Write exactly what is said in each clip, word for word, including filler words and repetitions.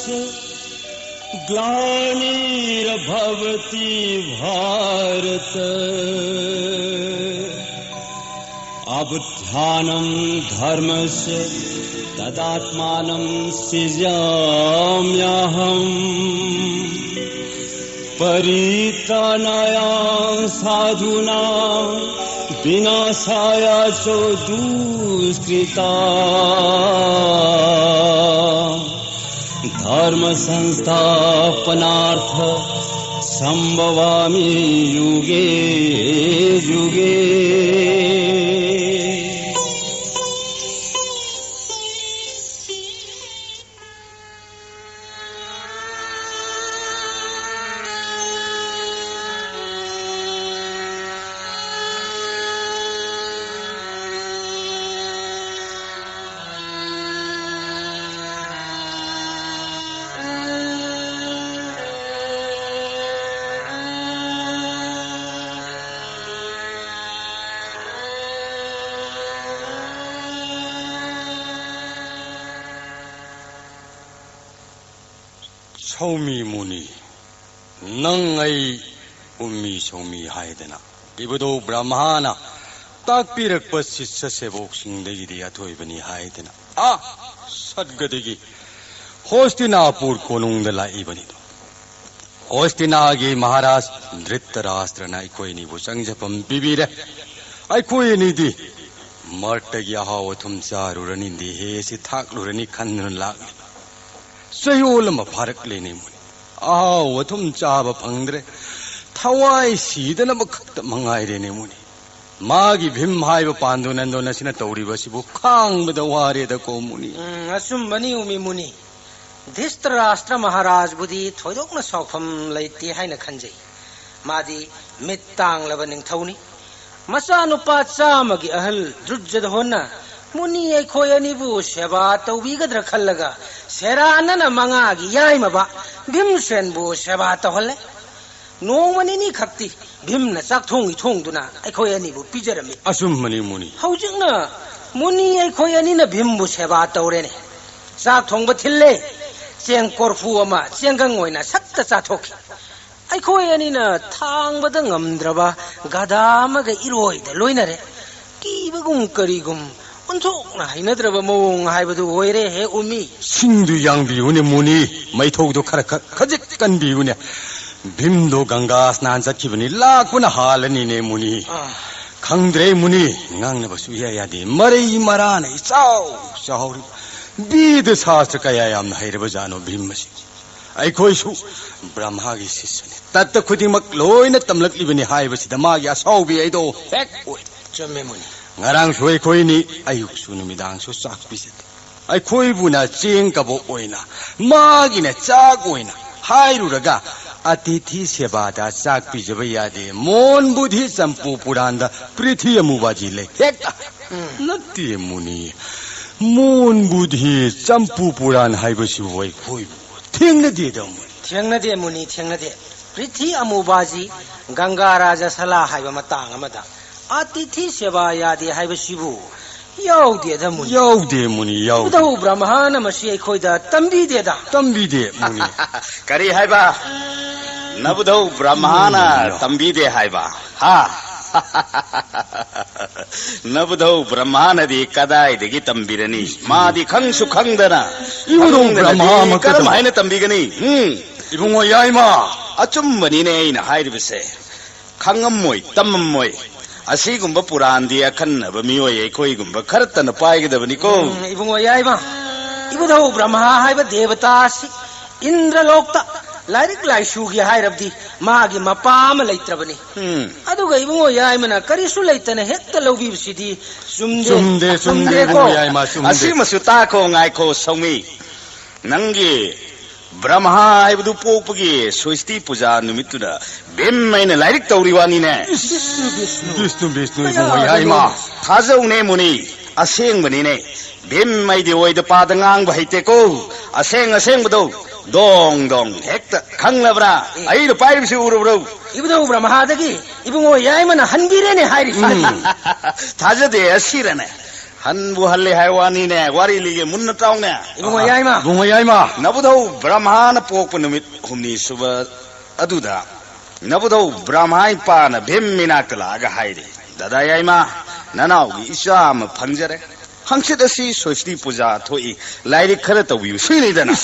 ग्लानिर्भवति भारत। अब ध्यानं धर्मस्य तदात्मानं सृजाम्यहम्। परित्राणाय साधूनां विनाशाय च दुष्कृता। धर्म संस्थापनार्थ संभवामि युगे युगे। ꯁꯧꯃꯤ ꯃꯨꯅꯤ, ꯅꯪ ꯑꯩ ꯎꯝꯃꯤ ꯁꯧꯃꯤ ꯍꯥꯏꯗꯅ ꯏꯕꯨꯙꯧ ꯕ꯭ꯔꯍꯃꯥꯅ ꯇꯥꯛꯄꯤꯔꯛꯄ ꯁꯤꯁ꯭ꯌ ꯁꯦꯕꯣꯛꯁꯤꯡꯗꯒꯤꯗꯤ ꯑꯊꯣꯏꯕꯅꯤ ꯍꯥꯏꯗꯅ, ꯑꯥ, ꯁꯠꯒꯗꯒꯤ ꯍꯣꯁꯇꯤꯅꯥꯄꯨꯔ ꯀꯣꯅꯨꯡꯗ ꯂꯥꯛꯏꯕꯅꯤꯗꯣ꯫ ꯍꯣꯁꯇꯤꯅꯥꯒꯤ ꯃꯍꯥꯔꯥꯖ ꯙ꯭ꯔꯤꯇꯔꯥꯁꯇ꯭ꯔꯅ ꯑꯩꯈꯣꯏ ꯑꯅꯤꯕꯨ ꯆꯪꯖꯐꯝ ꯄꯤꯕꯤꯔꯦ꯫ ꯑꯩꯈꯣꯏ ꯑꯅꯤꯗꯤ ꯃꯔꯠꯇꯒꯤ ꯑꯍꯥꯎ ꯑꯊꯨꯝ ꯆꯥꯔꯨꯔꯅꯤ, ꯗꯦꯍꯦ ꯑꯁꯤ ꯊꯥꯛꯂꯨꯔꯅꯤ ꯈꯟꯗꯨꯅ ꯂꯥꯛꯂꯤ꯫ ꯆꯌꯣꯜ ꯑꯃ ꯐꯥꯔꯛꯂꯦꯅꯦ ꯃꯨꯅꯤ꯫ ꯑꯍꯥꯎ ꯑꯊꯨꯝ ꯆꯥꯕ ꯐꯪꯗ꯭ꯔꯦ꯫ ꯊꯋꯥꯏ ꯁꯤꯗꯅꯕ ꯈꯛꯇ ꯃꯉꯥꯏꯔꯦꯅꯦ ꯃꯨꯅꯤ꯫ ꯃꯥꯒꯤ ꯚꯤꯝ ꯍꯥꯏꯕ ꯄꯥꯟꯗꯨ ꯅꯟꯗꯣꯟ ꯑꯁꯤꯅ ꯇꯧꯔꯤꯕ ꯑꯁꯤꯕꯨ ꯈꯥꯡꯕꯗ ꯋꯥꯔꯦꯗꯀꯣ ꯃꯨꯅꯤ꯫ ꯎꯝ, ꯑꯆꯨꯝꯕꯅꯤ ꯎꯃꯤ ꯃꯨꯅꯤ꯫ ꯙ꯭ꯔꯤꯇꯔꯥꯁꯇ꯭ꯔ ꯃꯍꯥꯔꯥꯖꯕꯨꯗꯤ ꯊꯣꯏꯗꯣꯛꯅ ꯁꯥꯎꯐꯝ ꯂꯩꯇꯦ ꯍꯥꯏꯅ ꯈꯟꯖꯩ꯫ ꯃꯥꯗꯤ ꯃꯤꯠ ꯇꯥꯡꯂꯕ ꯅꯤꯡꯊꯧꯅꯤ꯫ ꯃꯆꯥꯅꯨꯄꯥ ꯆꯥꯝꯃꯒꯤ ꯑꯍꯜ ꯗ꯭ꯔꯨꯖꯗꯍꯣꯟꯅ ꯃꯨꯅꯤ ꯑꯩꯈꯣꯏ ꯑꯅꯤꯕꯨ ꯁꯦꯕꯥ ꯇꯧꯕꯤꯒꯗ꯭ꯔꯥ ꯈꯜꯂꯒ ꯁꯦꯔꯥꯟꯅꯅ ꯃꯉꯥꯒꯤ ꯌꯥꯏꯃꯕ ꯚꯤꯝꯁꯦꯟꯕꯨ ꯁꯦꯕꯥ ꯇꯧꯍꯜꯂꯦ꯫ ꯅꯣꯡꯃ ꯅꯤꯅꯤ ꯈꯛꯇꯤ ꯚꯤꯝꯅ ꯆꯥꯛ ꯊꯣꯡꯏ ꯊꯣꯡꯗꯨꯅ ꯑꯩꯈꯣꯏ ꯑꯅꯤꯕꯨ ꯄꯤꯖꯔꯝꯃꯤ꯫ ꯑꯆꯨꯝꯕꯅꯤ ꯃꯨꯅꯤ꯫ ꯍꯧꯖꯤꯛꯅ ꯃꯨꯅꯤ ꯑꯩꯈꯣꯏ ꯑꯅꯤꯅ ꯚꯤꯝꯕꯨ ꯁꯦꯕꯥ ꯇꯧꯔꯦꯅꯦ꯫ ꯆꯥꯛ ꯊꯣꯡꯕ ꯊꯤꯜꯂꯦ꯫ ꯆꯦꯡ ꯀꯣꯔꯐꯨ ꯑꯃ ꯆꯦꯡꯒꯪ ꯑꯣꯏꯅ ꯁꯠꯇ ꯆꯥꯊꯣꯛꯈꯤ꯫ ꯑꯩꯈꯣꯏ ꯑꯅꯤꯅ ꯊꯥꯡꯕꯗ ꯉꯝꯗ꯭ꯔꯕ ꯒꯙꯥ ꯑꯃꯒ ꯏꯔꯣꯏꯗ ꯂꯣꯏꯅꯔꯦ꯫ ꯀꯤꯕꯒꯨꯝ ꯀꯔꯤꯒꯨꯝ, ꯑꯣꯟꯊꯣꯛꯅ ꯍꯩꯅꯗ꯭ꯔꯕ ꯃꯑꯣꯡ ꯍꯥꯏꯕꯗꯨ ꯑꯣꯏꯔꯦ ꯍꯦ ꯎꯃꯤ꯫ ꯁꯤꯡꯗꯨ ꯌꯥꯡꯕꯤꯌꯨꯅꯦ ꯃꯨꯅꯤ, ꯃꯩꯊꯧꯗꯨ ꯈꯔ ꯈꯛ ꯈꯖꯤꯛ ꯀꯟꯕꯤꯌꯨꯅꯦ꯫ ꯚꯤꯝꯗꯣ ꯒꯪꯒꯥ ꯁ꯭ꯅꯥꯟ ꯆꯠꯈꯤꯕꯅꯤ, ꯂꯥꯛꯄꯅ ꯍꯥꯜꯂꯅꯤꯅꯦ ꯃꯨꯅꯤ꯫ ꯑꯥ꯫ ꯈꯪꯗ꯭ꯔꯦ ꯃꯨꯅꯤ, ꯉꯥꯡꯅꯕꯁꯨ ꯏꯌꯥ ꯌꯥꯗꯦ, ꯃꯔꯩ ꯃꯔꯥꯅ ꯏꯆꯥꯎ ꯆꯥꯎꯔꯤ꯫ ꯕꯦꯗ ꯁꯥꯁꯇ꯭ꯔ ꯀꯌꯥ ꯌꯥꯝꯅ ꯍꯩꯔꯕ ꯖꯥꯠꯅꯣ ꯚꯤꯝ ꯑꯁꯤ꯫ ꯑꯩꯈꯣꯏꯁꯨ ꯕ꯭ꯔꯍ꯭ꯃꯥꯒꯤ ꯁꯤꯁ꯭ꯌꯅꯤ, ꯇꯠꯇ ꯈꯨꯗꯤꯡꯃꯛ ꯂꯣꯏꯅ ꯇꯝꯂꯛꯂꯤꯕꯅꯤ ꯍꯥꯏꯕꯁꯤꯗ ꯃꯥꯒꯤ ꯑꯁꯥꯎꯕꯤ ꯑꯩꯗꯣ ꯍꯦꯛ ꯑꯣꯏ꯫ ꯆꯨꯝꯃꯦ ꯃꯨꯅꯤ꯫ ꯉꯔꯥꯡꯁꯨ ꯑꯩꯈꯣꯏꯅꯤ ꯑꯌꯨꯛꯁꯨ ꯅꯨꯃꯤꯗꯥꯡꯁꯨ ꯆꯥꯛ ꯄꯤꯖꯗꯦ꯫ ꯑꯩꯈꯣꯏꯕꯨꯅ ꯆꯦꯡ ꯀꯕꯣꯛ ꯑꯣꯏꯅ, ꯃꯥꯒꯤꯅ ꯆꯥꯛ ꯑꯣꯏꯅ ꯍꯥꯏꯔꯨꯔꯒ, ꯑꯇꯤꯊꯤ ꯁꯦꯕꯥꯗ ꯆꯥꯛ ꯄꯤꯖꯕ ꯌꯥꯗꯦ꯫ ꯃꯣꯟ ꯕꯨꯙꯤ ꯆꯝꯄꯨ ꯄꯨꯔꯥꯟꯗ ꯄ꯭ꯔꯤꯊꯤ ꯑꯃꯨꯕꯥꯖꯤ ꯂꯩ꯫ ꯍꯦꯛꯇ꯫ ꯎꯝ꯫ ꯅꯠꯇꯦ ꯃꯨꯅꯤ, ꯃꯣꯟ ꯕꯨꯙꯤ ꯆꯝꯄꯨ ꯄꯨꯔꯥꯟ ꯍꯥꯏꯕꯁꯤꯕꯨ ꯑꯩꯈꯣꯏꯕꯨ ꯊꯦꯡꯅꯗꯦꯗ ꯃꯨꯅꯤ꯫ ꯊꯦꯡꯅꯗꯦ ꯃꯨꯅꯤ, ꯊꯦꯡꯅꯗꯦ꯫ ꯄ꯭ꯔꯤꯊꯤ ꯑꯃꯨꯕꯥꯖꯤ ꯒꯪꯒꯥ ꯔꯥꯖ ꯁꯂꯥ ꯍꯥꯏꯕ ꯃꯇꯥꯡ ꯑꯃꯗ ꯑꯇꯤꯊꯤ ꯁꯦꯕꯥ ꯌꯥꯗꯦ ꯍꯥꯏꯕꯁꯤꯕꯨ ꯌꯥꯎꯗꯦꯗ ꯃꯨꯅꯤ꯫ ꯌꯥꯎꯗꯦ ꯃꯨꯅꯤ, ꯌꯥꯎꯗꯦ꯫ ꯕꯨꯙꯧ ꯕ꯭ꯔꯍꯃꯥꯅ ꯃꯁꯤ ꯑꯩꯈꯣꯏꯗ ꯇꯝꯕꯤꯗꯦꯗ꯫ ꯇꯝꯕꯤꯗꯦ ꯃꯨꯅꯤ꯫ ꯀꯔꯤ ꯍꯥꯏꯕ? ꯅꯕꯨꯙꯧ ꯕ꯭ꯔꯍꯃꯥꯅ ꯎꯝ꯫ ꯇꯝꯕꯤꯗꯦ ꯍꯥꯏꯕ? ꯍꯥ? ꯅꯕꯨꯙꯧ ꯕ꯭ꯔꯍꯃꯥꯅꯗꯤ ꯀꯗꯥꯏꯗꯒꯤ ꯇꯝꯕꯤꯔꯅꯤ? ꯃꯥꯗꯤ ꯈꯪꯁꯨ ꯈꯪꯗꯅ, ꯏꯕꯨꯙꯧ ꯈꯪꯗꯅꯗꯤ ꯕ꯭ꯔꯍꯃꯥꯃꯛꯇꯗ ꯀꯔꯝ ꯍꯥꯏꯅ ꯇꯝꯕꯤꯒꯅꯤ? ꯎꯝ? ꯏꯕꯨꯡꯉꯣ ꯌꯥꯏꯃ꯫ ꯑꯆꯨꯝꯕꯅꯤꯅꯦ ꯑꯩꯅ ꯍꯥꯏꯔꯤꯕꯁꯦ꯫ ꯈꯪꯉꯝꯃꯣꯏ, ꯇꯝꯃꯝꯃꯣꯏ꯫ ꯑꯁꯤꯒꯨꯝꯕ ꯄꯨꯔꯥꯟꯗꯤ ꯑꯈꯟꯅꯕ ꯃꯤꯑꯣꯏ ꯑꯩꯈꯣꯏꯒꯨꯝꯕ ꯈꯔꯇꯅ ꯄꯥꯏꯒꯗꯕꯅꯤꯀꯣ꯫ ꯎꯝ, ꯏꯕꯨꯡꯉꯣ ꯌꯥꯏꯃ, ꯏꯕꯨꯙꯧ ꯕ꯭ꯔꯍꯃꯥ ꯍꯥꯏꯕ ꯗꯦꯕꯇꯥ ꯑꯁꯤ ꯏꯟꯗ꯭ꯔꯂꯣꯛꯇ ꯂꯥꯏꯔꯤꯛ ꯂꯥꯏꯁꯨꯒꯤ ꯍꯥꯏꯔꯕꯗꯤ ꯃꯥꯒꯤ ꯃꯄꯥ ꯑꯃ ꯂꯩꯇ꯭ꯔꯕꯅꯤ꯫ ꯎꯝ꯫ ꯑꯗꯨꯒ ꯏꯕꯨꯡꯉꯣ ꯌꯥꯏꯃꯅ ꯀꯔꯤꯁꯨ ꯂꯩꯇꯅ ꯍꯦꯛꯇ ꯂꯧꯕꯤꯕꯁꯤꯗꯤ ꯆꯨꯝꯗꯦ꯫ ꯆꯨꯝꯗꯦ, ꯆꯨꯝꯗꯦ, ꯆꯨꯝꯗꯦꯀꯣ? ꯏꯕꯨꯡꯉꯣ ꯌꯥꯏꯃ, ꯆꯨꯝꯗꯦ꯫ ꯑꯁꯤꯃꯁꯨ ꯇꯥꯈꯣ, ꯉꯥꯏꯈꯣ, ꯁꯧꯃꯤ꯫ ꯅꯪꯒꯤ ꯕ꯭ꯔꯍꯃꯥ ꯍꯥꯏꯕꯗꯨ ꯄꯣꯛꯄꯒꯤ ꯁ꯭ꯋꯁꯇꯤ ꯄꯨꯖꯥ ꯅꯨꯃꯤꯠꯇꯨꯗ ꯚꯤꯝ ꯑꯩꯅ ꯂꯥꯏꯔꯤꯛ ꯇꯧꯔꯤ ꯋꯥꯅꯤꯅꯦ꯫ ꯕꯤꯁꯅꯨ, ꯕꯤꯁꯅꯨ꯫ ꯕꯤꯁꯅꯨ, ꯕꯤꯁꯅꯨ, ꯏꯕꯨꯡꯉꯣ ꯌꯥꯏꯃ꯫ ꯊꯥꯖꯧꯅꯦ ꯃꯨꯅꯤ, ꯑꯁꯦꯡꯕꯅꯤꯅꯦ꯫ ꯚꯤꯝ ꯑꯩꯗꯤ ꯑꯣꯏꯗ ꯄꯥꯗ ꯉꯥꯡꯕ ꯍꯩꯇꯦꯀꯣ꯫ ꯑꯁꯦꯡ ꯑꯁꯦꯡꯕꯗꯣ ꯗꯣꯡ ꯗꯣꯡ ꯍꯦꯛꯇ ꯈꯪꯂꯕ꯭ꯔꯥ? ꯑꯦ꯫ ꯑꯩꯅ ꯄꯥꯏꯔꯤꯕꯁꯤ ꯎꯔꯕ꯭ꯔꯣ? ꯏꯕꯨꯙꯧ ꯕ꯭ꯔꯍꯃꯥꯗꯒꯤ ꯏꯕꯨꯡꯉꯣ ꯌꯥꯏꯃꯅ ꯍꯟꯕꯤꯔꯦꯅꯦ ꯍꯥꯏꯔꯤꯁꯤ꯫ ꯎꯝ꯫ ꯊꯥꯖꯗꯦ ꯑꯁꯤꯔꯅꯦ꯫ ꯍꯟꯕꯨ ꯍꯜꯂꯦ ꯍꯥꯏ ꯋꯥꯅꯤꯅꯦ, ꯋꯥꯔꯤ ꯂꯤꯒꯦ ꯃꯨꯟꯅ ꯇꯥꯎꯅꯦ꯫ ꯏꯕꯨꯡꯉꯣ ꯌꯥꯏꯃ꯫ ꯏꯕꯨꯡꯉꯣ ꯌꯥꯏꯃ꯫ ꯅꯕꯨꯙꯧ ꯕ꯭ꯔꯍꯃꯥꯅ ꯄꯣꯛꯄ ꯅꯨꯃꯤꯠ ꯍꯨꯝꯅꯤ ꯁꯨꯕ ꯑꯗꯨꯗ ꯅꯕꯨꯙꯧ ꯕ꯭ꯔꯍꯃꯥ ꯏꯄꯥꯅ ꯚꯤꯝ ꯃꯤꯅꯥꯛꯇ ꯂꯥꯛꯑꯒ ꯍꯥꯏꯔꯦ, "ꯗꯗꯥ ꯌꯥꯏꯃ, ꯅꯅꯥꯎꯒꯤ ꯏꯆꯥ ꯑꯃ ꯐꯪꯖꯔꯦ꯫ ꯍꯪꯆꯤꯠ ꯑꯁꯤ ꯁꯣꯁꯇꯤ ꯄꯨꯖꯥ ꯊꯣꯛꯏ, ꯂꯥꯏꯔꯤꯛ ꯈꯔ ꯇꯧꯕꯤꯌꯨ ꯁꯤꯅꯤꯗꯅ"꯫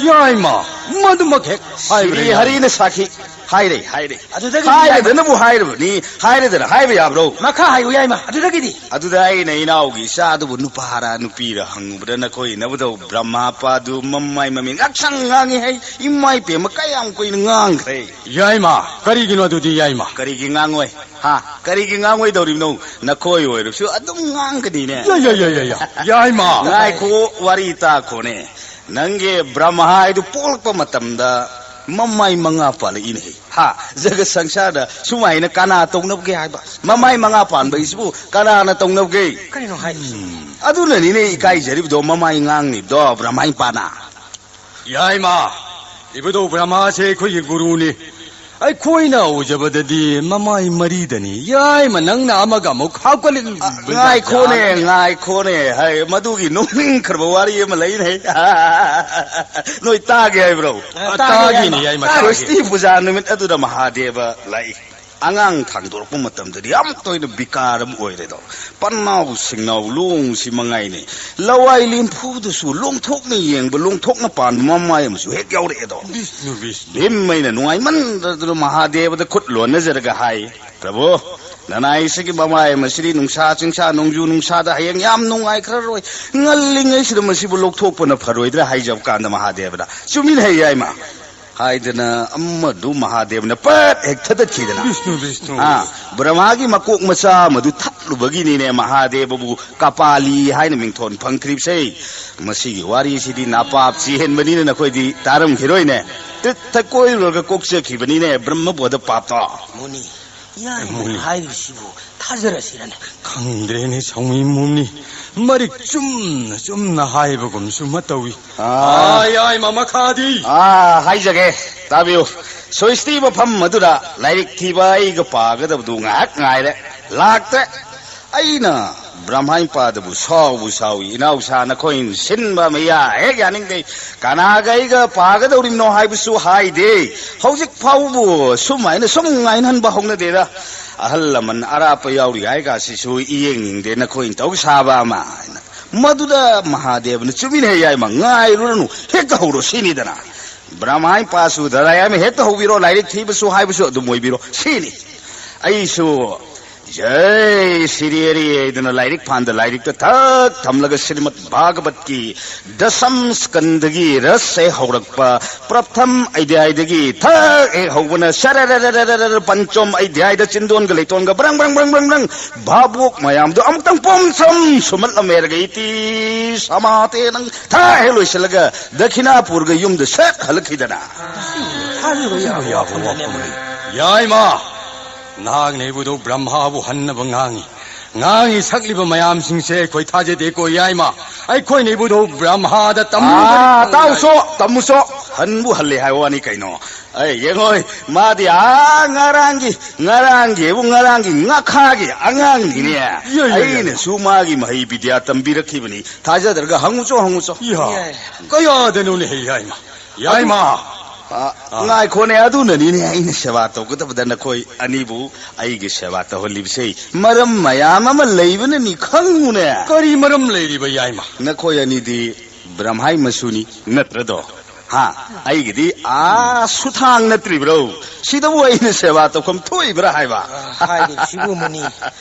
ꯌꯥꯏꯃ, ꯃꯗꯨꯃꯛ ꯍꯦꯛ ꯍꯥꯏꯕ꯭ꯔꯥ ꯁ꯭ꯔꯤ ꯌꯥꯏꯃ? ꯍꯔꯤꯅ ꯁꯥꯈꯤ꯫ ꯍꯥꯏꯔꯦ, ꯍꯥꯏꯔꯦ꯫ ꯑꯗꯨꯗꯒꯤꯗꯤ ꯍꯥꯏꯔꯗꯅꯕꯨ ꯍꯥꯏꯔꯕꯅꯤ, ꯍꯥꯏꯔꯗꯅ ꯍꯥꯏꯕ ꯌꯥꯕ꯭ꯔꯣ? ꯃꯈꯥ ꯍꯥꯏꯌꯨ ꯌꯥꯏꯃ, ꯑꯗꯨꯗꯒꯤꯗꯤ꯫ ꯑꯗꯨꯗ ꯑꯩꯅ ꯏꯅꯥꯎꯒꯤ ꯏꯆꯥꯗꯨꯕꯨ ꯅꯨꯄꯥꯔ ꯅꯨꯄꯤꯔ ꯍꯪꯉꯨꯕꯗ ꯅꯈꯣꯏ ꯅꯕꯨꯙꯧ ꯕ꯭ꯔꯍꯃꯥꯄꯥꯗꯨ ꯃꯃꯥꯏ ꯃꯃꯤꯠ ꯉꯥꯛꯁꯪ ꯉꯥꯡꯉꯤ ꯍꯥꯏ꯫ ꯏꯃꯥ ꯏꯄꯦꯝꯃ ꯀꯌꯥꯝ ꯀꯨꯏꯅ ꯉꯥꯡꯈ꯭ꯔꯦ꯫ ꯌꯥꯏꯃ, ꯀꯔꯤꯒꯤꯅꯣ ꯑꯗꯨꯗꯤ ꯌꯥꯏꯃ? ꯀꯔꯤꯒꯤ ꯉꯥꯡꯉꯣꯏ? ꯍꯥ? ꯀꯔꯤꯒꯤ ꯉꯥꯡꯉꯣꯏꯗꯧꯔꯤꯕꯅꯣ? ꯅꯈꯣꯏ ꯑꯣꯏꯔꯕꯁꯨ ꯑꯗꯨꯝ ꯉꯥꯡꯒꯅꯤꯅꯦ꯫ ꯌꯥ, ꯌꯥ, ꯌꯥ, ꯌꯥ, ꯌꯥ꯫ ꯌꯥꯏꯃ꯫ ꯉꯥꯏꯈꯣ, ꯋꯥꯔꯤ ꯇꯥꯈꯣꯅꯦ꯫ ꯅꯪꯒꯤ ꯕ꯭ꯔꯍꯃꯥ ꯍꯥꯏꯗꯨ ꯄꯣꯛꯂꯛꯄ ꯃꯇꯝꯗ ꯃꯃꯥꯏ ꯃꯉꯥ ꯄꯥꯜꯂꯛꯏꯅꯦ꯫ ꯍꯥ? ꯖꯒꯠ ꯁꯪꯁꯥꯔꯗ ꯁꯨꯃꯥꯏꯅ ꯀꯅꯥ ꯇꯧꯅꯕꯒꯦ ꯍꯥꯏꯕ? ꯃꯃꯥꯏ ꯃꯉꯥ ꯄꯥꯟꯕ ꯍꯥꯏꯁꯤꯕꯨ ꯀꯅꯥꯅ ꯇꯧꯅꯕꯒꯦ? ꯀꯔꯤꯅꯣ ꯍꯥꯏꯔꯤꯁꯤ? ꯎꯝ꯫ ꯑꯗꯨꯅꯅꯤꯅꯦ ꯏꯀꯥꯏꯖꯔꯤꯕꯗꯣ, ꯃꯃꯥꯏ ꯉꯥꯡꯉꯤꯕꯗꯣ ꯕ꯭ꯔꯍꯃꯥ ꯏꯄꯥꯅ꯫ ꯌꯥꯏꯃ, ꯏꯕꯨꯙꯧ ꯕ꯭ꯔꯍꯃꯥꯁꯦ ꯑꯩꯈꯣꯏꯒꯤ ꯒꯨꯔꯨꯅꯤ꯫ ꯑꯩꯈꯣꯏꯅ ꯎꯖꯕꯗꯗꯤ ꯃꯃꯥꯏ ꯃꯔꯤꯗꯅꯤ꯫ ꯌꯥꯏꯃ, ꯅꯪꯅ ꯑꯃꯒ ꯑꯃꯨꯛ ꯍꯥꯞꯀꯠꯂꯛꯂꯤꯕ ꯑ, ꯉꯥꯏꯈꯣꯅꯦ, ꯌꯥꯝꯅ ꯉꯥꯏꯈꯣꯅꯦ꯫ ꯍꯥꯏ, ꯃꯗꯨꯒꯤ ꯅꯣꯛꯅꯤꯡꯈ꯭ꯔꯕ ꯋꯥꯔꯤ ꯑꯃ ꯂꯩꯅꯦ꯫ ꯅꯣꯏ ꯇꯥꯒꯦ ꯍꯥꯏꯕ꯭ꯔꯣ? ꯑ, ꯇꯥꯒꯦ, ꯇꯥꯒꯦꯅꯦ, ꯌꯥꯏꯃ꯫ ꯌꯥꯏꯃ, ꯇꯥꯒꯦ꯫ ꯁ꯭ꯔꯤꯁꯇꯤ ꯄꯨꯖꯥ ꯅꯨꯃꯤꯠ ꯑꯗꯨꯗ ꯃꯍꯥꯗꯦꯕ ꯂꯥꯛꯏ꯫ ꯑꯉꯥꯡ ꯊꯥꯡꯗꯣꯔꯛꯄ ꯃꯇꯝꯗꯗꯤ ꯑꯃꯨꯛꯇ ꯑꯣꯏꯅ ꯕꯤꯀꯥꯔ ꯑꯃ ꯑꯣꯏꯔꯦꯗꯣ꯫ ꯄꯟꯅꯥꯎ ꯁꯤꯡꯅꯥꯎ ꯂꯣꯡꯁꯤ ꯃꯉꯥꯏꯅꯦ꯫ ꯂꯋꯥꯏ ꯂꯦꯝꯐꯨꯗꯁꯨ ꯂꯣꯡꯊꯣꯛꯅ ꯌꯦꯡꯕ, ꯂꯣꯡꯊꯣꯛꯅ ꯄꯥꯟꯕ ꯃꯃꯥꯏ ꯑꯃꯁꯨ ꯍꯦꯛ ꯌꯥꯎꯔꯛꯑꯦꯗꯣ꯫ ꯕꯤꯁꯅꯨ, ꯕꯤꯁꯅꯨ꯫ ꯚꯤꯝ ꯑꯩꯅ ꯅꯨꯡꯉꯥꯏꯃꯟꯗꯗꯅ ꯃꯍꯥꯗꯦꯕꯗ ꯈꯨꯠ ꯂꯣꯟꯅꯖꯔꯒ ꯍꯥꯏ, "ꯄ꯭ꯔꯚꯨ, ꯅꯅꯥꯏꯁꯤꯒꯤ ꯃꯃꯥꯏ ꯑꯃꯁꯤꯗꯤ ꯅꯨꯡꯁꯥ ꯆꯤꯡꯁꯥ ꯅꯣꯡꯖꯨ ꯅꯨꯡꯁꯥꯗ ꯍꯌꯦꯡ ꯌꯥꯝ ꯅꯨꯡꯉꯥꯏꯈ꯭ꯔꯔꯣꯏ꯫ ꯉꯜꯂꯤꯉꯩꯁꯤꯗ ꯃꯁꯤꯕꯨ ꯂꯧꯊꯣꯛꯄꯅ ꯐꯔꯣꯏꯗ꯭ꯔꯥ?" ꯍꯥꯏꯖꯕ ꯀꯥꯟꯗ ꯃꯍꯥꯗꯦꯕꯅ, "ꯆꯨꯝꯃꯤꯅꯦ ꯍꯦ ꯌꯥꯏꯃ" ꯍꯥꯏꯗꯅ ꯑꯃꯗꯨ ꯃꯍꯥꯗꯦꯕꯅ ꯄꯠ ꯍꯦꯛ ꯊꯗꯠꯈꯤꯗꯅ꯫ ꯕꯤꯁꯅꯨ, ꯕꯤꯁꯅꯨ꯫ ꯑꯥ, ꯕ꯭ꯔꯍꯃꯥꯒꯤ ꯃꯀꯣꯛ ꯃꯆꯥ ꯑꯃꯗꯨ ꯊꯠꯂꯨꯕꯒꯤꯅꯤꯅꯦ ꯃꯍꯥꯗꯦꯕꯕꯨ ꯀꯄꯥꯂꯤ ꯍꯥꯏꯅ ꯃꯤꯡꯊꯣꯟ ꯐꯪꯈ꯭ꯔꯤꯕꯁꯦ꯫ ꯃꯁꯤꯒꯤ ꯋꯥꯔꯤꯁꯤꯗꯤ ꯅꯥꯄꯥꯞ ꯆꯦꯟꯕꯅꯤꯅ ꯅꯈꯣꯏꯗꯤ ꯇꯥꯔꯝꯈꯤꯔꯣꯏꯅꯦ꯫ ꯇꯤꯔꯊ ꯀꯣꯏꯔꯨꯔꯒ ꯀꯣꯛꯆꯈꯤꯕꯅꯤꯅꯦ ꯕ꯭ꯔꯍꯃꯕꯣꯙ ꯄꯥꯞꯇꯣ꯫ ꯃꯨꯅꯤ, ꯌꯥꯏꯃꯅ ꯃꯨꯅꯤ꯫ ꯍꯥꯏꯔꯤꯕꯁꯤꯕꯨ ꯊꯥꯖꯔꯁꯤꯔꯅꯦ? ꯈꯪꯗ꯭ꯔꯦꯅꯦ ꯁꯥꯎꯃꯤ ꯃꯨꯅꯤ꯫ ꯃꯔꯤꯛ ꯆꯨꯝꯅ ꯆꯨꯝꯅ ꯍꯥꯏꯕꯒꯨꯝꯁꯨ ꯑꯃ ꯇꯧꯏ꯫ ꯑꯥ꯫ ꯑꯥ, ꯌꯥꯏꯃ, ꯃꯈꯥꯗꯤ? ꯑꯥ, ꯍꯥꯏꯖꯒꯦ, ꯇꯥꯕꯤꯌꯨ꯫ ꯁ꯭ꯔꯤꯁꯇꯤ ꯃꯐꯝ ꯑꯗꯨꯗ ꯂꯥꯏꯔꯤꯛ ꯊꯤꯕ ꯑꯩꯒ ꯄꯥꯒꯗꯕꯗꯨ ꯉꯥꯏꯍꯥꯛ ꯉꯥꯏꯔꯦ, ꯂꯥꯛꯇ꯭ꯔꯦ꯫ ꯑꯩꯅ ꯕ꯭ꯔꯍꯃꯥꯏꯄꯥꯗꯕꯨ ꯁꯥꯎꯕꯨ ꯁꯥꯎꯏ, "ꯏꯅꯥꯎꯁꯥ, ꯅꯈꯣꯏꯅ ꯁꯤꯟꯕ ꯃꯌꯥ ꯍꯦꯛ ꯌꯥꯅꯤꯡꯗꯦ꯫ ꯀꯅꯥꯒ ꯑꯩꯒ ꯄꯥꯒꯗꯧꯔꯤꯕꯅꯣ ꯍꯥꯏꯕꯁꯨ ꯍꯥꯏꯗꯦ꯫ ꯍꯧꯖꯤꯛ ꯐꯥꯎꯕꯕꯨ ꯁꯨꯃꯥꯏꯅ ꯁꯨꯝ ꯉꯥꯏꯅꯍꯟꯕ ꯍꯧꯅꯗꯦꯗ꯫ ꯑꯍꯜ ꯂꯃꯟ ꯑꯔꯥꯞꯄ ꯌꯥꯎꯔꯤ ꯍꯥꯏꯒꯁꯤꯁꯨ ꯌꯦꯡꯅꯤꯡꯗꯦ, ꯅꯈꯣꯏꯅ ꯇꯧ ꯁꯥꯕ ꯑꯃ" ꯍꯥꯏꯅ꯫ ꯃꯗꯨꯗ ꯃꯍꯥꯗꯦꯕꯅ, "ꯆꯨꯃꯤꯟꯅ ꯍꯦ ꯌꯥꯏꯃ, ꯉꯥꯏꯔꯨꯔꯅꯨ, ꯍꯦꯛꯇ ꯍꯧꯔꯣ ꯁꯤꯅꯤꯗꯅ꯫ ꯕ꯭ꯔꯍꯃꯥꯏꯄꯥꯁꯨ ꯗꯔꯥꯏ ꯑꯃ ꯍꯦꯛꯇ ꯍꯧꯕꯤꯔꯣ, ꯂꯥꯏꯔꯤꯛ ꯊꯤꯕꯁꯨ ꯍꯥꯏꯕꯁꯨ ꯑꯗꯨꯝ ꯑꯣꯏꯕꯤꯔꯣ ꯁꯤꯅꯤ꯫ ꯑꯩꯁꯨ ꯖꯩ ꯁꯤꯔꯤ ꯑꯔꯤ ꯍꯥꯏꯗꯅ ꯂꯥꯏꯔꯤꯛ ꯐꯥꯟꯗ ꯂꯥꯏꯔꯤꯛꯇ ꯊꯛ ꯊꯝꯂꯒ ꯁ꯭ꯔꯤꯃꯗ ꯚꯥꯒꯕꯠꯀꯤ ꯗꯁꯝ ꯁ꯭ꯀꯟꯗꯒꯤ ꯔꯁ ꯍꯦꯛ ꯍꯧꯔꯛꯄ ꯄ꯭ꯔꯊꯝ ꯑꯙ꯭ꯌꯥꯏꯗꯒꯤ ꯊꯛ ꯍꯦꯛ ꯍꯧꯕꯅ ꯁꯔꯔꯔꯔꯔꯔ ꯄꯟꯆꯣꯝ ꯑꯙ꯭ꯌꯥꯏꯗ ꯆꯤꯟꯗꯣꯟꯒ ꯂꯩꯇꯣꯟꯒ ꯕ꯭ꯔꯪ ꯕ꯭ꯔꯪ ꯕ꯭ꯔꯪ ꯕ꯭ꯔꯪ ꯕ꯭ꯔꯪ ꯚꯥꯕꯣꯛ ꯃꯌꯥꯝꯗꯣ ꯑꯃꯨꯛꯇꯪ ꯄꯣꯝ ꯁꯝ ꯁꯨꯝꯍꯠꯂꯝꯃꯦꯔꯒ ꯏꯇꯤ ꯁꯃꯥꯇꯦ ꯅꯪ ꯊꯛ ꯍꯦꯛ ꯂꯣꯏꯁꯤꯜꯂꯒ ꯗꯈꯤꯅꯥꯄꯨꯔꯒ ꯌꯨꯝꯗ ꯁꯠ ꯍꯜꯂꯛꯈꯤꯗꯅ꯫ ꯊꯥꯖꯕ ꯌꯥꯕ ꯌꯥꯕ ꯋꯥꯐꯝꯅꯦ꯫ ꯋꯥꯐꯝꯅꯤ꯫ ꯌꯥꯏꯃ! ꯅꯍꯥꯛꯅ ꯏꯕꯨꯙꯧ ꯕ꯭ꯔꯍꯃꯥꯕꯨ ꯍꯟꯅꯕ ꯉꯥꯡꯉꯤ꯫ ꯉꯥꯡꯉꯤ ꯁꯛꯂꯤꯕ ꯃꯌꯥꯝꯁꯤꯡꯁꯦ ꯑꯩꯈꯣꯏ ꯊꯥꯖꯗꯦꯀꯣ ꯌꯥꯏꯃ꯫ ꯑꯩꯈꯣꯏꯅ ꯏꯕꯨꯙꯧ ꯕ꯭ꯔꯍꯃꯥꯗ ꯇꯝꯂꯨꯕꯅꯤ꯫ ꯑꯥ, ꯇꯥꯎꯁꯣ, ꯇꯝꯃꯨꯁꯣ꯫ ꯍꯟꯕꯨ ꯍꯜꯂꯦ ꯍꯥꯏꯕ ꯋꯥꯅꯤ ꯀꯩꯅꯣ꯫ ꯑꯩ ꯌꯦꯡꯉꯣꯏ, ꯃꯥꯗꯤ ꯑꯥ ꯉꯔꯥꯡꯒꯤ, ꯉꯔꯥꯡꯒꯤꯕꯨ ꯉꯔꯥꯡꯒꯤ ꯉꯥꯈꯥꯒꯤ ꯑꯉꯥꯡꯅꯤꯅꯦ꯫ ꯌꯥ, ꯌꯥ, ꯌꯥ, ꯌꯥ꯫ ꯑꯩꯅꯁꯨ ꯃꯥꯒꯤ ꯃꯍꯩ ꯕꯤꯗ꯭ꯌꯥ ꯇꯝꯕꯤꯔꯛꯈꯤꯕꯅꯤ꯫ ꯊꯥꯖꯗ꯭ꯔꯒ ꯍꯪꯉꯨꯆꯣ, ꯍꯪꯉꯨꯆꯣ꯫ ꯏꯍꯥ, ꯌꯥꯏ꯫ ꯀꯌꯥꯗꯅꯣꯅꯦ ꯍꯦ ꯌꯥꯏꯃ? ꯌꯥꯏꯃ! ꯑ, ꯑ꯫ ꯉꯥꯏꯈꯣꯅꯦ, ꯑꯗꯨꯅꯅꯤꯅꯦ ꯑꯩꯅ ꯁꯦꯕꯥ ꯇꯧꯒꯗꯕꯗ ꯅꯈꯣꯏ ꯑꯅꯤꯕꯨ ꯑꯩꯒꯤ ꯁꯦꯕꯥ ꯇꯧꯍꯜꯂꯤꯕꯁꯦ꯫ ꯃꯔꯝ ꯃꯌꯥꯝ ꯑꯃ ꯂꯩꯕꯅꯅꯤ, ꯈꯪꯉꯨꯅꯦ꯫ ꯀꯔꯤ ꯃꯔꯝ ꯂꯩꯔꯤꯕ ꯌꯥꯏꯃ? ꯅꯈꯣꯏ ꯑꯅꯤꯗꯤ ꯕ꯭ꯔꯍꯃꯥꯏ ꯃꯁꯨꯅꯤ ꯅꯠꯇ꯭ꯔꯗꯣ? ꯍꯥ? ꯑꯩꯒꯤꯗꯤ ꯑꯥ ꯁꯨꯊꯥꯡ ꯅꯠꯇ꯭ꯔꯤꯕ꯭ꯔꯣ? ꯁꯤꯗꯕꯨ ꯑꯩꯅ ꯁꯦꯕꯥ ꯇꯧꯐꯝ ꯊꯣꯛꯏꯕ꯭ꯔꯥ ꯍꯥꯏꯕ? ꯑ, ꯍꯥꯏꯔꯤꯕꯁꯤꯕꯨ ꯃꯨꯅꯤ,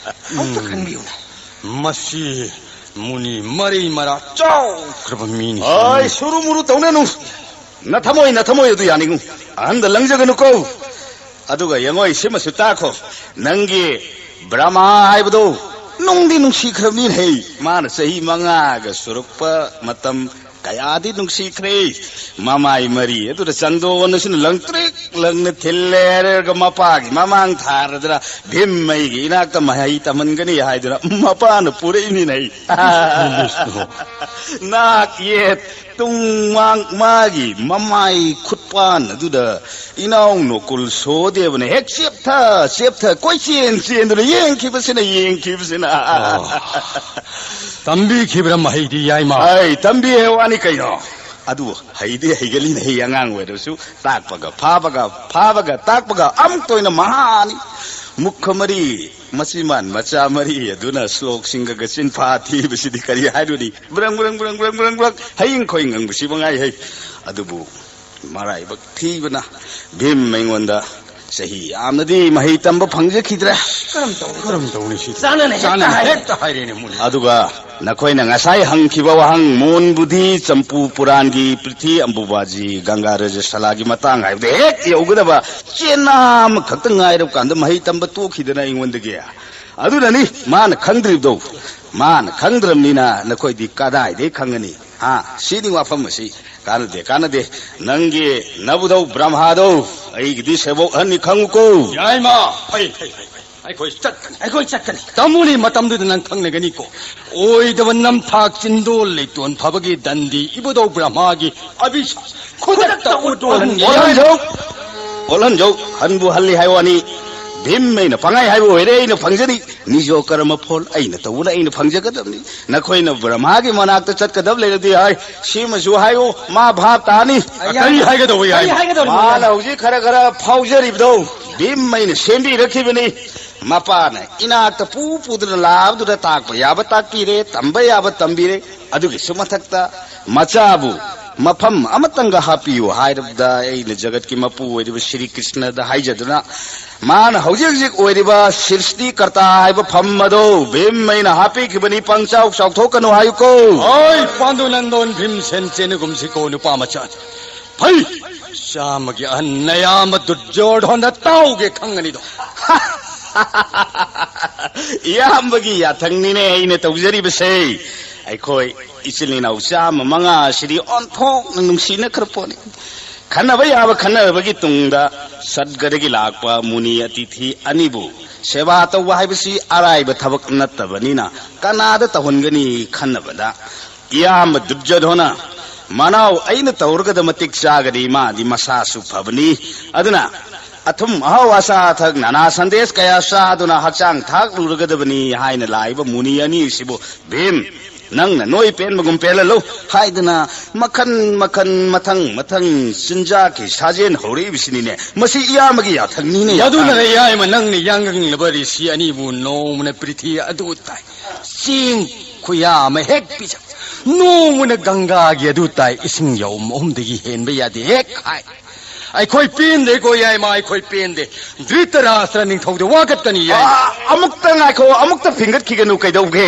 ꯑꯝꯇ ꯎꯝ꯫ ꯈꯟꯕꯤꯌꯨꯅꯦ꯫ ꯃꯁꯤ ꯃꯨꯅꯤ ꯃꯔꯩ ꯃꯔꯥ ꯆꯥꯎꯈ꯭ꯔꯕ ꯃꯤꯅꯤ꯫ ꯑꯣꯏ, ꯁꯨꯔꯨ ꯃꯨꯔꯨ ꯇꯧꯅꯅꯨ꯫ ꯅꯊꯃꯣꯏ, ꯅꯊꯃꯣꯏ ꯑꯗꯨ ꯌꯥꯅꯤꯡꯉꯨ꯫ ꯑꯍꯟꯗ ꯂꯪꯖꯒꯅꯨꯀꯣ꯫ ꯑꯗꯨꯒ ꯌꯦꯡꯉꯣꯏ, ꯁꯤꯃꯁꯨ ꯇꯥꯈꯣ꯫ ꯅꯪꯒꯤ ꯕ꯭ꯔꯍꯃꯥ ꯍꯥꯏꯕꯗꯣ ꯅꯨꯡꯗꯤ ꯅꯨꯡꯁꯤꯈ꯭ꯔꯕꯅꯤꯅꯦ ꯍꯦ꯫ ꯃꯥꯅ ꯆꯍꯤ ꯃꯉꯥꯒ ꯁꯨꯔꯛꯄ ꯃꯇꯝ ꯀꯌꯥꯗꯤ ꯅꯨꯡꯁꯤꯈ꯭ꯔꯦ꯫ ꯃꯃꯥꯏ ꯃꯔꯤ ꯑꯗꯨꯗ ꯆꯟꯗꯣꯟ ꯑꯁꯤꯅ ꯂꯪꯇ꯭ꯔꯤꯛ ꯂꯪꯅ ꯊꯤꯜꯂꯦ ꯍꯥꯏꯔꯒ ꯃꯄꯥꯒꯤ ꯃꯃꯥꯡ ꯊꯥꯔꯗꯅ ꯚꯤꯝꯃꯩꯒꯤ ꯏꯅꯥꯛꯇ ꯃꯍꯩ ꯇꯝꯍꯟꯒꯅꯤ ꯍꯥꯏꯗꯨꯅ ꯃꯄꯥꯅ ꯄꯨꯔꯛꯏꯅꯤꯅꯦ꯫ ꯅꯥꯛ ꯌꯦꯠ ꯇꯨꯡ ꯃꯥꯡ ꯃꯥꯒꯤ ꯃꯃꯥꯏ ꯈꯨꯠꯄꯥꯟ ꯑꯗꯨꯗ ꯏꯅꯥꯎ ꯅꯣꯀꯨꯜ ꯁꯣꯗꯦꯕꯅ ꯍꯦꯛ ꯆꯦꯞꯊ ꯆꯦꯞꯊ ꯀꯣꯏꯆꯦꯟ ꯆꯦꯟꯗꯨꯅ ꯌꯦꯡꯈꯤꯕꯁꯤꯅ ꯌꯦꯡꯈꯤꯕꯁꯤꯅ꯫ ꯑꯣ꯫ ꯇꯝꯕꯤꯈꯤꯕ꯭ꯔꯥ ꯃꯍꯩꯗꯤ, ꯌꯥꯏꯃ? ꯑꯩ ꯇꯝꯕꯤꯌꯦ ꯋꯥꯅꯤ ꯀꯩꯅꯣ꯫ ꯑꯗꯨ ꯍꯩꯗꯤ ꯍꯩꯒꯜꯂꯤꯅꯦ, ꯍꯩ ꯑꯉꯥꯡ ꯑꯣꯏꯔꯁꯨ ꯇꯥꯛꯄꯒ ꯐꯥꯕꯒ, ꯐꯥꯕꯒ ꯇꯥꯛꯄꯒ ꯑꯃꯨꯛꯇ ꯑꯣꯏꯅ ꯃꯍꯥꯅꯤ꯫ ꯃꯨꯈ ꯃꯔꯤ, ꯃꯆꯤꯟꯕꯥꯟ ꯃꯆꯥ ꯃꯔꯤ ꯑꯗꯨꯅ ꯁ꯭ꯂꯣꯛꯁꯤꯡꯒꯒ ꯆꯤꯟꯐꯥ ꯊꯤꯕꯁꯤꯗꯤ ꯀꯔꯤ ꯍꯥꯏꯔꯨꯅꯤ? ꯕ꯭ꯔꯪ, ꯕ꯭ꯔꯪ, ꯕ꯭ꯔꯪ, ꯕ꯭ꯔꯪ, ꯕ꯭ꯔꯪ, ꯕ꯭ꯔꯪ, ꯍꯌꯤꯡ ꯈꯣꯏ ꯉꯪꯕꯁꯤ ꯃꯉꯥꯏ ꯍꯩ꯫ ꯑꯗꯨꯕꯨ ꯃꯔꯥꯏꯕꯛ ꯊꯤꯕꯅ ꯚꯤꯝ ꯑꯩꯉꯣꯟꯗ ꯆꯍꯤ ꯌꯥꯝꯅꯗꯤ ꯃꯍꯩ ꯇꯝꯕ ꯐꯪꯖꯈꯤꯗ꯭ꯔꯦ꯫ ꯀꯔꯝ ꯇꯧꯅꯤ? ꯀꯔꯝ ꯇꯧꯅꯤ ꯁꯤꯗꯤ? ꯆꯥꯅꯅ ꯍꯦꯛꯇ ꯆꯥꯅꯅ ꯍꯥꯏꯔꯦ꯫ ꯍꯦꯛꯇ ꯍꯥꯏꯔꯦꯅꯦ, ꯃꯨꯅꯤ꯫ ꯑꯗꯨꯒ ꯅꯈꯣꯏꯅ ꯉꯁꯥꯏ ꯍꯪꯈꯤꯕ ꯋꯥꯍꯪ, ꯃꯣꯟ ꯕꯨꯙꯤ, ꯆꯝꯄꯨ ꯄꯨꯔꯥꯟꯒꯤ ꯄ꯭ꯔꯤꯊꯤ ꯑꯝꯕꯨꯕꯥꯖꯤ, ꯒꯪꯒꯥ ꯔꯖꯁꯂꯥꯒꯤ ꯃꯇꯥꯡ ꯍꯥꯏꯕꯗ ꯍꯦꯛ ꯌꯧꯒꯗꯕ ꯆꯦꯅꯥ ꯑꯃꯈꯛꯇ ꯉꯥꯏꯔꯕ ꯀꯥꯟꯗ ꯃꯍꯩ ꯇꯝꯕ ꯇꯣꯛꯈꯤꯗꯅ ꯑꯩꯉꯣꯟꯗꯒꯤ꯫ ꯑꯗꯨꯅꯅꯤ ꯃꯥꯅ ꯈꯪꯗ꯭ꯔꯤꯕꯗꯣ꯫ ꯃꯥꯅ ꯈꯪꯗ꯭ꯔꯕꯅꯤꯅ ꯅꯈꯣꯏꯗꯤ ꯀꯗꯥꯏꯗꯒꯤ ꯈꯪꯒꯅꯤ? ꯍꯥ? ꯁꯤꯅꯤ ꯋꯥꯐꯝ ꯑꯁꯤ꯫ ꯀꯥꯟꯅꯗꯦ, ꯀꯥꯟꯅꯗꯦ꯫ ꯅꯪꯒꯤ ꯅꯕꯨꯙꯧ ꯕ꯭ꯔꯍ꯭ꯃꯥꯗꯧ ꯑꯩꯒꯤꯗꯤ ꯁꯦꯕꯣꯛ ꯑꯍꯟꯅꯤ, ꯈꯪꯉꯨꯀꯣ꯫ ꯌꯥꯏꯃ, ꯐꯩ, ꯐꯩ, ꯐꯩ, ꯐꯩ꯫ ꯑꯩꯈꯣꯏ ꯆꯠꯀꯅꯤ꯫ ꯑꯩꯈꯣꯏ ꯆꯠꯀꯅꯤ꯫ ꯇꯝꯃꯨꯅꯤ, ꯃꯇꯝꯗꯨꯗ ꯅꯪ ꯈꯪꯂꯒꯅꯤꯀꯣ꯫ ꯑꯣꯏꯗꯕ ꯅꯝꯊꯥꯛ ꯆꯤꯟꯗꯣꯜ ꯂꯩꯇꯣꯟ ꯐꯕꯒꯤ ꯗꯟꯗꯤ ꯏꯕꯨꯙꯧ ꯕ꯭ꯔꯍ꯭ꯃꯥꯒꯤ ꯑꯕꯤꯁꯥ ꯈꯨꯗꯛꯇ ꯎꯠ ꯑꯣꯜꯍꯟꯒꯦ꯫ ꯑꯣꯜꯍꯟꯖꯧ, ꯑꯣꯜꯍꯟꯖꯧ꯫ ꯍꯟꯕꯨ ꯍꯜꯂꯤ ꯍꯥꯏ ꯋꯥꯅꯤ꯫ ꯚꯤꯝ ꯑꯩꯅ ꯄꯪꯍꯥꯏ ꯍꯥꯏꯕ ꯑꯣꯏꯔꯦ, ꯑꯩꯅ ꯐꯪꯖꯅꯤ꯫ ꯅꯤꯖꯣ ꯀꯔꯃ ꯐꯣꯜ ꯑꯩꯅ ꯇꯧꯕꯅ ꯑꯩꯅ ꯐꯪꯖꯒꯗꯕꯅꯤ꯫ ꯅꯈꯣꯏꯅ ꯕ꯭ꯔꯍ꯭ꯃꯥꯒꯤ ꯃꯅꯥꯛꯇ ꯆꯠꯀꯗꯕ ꯂꯩꯔꯗꯤ ꯍꯥꯏ, ꯁꯤꯃꯁꯨ ꯍꯥꯏꯌꯨ, ꯃꯥ ꯚꯥꯞ ꯇꯥꯅꯤ꯫ ꯀꯔꯤ ꯍꯥꯏꯒꯗꯧꯕ ꯌꯥꯏ? ꯀꯔꯤ ꯍꯥꯏꯒꯗꯧꯔꯤꯅꯣ? ꯃꯥꯅ ꯍꯧꯖꯤꯛ ꯈꯔ ꯈꯔ ꯐꯥꯎꯖꯔꯤꯕꯗꯣ ꯚꯤꯝ ꯑꯩꯅ ꯁꯦꯝꯕꯤꯔꯛꯈꯤꯕꯅꯤ꯫ ꯃꯄꯥꯅ ꯏꯅꯥꯛꯇ ꯄꯨ ꯄꯨꯗꯨꯅ ꯂꯥꯛꯑꯕꯗꯨꯗ ꯇꯥꯛꯄ ꯌꯥꯕ ꯇꯥꯛꯄꯤꯔꯦ, ꯇꯝꯕ ꯌꯥꯕ ꯇꯝꯕꯤꯔꯦ꯫ ꯑꯗꯨꯒꯤꯁꯨ ꯃꯊꯛꯇ ꯃꯆꯥꯕꯨ ꯃꯐꯝ ꯑꯃꯇꯪꯒ ꯍꯥꯞꯄꯤꯌꯨ ꯍꯥꯏꯔꯕꯗ ꯑꯩꯅ ꯖꯒꯠꯀꯤ ꯃꯄꯨ ꯑꯣꯏꯔꯤꯕ ꯁ꯭ꯔꯤ ꯀ꯭ꯔꯤꯁꯅꯗ ꯍꯥꯏꯖꯗꯨꯅ ꯃꯥꯅ ꯍꯧꯖꯤꯛ ꯍꯧꯖꯤꯛ ꯑꯣꯏꯔꯤꯕ ꯁ꯭ꯔꯤꯁꯇꯤ ꯀꯔꯇꯥ ꯍꯥꯏꯕ ꯐꯝ ꯑꯗꯣ ꯚꯤꯝ ꯑꯩꯅ ꯍꯥꯞꯄꯤꯈꯤꯕꯅꯤ, ꯄꯪꯆꯥꯎ ꯆꯥꯎꯊꯣꯛꯀꯅꯨ ꯍꯥꯏꯌꯨꯀꯣ꯫ ꯍꯣꯏ, ꯄꯥꯟꯗꯨ ꯅꯟꯗꯣꯟ ꯚꯤꯝꯁꯦꯟ ꯆꯦꯟꯅꯒꯨꯝꯁꯤꯀꯣ, ꯅꯨꯄꯥ ꯃꯆꯥ꯫ ꯐꯩ! ꯆꯥꯝꯃꯒꯤ ꯑꯍꯟ ꯅꯌꯥꯝꯕ ꯗꯨꯔꯖꯣꯙꯟꯗ ꯇꯥꯎꯒꯦ ꯈꯪꯒꯅꯤꯗꯣ꯫ ꯏꯌꯥꯝꯕꯒꯤ ꯌꯥꯊꯪꯅꯤꯅꯦ ꯑꯩꯅ ꯇꯧꯖꯔꯤꯕꯁꯦ꯫ ꯑꯩꯈꯣꯏ ꯏꯆꯤꯜ ꯏꯅꯥꯎ ꯆꯥꯝꯃ ꯃꯉꯥ ꯑꯁꯤꯗꯤ ꯑꯣꯟꯊꯣꯛꯅ ꯅꯨꯡꯁꯤꯅꯈ꯭ꯔ ꯄꯣꯠꯅꯤ꯫ ꯈꯟꯅꯕ ꯌꯥꯕ ꯈꯟꯅꯔꯕꯒꯤ ꯇꯨꯡꯗ ꯁꯠꯒꯗꯒꯤ ꯂꯥꯛꯄ ꯃꯨꯅꯤ ꯑꯇꯤꯊꯤ ꯑꯅꯤꯕꯨ ꯁꯦꯕꯥ ꯇꯧꯕ ꯍꯥꯏꯕꯁꯤ ꯑꯔꯥꯏꯕ ꯊꯕꯛ ꯅꯠꯇꯕꯅꯤꯅ ꯀꯅꯥꯗ ꯇꯧꯍꯟꯒꯅꯤ ꯈꯟꯅꯕꯗ ꯏꯌꯥꯝꯕ ꯗꯨꯔꯖꯣꯙꯣꯅ ꯃꯅꯥꯎ ꯑꯩꯅ ꯇꯧꯔꯒꯗ ꯃꯇꯤꯛ ꯆꯥꯒꯅꯤ, ꯃꯥꯗꯤ ꯃꯁꯥꯁꯨ ꯐꯕꯅꯤ, ꯑꯗꯨꯅ ꯑꯊꯨꯝ ꯑꯍꯥꯎ ꯑꯆꯥ ꯑꯊꯛ ꯅꯥꯅꯥ ꯁꯟꯗꯦꯁ ꯀꯌꯥ ꯆꯥꯗꯨꯅ ꯍꯛꯆꯥꯡ ꯊꯥꯛꯂꯨꯔꯒꯗꯕꯅꯤ ꯍꯥꯏꯅ ꯂꯥꯛꯏꯕ ꯃꯨꯅꯤ ꯑꯅꯤꯁꯤꯕꯨ ꯚꯤꯝ ꯅꯪꯅ ꯅꯣꯏ ꯄꯦꯟꯕꯒꯨꯝ ꯄꯦꯜꯍꯜꯂꯨ ꯍꯥꯏꯗꯅ ꯃꯈꯟ ꯃꯈꯟ ꯃꯊꯪ ꯃꯊꯪ ꯆꯤꯟꯖꯥꯛꯀꯤ ꯁꯥꯖꯦꯟ ꯍꯧꯔꯛꯏꯕꯁꯤꯅꯤꯅꯦ꯫ ꯃꯁꯤ ꯏꯌꯥꯝꯕꯒꯤ ꯌꯥꯊꯪꯅꯤꯅꯦ꯫ ꯃꯗꯨꯅ ꯌꯥꯊꯪ꯫ ꯏꯌꯥꯝꯕ ꯅꯪꯅ ꯌꯥꯡꯂꯕ ꯔꯤꯁꯤ ꯑꯅꯤꯕꯨ ꯅꯣꯡꯃꯅ ꯄ꯭ꯔꯤꯊꯤ ꯑꯗꯨ ꯇꯥꯏ, ꯆꯦꯡ ꯈꯨꯌꯥ ꯑꯃ ꯍꯦꯛ ꯄꯤꯖ, ꯅꯣꯡꯃꯅ ꯒꯪꯒꯥꯒꯤ ꯑꯗꯨ ꯇꯥꯏ, ꯏꯁꯤꯡ ꯌꯥꯎꯝ ꯑꯍꯨꯝꯗꯒꯤ ꯍꯦꯟꯕ ꯌꯥꯗꯦ ꯍꯦꯛ ꯍꯥꯏ꯫ ꯑꯩꯈꯣꯏ ꯄꯦꯟꯗꯦꯀꯣ ꯌꯥꯏꯃ, ꯑꯩꯈꯣꯏ ꯄꯦꯟꯗꯦ꯫ ꯙ꯭ꯔꯤꯇꯔꯥꯁꯇ꯭ꯔ ꯅꯤꯡꯊꯧꯗ ꯋꯥꯀꯠꯀꯅꯤ ꯌꯥꯏ꯫ ꯑꯥ, ꯑꯃꯨꯛꯇ ꯉꯥꯏꯈꯣ, ꯑꯃꯨꯛꯇ ꯐꯤꯡꯒꯠꯈꯤꯒꯅꯨ, ꯀꯩꯗꯧꯒꯦ?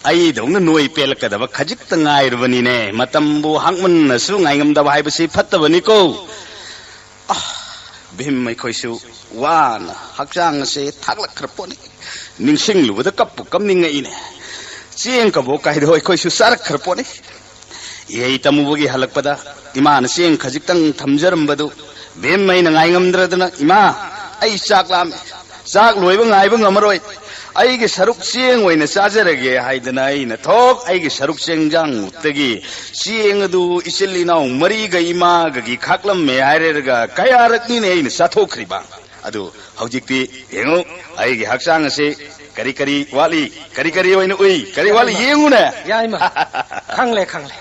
ꯑꯩꯗꯧꯅ ꯅꯣꯏ ꯄꯦꯜꯂꯛꯀꯗꯕ ꯈꯖꯤꯛꯇ ꯉꯥꯏꯔꯕꯅꯤꯅꯦ꯫ ꯃꯇꯝꯕꯨ ꯍꯥꯡꯃꯟꯅꯁꯨ ꯉꯥꯏꯉꯝꯗꯕ ꯍꯥꯏꯕꯁꯤ ꯐꯠꯇꯕꯅꯤꯀꯣ꯫ ꯑꯥ, ꯚꯤꯝ ꯑꯩꯈꯣꯏꯁꯨ ꯋꯥꯅ ꯍꯛꯆꯥꯡ ꯑꯁꯦ ꯊꯥꯛꯂꯛꯈ꯭ꯔ ꯄꯣꯠꯅꯤ꯫ ꯅꯤꯡꯁꯤꯡꯂꯨꯕꯗ ꯀꯞꯄꯨ ꯀꯞꯅꯤꯡꯉꯛꯏꯅꯦ꯫ ꯆꯦꯡ ꯀꯕꯣꯛ ꯀꯥꯏꯗꯣ ꯑꯩꯈꯣꯏꯁꯨ ꯆꯥꯔꯛꯈ꯭ꯔ ꯄꯣꯠꯅꯤ꯫ ꯏꯍꯩ ꯇꯝꯃꯨꯕꯒꯤ ꯍꯜꯂꯛꯄꯗ ꯏꯃꯥꯅ ꯆꯦꯡ ꯈꯖꯤꯛꯇꯪ ꯊꯝꯖꯔꯝꯕꯗꯨ ꯚꯤꯝ ꯑꯩꯅ ꯉꯥꯏꯉꯝꯗ꯭ꯔꯗꯅ, "ꯏꯃꯥ, ꯑꯩ ꯆꯥꯛ ꯂꯥꯝꯃꯦ, ꯆꯥꯛ ꯂꯣꯏꯕ ꯉꯥꯏꯕ ꯉꯝꯃꯔꯣꯏ, ꯑꯩꯒꯤ ꯁꯔꯨꯛ ꯆꯦꯡ ꯑꯣꯏꯅ ꯆꯥꯖꯔꯒꯦ" ꯍꯥꯏꯗꯅ ꯑꯩꯅ ꯊꯣꯛ ꯑꯩꯒꯤ ꯁꯔꯨꯛ ꯆꯦꯡꯖꯥꯡꯃꯨꯛꯇꯒꯤ ꯆꯦꯡ ꯑꯗꯨ ꯏꯆꯤꯜ ꯏꯅꯥꯎ ꯃꯔꯤꯒ ꯏꯃꯥꯒꯒꯤ ꯈꯥꯛꯂꯝꯃꯦ ꯍꯥꯏꯔꯒ ꯀꯌꯥꯔꯛꯅꯤꯅꯦ ꯑꯩꯅ ꯆꯥꯊꯣꯛꯈ꯭ꯔꯤꯕ꯫ ꯑꯗꯨ ꯍꯧꯖꯤꯛꯇꯤ ꯌꯦꯡꯉꯨ, ꯑꯩꯒꯤ ꯍꯛꯆꯥꯡ ꯑꯁꯤ ꯀꯔꯤ ꯀꯔꯤ ꯋꯥꯠꯂꯤ, ꯀꯔꯤ ꯀꯔꯤ ꯑꯣꯏꯅ ꯎꯏ, ꯀꯔꯤ ꯋꯥꯠꯂꯤ, ꯌꯦꯡꯉꯨꯅꯦ꯫ ꯌꯥꯏꯃ, ꯈꯪꯂꯦ, ꯈꯪꯂꯦ꯫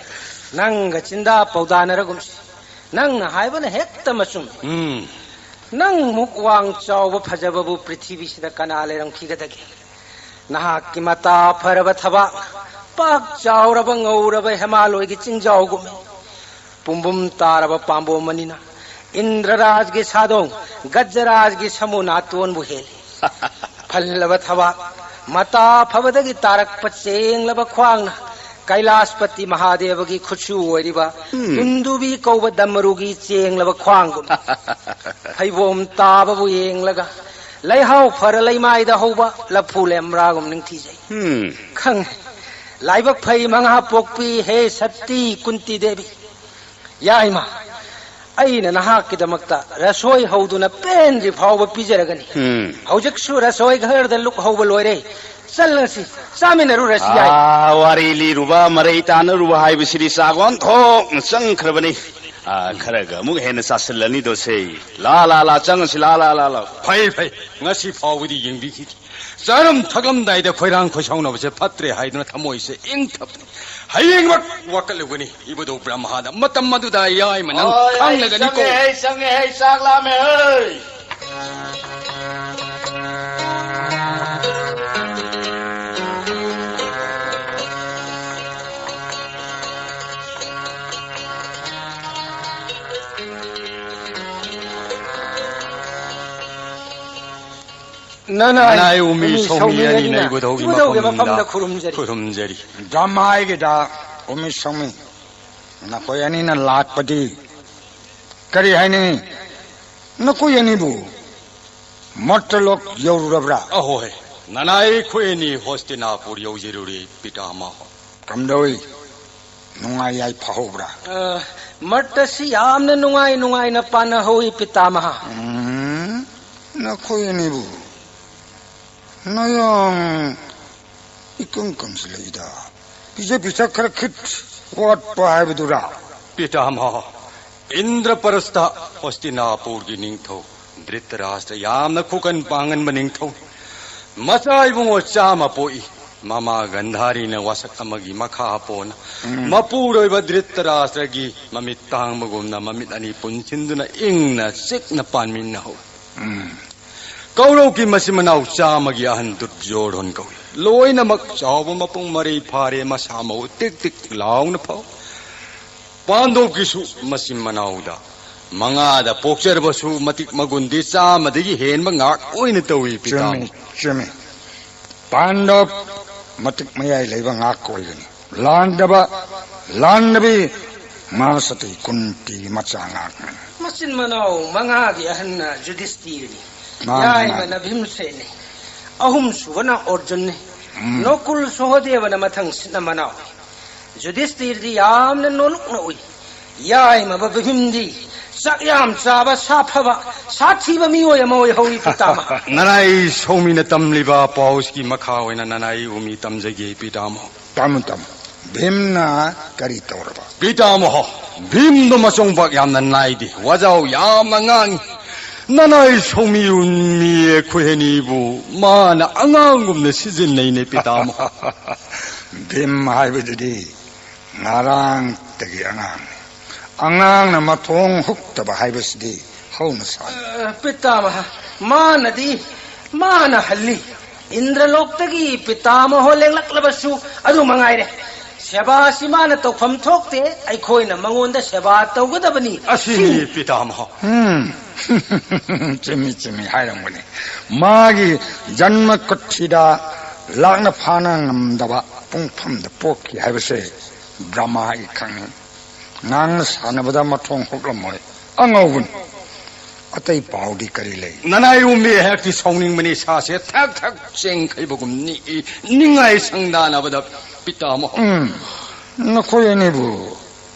ꯅꯪꯒ ꯆꯤꯟꯗꯥ ꯄꯧꯗꯥꯅꯔꯒꯨꯝꯁꯤ꯫ ꯅꯪꯅ ꯍꯥꯏꯕꯅ ꯍꯦꯛꯇ ꯃꯆꯨꯝ꯫ ꯎꯝ꯫ ꯅꯪꯃꯨꯛ ꯋꯥꯡ ꯆꯥꯎꯕ ꯐꯖꯕꯕꯨ ꯄ꯭ꯔꯤꯊꯤꯕꯤꯁꯤꯗ ꯀꯅꯥ ꯂꯩꯔꯝꯈꯤꯒꯗꯒꯦ? ꯅꯍꯥꯛꯀꯤ ꯃꯇꯥ ꯐꯔꯕ ꯊꯕꯥꯛ, ꯄꯥꯛ ꯆꯥꯎꯔꯕ ꯉꯧꯔꯕ ꯍꯦꯃꯥꯂꯣꯏꯒꯤ ꯆꯤꯡꯖꯥꯎꯒꯨꯝꯃꯤ꯫ ꯄꯨꯝꯕꯨꯝ ꯇꯥꯔꯕ ꯄꯥꯝꯕꯣꯝ ꯑꯅꯤꯅ ꯏꯟꯗ꯭ꯔꯔꯥꯖꯒꯤ ꯁꯥꯗꯣꯡ ꯒꯖꯔꯥꯖꯒꯤ ꯁꯃꯨ ꯅꯥꯇꯣꯟꯕꯨ ꯍꯦꯜꯂꯤ꯫ ꯐꯜꯂꯕ ꯊꯕꯥꯛ, ꯃꯇꯥ ꯐꯕꯗꯒꯤ ꯇꯥꯔꯛꯄ ꯆꯦꯡꯂꯕ ꯈ꯭ꯋꯥꯡꯅ ꯀꯩꯂꯥꯁꯄꯇꯤ ꯃꯍꯥꯗꯦꯕꯒꯤ ꯈꯨꯠꯁꯨ ꯑꯣꯏꯔꯤꯕ ꯎꯝ꯫ ꯗꯨꯟꯗꯨꯕꯤ ꯀꯧꯕ ꯗꯃꯔꯨꯒꯤ ꯆꯦꯡꯂꯕ ꯈ꯭ꯋꯥꯡꯒꯨꯝ꯫ ꯐꯩꯕꯣꯝ ꯇꯥꯕꯕꯨ ꯌꯦꯡꯂꯒ ꯂꯩꯍꯥꯎ ꯐꯔ ꯂꯩꯃꯥꯏꯗ ꯍꯧꯕ ꯂꯐꯨ ꯂꯦꯝꯔꯥꯒꯨꯝ ꯅꯤꯡꯊꯤꯖꯩ꯫ ꯎꯝ꯫ ꯈꯪꯉꯦ, ꯂꯥꯏꯕꯛ ꯐꯩ ꯃꯉꯥ ꯄꯣꯛꯄꯤ ꯍꯦ ꯁꯇꯤ ꯀꯨꯟꯇꯤ ꯗꯦꯕꯤ꯫ ꯌꯥꯏꯃ, ꯑꯩꯅ ꯅꯍꯥꯛꯀꯤꯗꯃꯛꯇ ꯔꯁꯣꯏ ꯍꯧꯗꯨꯅ ꯄꯦꯟꯗ꯭ꯔꯤ ꯐꯥꯎꯕ ꯄꯤꯖꯔꯒꯅꯤ꯫ ꯎꯝ꯫ ꯍꯧꯖꯤꯛꯁꯨ ꯔꯁꯣꯏ ꯘꯔꯗ ꯂꯨꯛ ꯍꯧꯕ ꯂꯣꯏꯔꯦ꯫ ꯆꯠꯂꯁꯤ, ꯆꯥꯃꯤꯟꯅꯔꯨꯔꯁꯤ ꯌꯥꯏ꯫ ꯑꯥ, ꯋꯥꯔꯤ ꯂꯤꯔꯨꯕ, ꯃꯔꯩ ꯇꯥꯅꯔꯨꯕ ꯍꯥꯏꯕꯁꯤꯗꯤ ꯆꯥꯛ ꯑꯣꯟꯊꯣꯛꯅ ꯆꯪꯈ꯭ꯔꯕꯅꯤ꯫ ꯑꯥ, ꯈꯔꯒ ꯑꯃꯨꯛ ꯍꯦꯟꯅ ꯆꯥꯁꯤꯜꯂꯅꯤꯗꯣꯁꯦ꯫ ꯂꯥ, ꯂꯥ, ꯂꯥ, ꯆꯪꯉꯁꯤ, ꯂꯥ, ꯂꯥ, ꯂꯥ, ꯂꯥ꯫ ꯐꯩ, ꯐꯩ, ꯉꯁꯤ ꯐꯥꯎꯕꯗꯤ ꯌꯦꯡꯕꯤꯈꯤꯒꯦ꯫ ꯆꯥꯔꯝ ꯊꯛꯂꯝꯗꯥꯏꯗ ꯈꯣꯏꯔꯥꯡ ꯈꯣꯏꯁꯥꯎꯅꯕꯁꯦ ꯐꯠꯇ꯭ꯔꯦ ꯍꯥꯏꯗꯨꯅ ꯊꯃꯣꯏꯁꯦ ꯏꯪꯊꯕꯅꯤ꯫ ꯍꯌꯦꯡꯃꯛ ꯋꯥꯀꯠꯂꯨꯒꯅꯤ ꯏꯕꯨꯙꯧ ꯕ꯭ꯔꯍꯃꯥꯗ꯫ ꯃꯇꯝ ꯑꯗꯨꯗ ꯌꯥꯏꯃ ꯅꯪ ꯍꯣꯏ, ꯑꯩ ꯈꯪꯂꯒꯅꯤꯀꯣ꯫ ꯆꯪꯉꯦ, ꯑꯩ ꯆꯪꯉꯦ, ꯑꯩ ꯆꯥꯛ ꯂꯥꯝꯃꯦ, ꯍꯩ꯫ ꯅꯅꯥꯏ ꯅꯅꯥꯏ ꯎꯃꯤ ꯎꯃꯤ ꯁꯣꯃꯤ ꯁꯣꯃꯤ ꯑꯅꯤꯅ ꯑꯅꯤꯅ ꯏꯕꯨꯙꯧꯒꯤ ꯏꯕꯨꯙꯧꯒꯤ ꯃꯐꯝꯗ ꯃꯐꯝꯗ ꯈꯨꯔꯨꯝꯖꯔꯤ꯫ ꯈꯨꯔꯨꯝꯖꯔꯤ꯫ ꯗ꯭ꯔꯃꯥꯏꯒꯤꯗ ꯎꯃꯤ ꯁꯣꯃꯤ ꯅꯈꯣꯏ ꯑꯅꯤꯅ ꯂꯥꯛꯄꯗꯤ ꯀꯔꯤ ꯍꯥꯏꯅꯤꯡꯏ? ꯅꯈꯣꯏ ꯑꯅꯤꯕꯨ ꯃꯔꯇꯂꯣꯛ ꯌꯧꯔꯨꯔꯕ꯭ꯔꯥ? ꯑꯍꯣꯏ, ꯅꯅꯥꯏ ꯑꯩꯈꯣꯏ ꯑꯅꯤ ꯍꯣꯁꯇꯤꯅꯥꯄꯨꯔ ꯌꯧꯖꯔꯨꯔꯦ, ꯄꯤꯇꯥꯃꯍ꯫ ꯀꯝꯗꯧꯏ? ꯅꯨꯡꯉꯥꯏ ꯌꯥꯏꯐꯍꯧꯕ꯭ꯔꯥ? ꯑ, ꯃꯔꯇꯁꯤ ꯌꯥꯝꯅ ꯅꯨꯡꯉꯥꯏ ꯅꯨꯡꯉꯥꯏꯅ ꯄꯥꯟꯅꯍꯧꯏ, ꯄꯤꯇꯥꯃꯍ꯫ ꯎꯝ, ꯅꯈꯣꯏ ꯑꯅꯤꯕꯨ ꯅꯌꯥꯡ ꯏꯀꯪ ꯀꯪꯁꯤꯜꯂꯛꯏꯗ꯫ ꯄꯤꯖ ꯄꯤꯊꯛ ꯈꯔ ꯈꯤꯠ ꯋꯥꯠꯄ ꯍꯥꯏꯕꯗꯨꯔꯥ? ꯄꯤꯇꯥꯃꯍ, ꯏꯟꯗ꯭ꯔꯄ꯭ꯔꯁꯊ ꯍꯣꯁꯇꯤꯅꯥꯄꯨꯔꯒꯤ ꯅꯤꯡꯊꯧ ꯙ꯭ꯔꯤꯇꯔꯥꯁꯇ꯭ꯔ ꯌꯥꯝꯅ ꯈꯨꯀꯟ ꯄꯥꯡꯒꯟꯕ ꯅꯤꯡꯊꯧ꯫ ꯃꯆꯥ ꯏꯕꯨꯡꯉꯣ ꯆꯥꯝꯃ ꯄꯣꯛꯏ꯫ ꯃꯃꯥ ꯒꯟꯙꯥꯔꯤꯅ ꯋꯥꯁꯛ ꯑꯃꯒꯤ ꯃꯈꯥ ꯄꯣꯟꯅ ꯎꯝ꯫ ꯃꯄꯨꯔꯣꯏꯕ ꯙ꯭ꯔꯤꯇꯔꯥꯁꯇ꯭ꯔꯒꯤ ꯃꯃꯤꯠ ꯇꯥꯡꯕꯒꯨꯝꯅ ꯃꯃꯤꯠ ꯑꯅꯤ ꯄꯨꯟꯁꯤꯟꯗꯨꯅ ꯏꯪꯅ ꯆꯤꯛꯅ ꯄꯥꯟꯃꯤꯟꯅꯍꯧꯏ꯫ ꯎꯝ꯫ ꯀꯧꯔꯧꯀꯤ ꯃꯆꯤꯟ ꯃꯅꯥꯎ ꯆꯥꯝꯃꯒꯤ ꯑꯍꯟ ꯗꯨꯔꯖꯣꯙꯟ ꯀꯧꯏ꯫ ꯂꯣꯏꯅꯃꯛ ꯆꯥꯎꯕ ꯃꯄꯨꯡ ꯃꯔꯩ ꯐꯥꯔꯦ, ꯃꯁꯥ ꯃꯎ ꯇꯤꯛ ꯇꯤꯛ ꯂꯥꯎꯅ ꯐꯥꯎ꯫ ꯄꯥꯟꯗꯣꯞꯀꯤꯁꯨ ꯃꯆꯤꯟ ꯃꯅꯥꯎꯗ ꯃꯉꯥꯗ ꯄꯣꯛꯆꯔꯕꯁꯨ ꯃꯇꯤꯛ ꯃꯒꯨꯟꯗꯤ ꯆꯥꯝꯃꯗꯒꯤ ꯍꯦꯟꯕ ꯉꯥꯛ ꯑꯣꯏꯅ ꯇꯧꯏ, ꯄꯤꯇꯥꯃꯍ꯫ ꯆꯨꯝꯃꯤ, ꯆꯨꯝꯃꯤ꯫ ꯄꯥꯟꯗꯣꯞ ꯃꯇꯤꯛ ꯃꯌꯥꯏ ꯂꯩꯕ ꯉꯥꯛ ꯑꯣꯏꯒꯅꯤ꯫ ꯂꯥꯟꯗꯕ, ꯂꯥꯟꯗꯕꯤ ꯃꯍꯥꯁꯇꯤ ꯀꯨꯟꯇꯤ ꯃꯆꯥ ꯉꯥꯛꯅꯤ꯫ ꯃꯆꯤꯟ ꯃꯅꯥꯎ ꯃꯉꯥꯒꯤ ꯑꯍꯟꯅ ꯌꯨꯙꯤꯁꯇꯤꯔꯅꯤ꯫ ꯃꯥꯅꯤ, ꯌꯥꯏꯃꯅ ꯃꯥꯅꯤ꯫ ꯚꯤꯝꯁꯦꯟꯅꯤ꯫ ꯑꯍꯨꯝꯁꯨꯕꯅ ꯑꯔꯖꯨꯟꯅꯤ꯫ ꯅꯣꯀꯨꯜ ꯁꯣꯍꯗꯦꯕꯅ ꯃꯊꯪ ꯁꯤꯠꯅ ꯃꯅꯥꯎ꯫ ꯌꯨꯙꯤꯁꯇꯤꯔꯗꯤ ꯌꯥꯝꯅ ꯅꯣꯂꯨꯛꯅ ꯎꯏ꯫ ꯌꯥꯏꯃꯕ ꯚꯤꯝꯗꯤ ꯆꯥꯛ ꯌꯥꯝ ꯆꯥꯕ, ꯁꯥ ꯐꯕ, ꯁꯥ ꯊꯤꯕ ꯃꯤꯑꯣꯏ ꯑꯃ ꯑꯣꯏꯍꯧꯔꯤ, ꯄꯤꯇꯥꯃꯍ꯫ ꯅꯅꯥꯏ ꯁꯧꯃꯤꯅ ꯇꯝꯂꯤꯕ ꯄꯥꯎꯁꯀꯤ ꯃꯈꯥ ꯑꯣꯏꯅ ꯅꯅꯥꯏ ꯎꯃꯤ ꯇꯝꯖꯒꯦ, ꯄꯤꯇꯥꯃꯍ꯫ ꯇꯝꯃꯨ, ꯇꯝꯃꯨ꯫ ꯚꯤꯝꯅ ꯀꯔꯤ ꯇꯧꯔꯕ? ꯄꯤꯇꯥꯃꯍ, ꯚꯤꯝꯗꯣ ꯃꯆꯣꯡꯄꯥꯛ ꯌꯥꯝꯅ ꯅꯥꯏꯗꯦ, ꯋꯥꯖꯥꯎ ꯌꯥꯝꯅ ꯉꯥꯡꯉꯤ꯫ ꯅꯅꯥꯏ ꯁꯧꯃꯤ ꯎꯃꯤ ꯑꯩꯈꯣꯏ ꯑꯅꯤꯕꯨ ꯃꯥꯅ ꯑꯉꯥꯡꯒꯨꯝꯅ ꯁꯤꯖꯤꯟꯅꯩꯅꯦ, ꯄꯤꯇꯥꯃꯍ꯫ ꯚꯤꯝ ꯍꯥꯏꯕꯗꯨꯗꯤ ꯉꯔꯥꯡꯇꯒꯤ ꯑꯉꯥꯡꯅꯤ꯫ ꯑꯉꯥꯡꯅ ꯃꯊꯣꯡ ꯍꯨꯛꯇꯕ ꯍꯥꯏꯕꯁꯤꯗꯤ ꯍꯧꯅ ꯁꯥꯅꯤ꯫ ꯑ, ꯄꯤꯇꯥꯃꯍ, ꯃꯥꯅꯗꯤ, ꯃꯥꯅ ꯍꯜꯂꯤ꯫ ꯏꯟꯗ꯭ꯔꯂꯣꯛꯇꯒꯤ ꯄꯤꯇꯥꯃꯍ ꯂꯦꯡꯂꯛꯂꯕꯁꯨ ꯑꯗꯨ ꯃꯉꯥꯏꯔꯦ꯫ ꯁꯦꯕꯥꯁꯤ ꯃꯥꯅ ꯇꯧꯐꯝ ꯊꯣꯛꯇꯦ, ꯑꯩꯈꯣꯏꯅ ꯃꯉꯣꯟꯗ ꯁꯦꯕꯥ ꯇꯧꯒꯗꯕꯅꯤ꯫ ꯑꯁꯤꯅꯤ, ꯁꯤꯅꯤ꯫ ꯄꯤꯇꯥꯃꯍ꯫ ꯎꯝ꯫ ꯆꯨꯝꯃꯤ, ꯆꯨꯝꯃꯤ ꯍꯥꯏꯔꯝꯒꯅꯤ꯫ ꯃꯥꯒꯤ ꯖꯟꯃ ꯀꯨꯊꯤꯗ ꯂꯥꯛꯅ ꯐꯥꯅ ꯉꯝꯗꯕ ꯄꯨꯡꯐꯝꯗ ꯄꯣꯛꯈꯤ ꯍꯥꯏꯕꯁꯦ ꯕ꯭ꯔꯍꯃꯥꯒꯤ ꯈꯪꯉꯤ꯫ ꯉꯥꯡꯅ ꯁꯥꯟꯅꯕꯗ ꯃꯊꯣꯡ ꯍꯨꯛꯂꯝꯃꯣꯏ꯫ ꯑꯉꯧꯕꯅꯤ꯫ ꯑꯇꯩ ꯄꯥꯎꯗꯤ ꯀꯔꯤ ꯂꯩ? ꯅꯅꯥꯏ ꯎꯃꯤ ꯑꯩꯍꯥꯛꯇꯤ ꯁꯥꯎꯅꯤꯡꯕꯅꯤ, ꯏꯁꯥꯁꯦ ꯊꯛ ꯊꯛ ꯆꯦꯡꯈꯩꯕꯒꯨꯝ ꯅꯤꯛꯏ, ꯅꯤꯡꯉꯥꯏ ꯁꯪꯗꯥꯅꯕꯗ, ꯄꯤꯇꯥꯃꯍ꯫ ꯎꯝ, ꯅꯈꯣꯏ ꯑꯅꯤꯕꯨ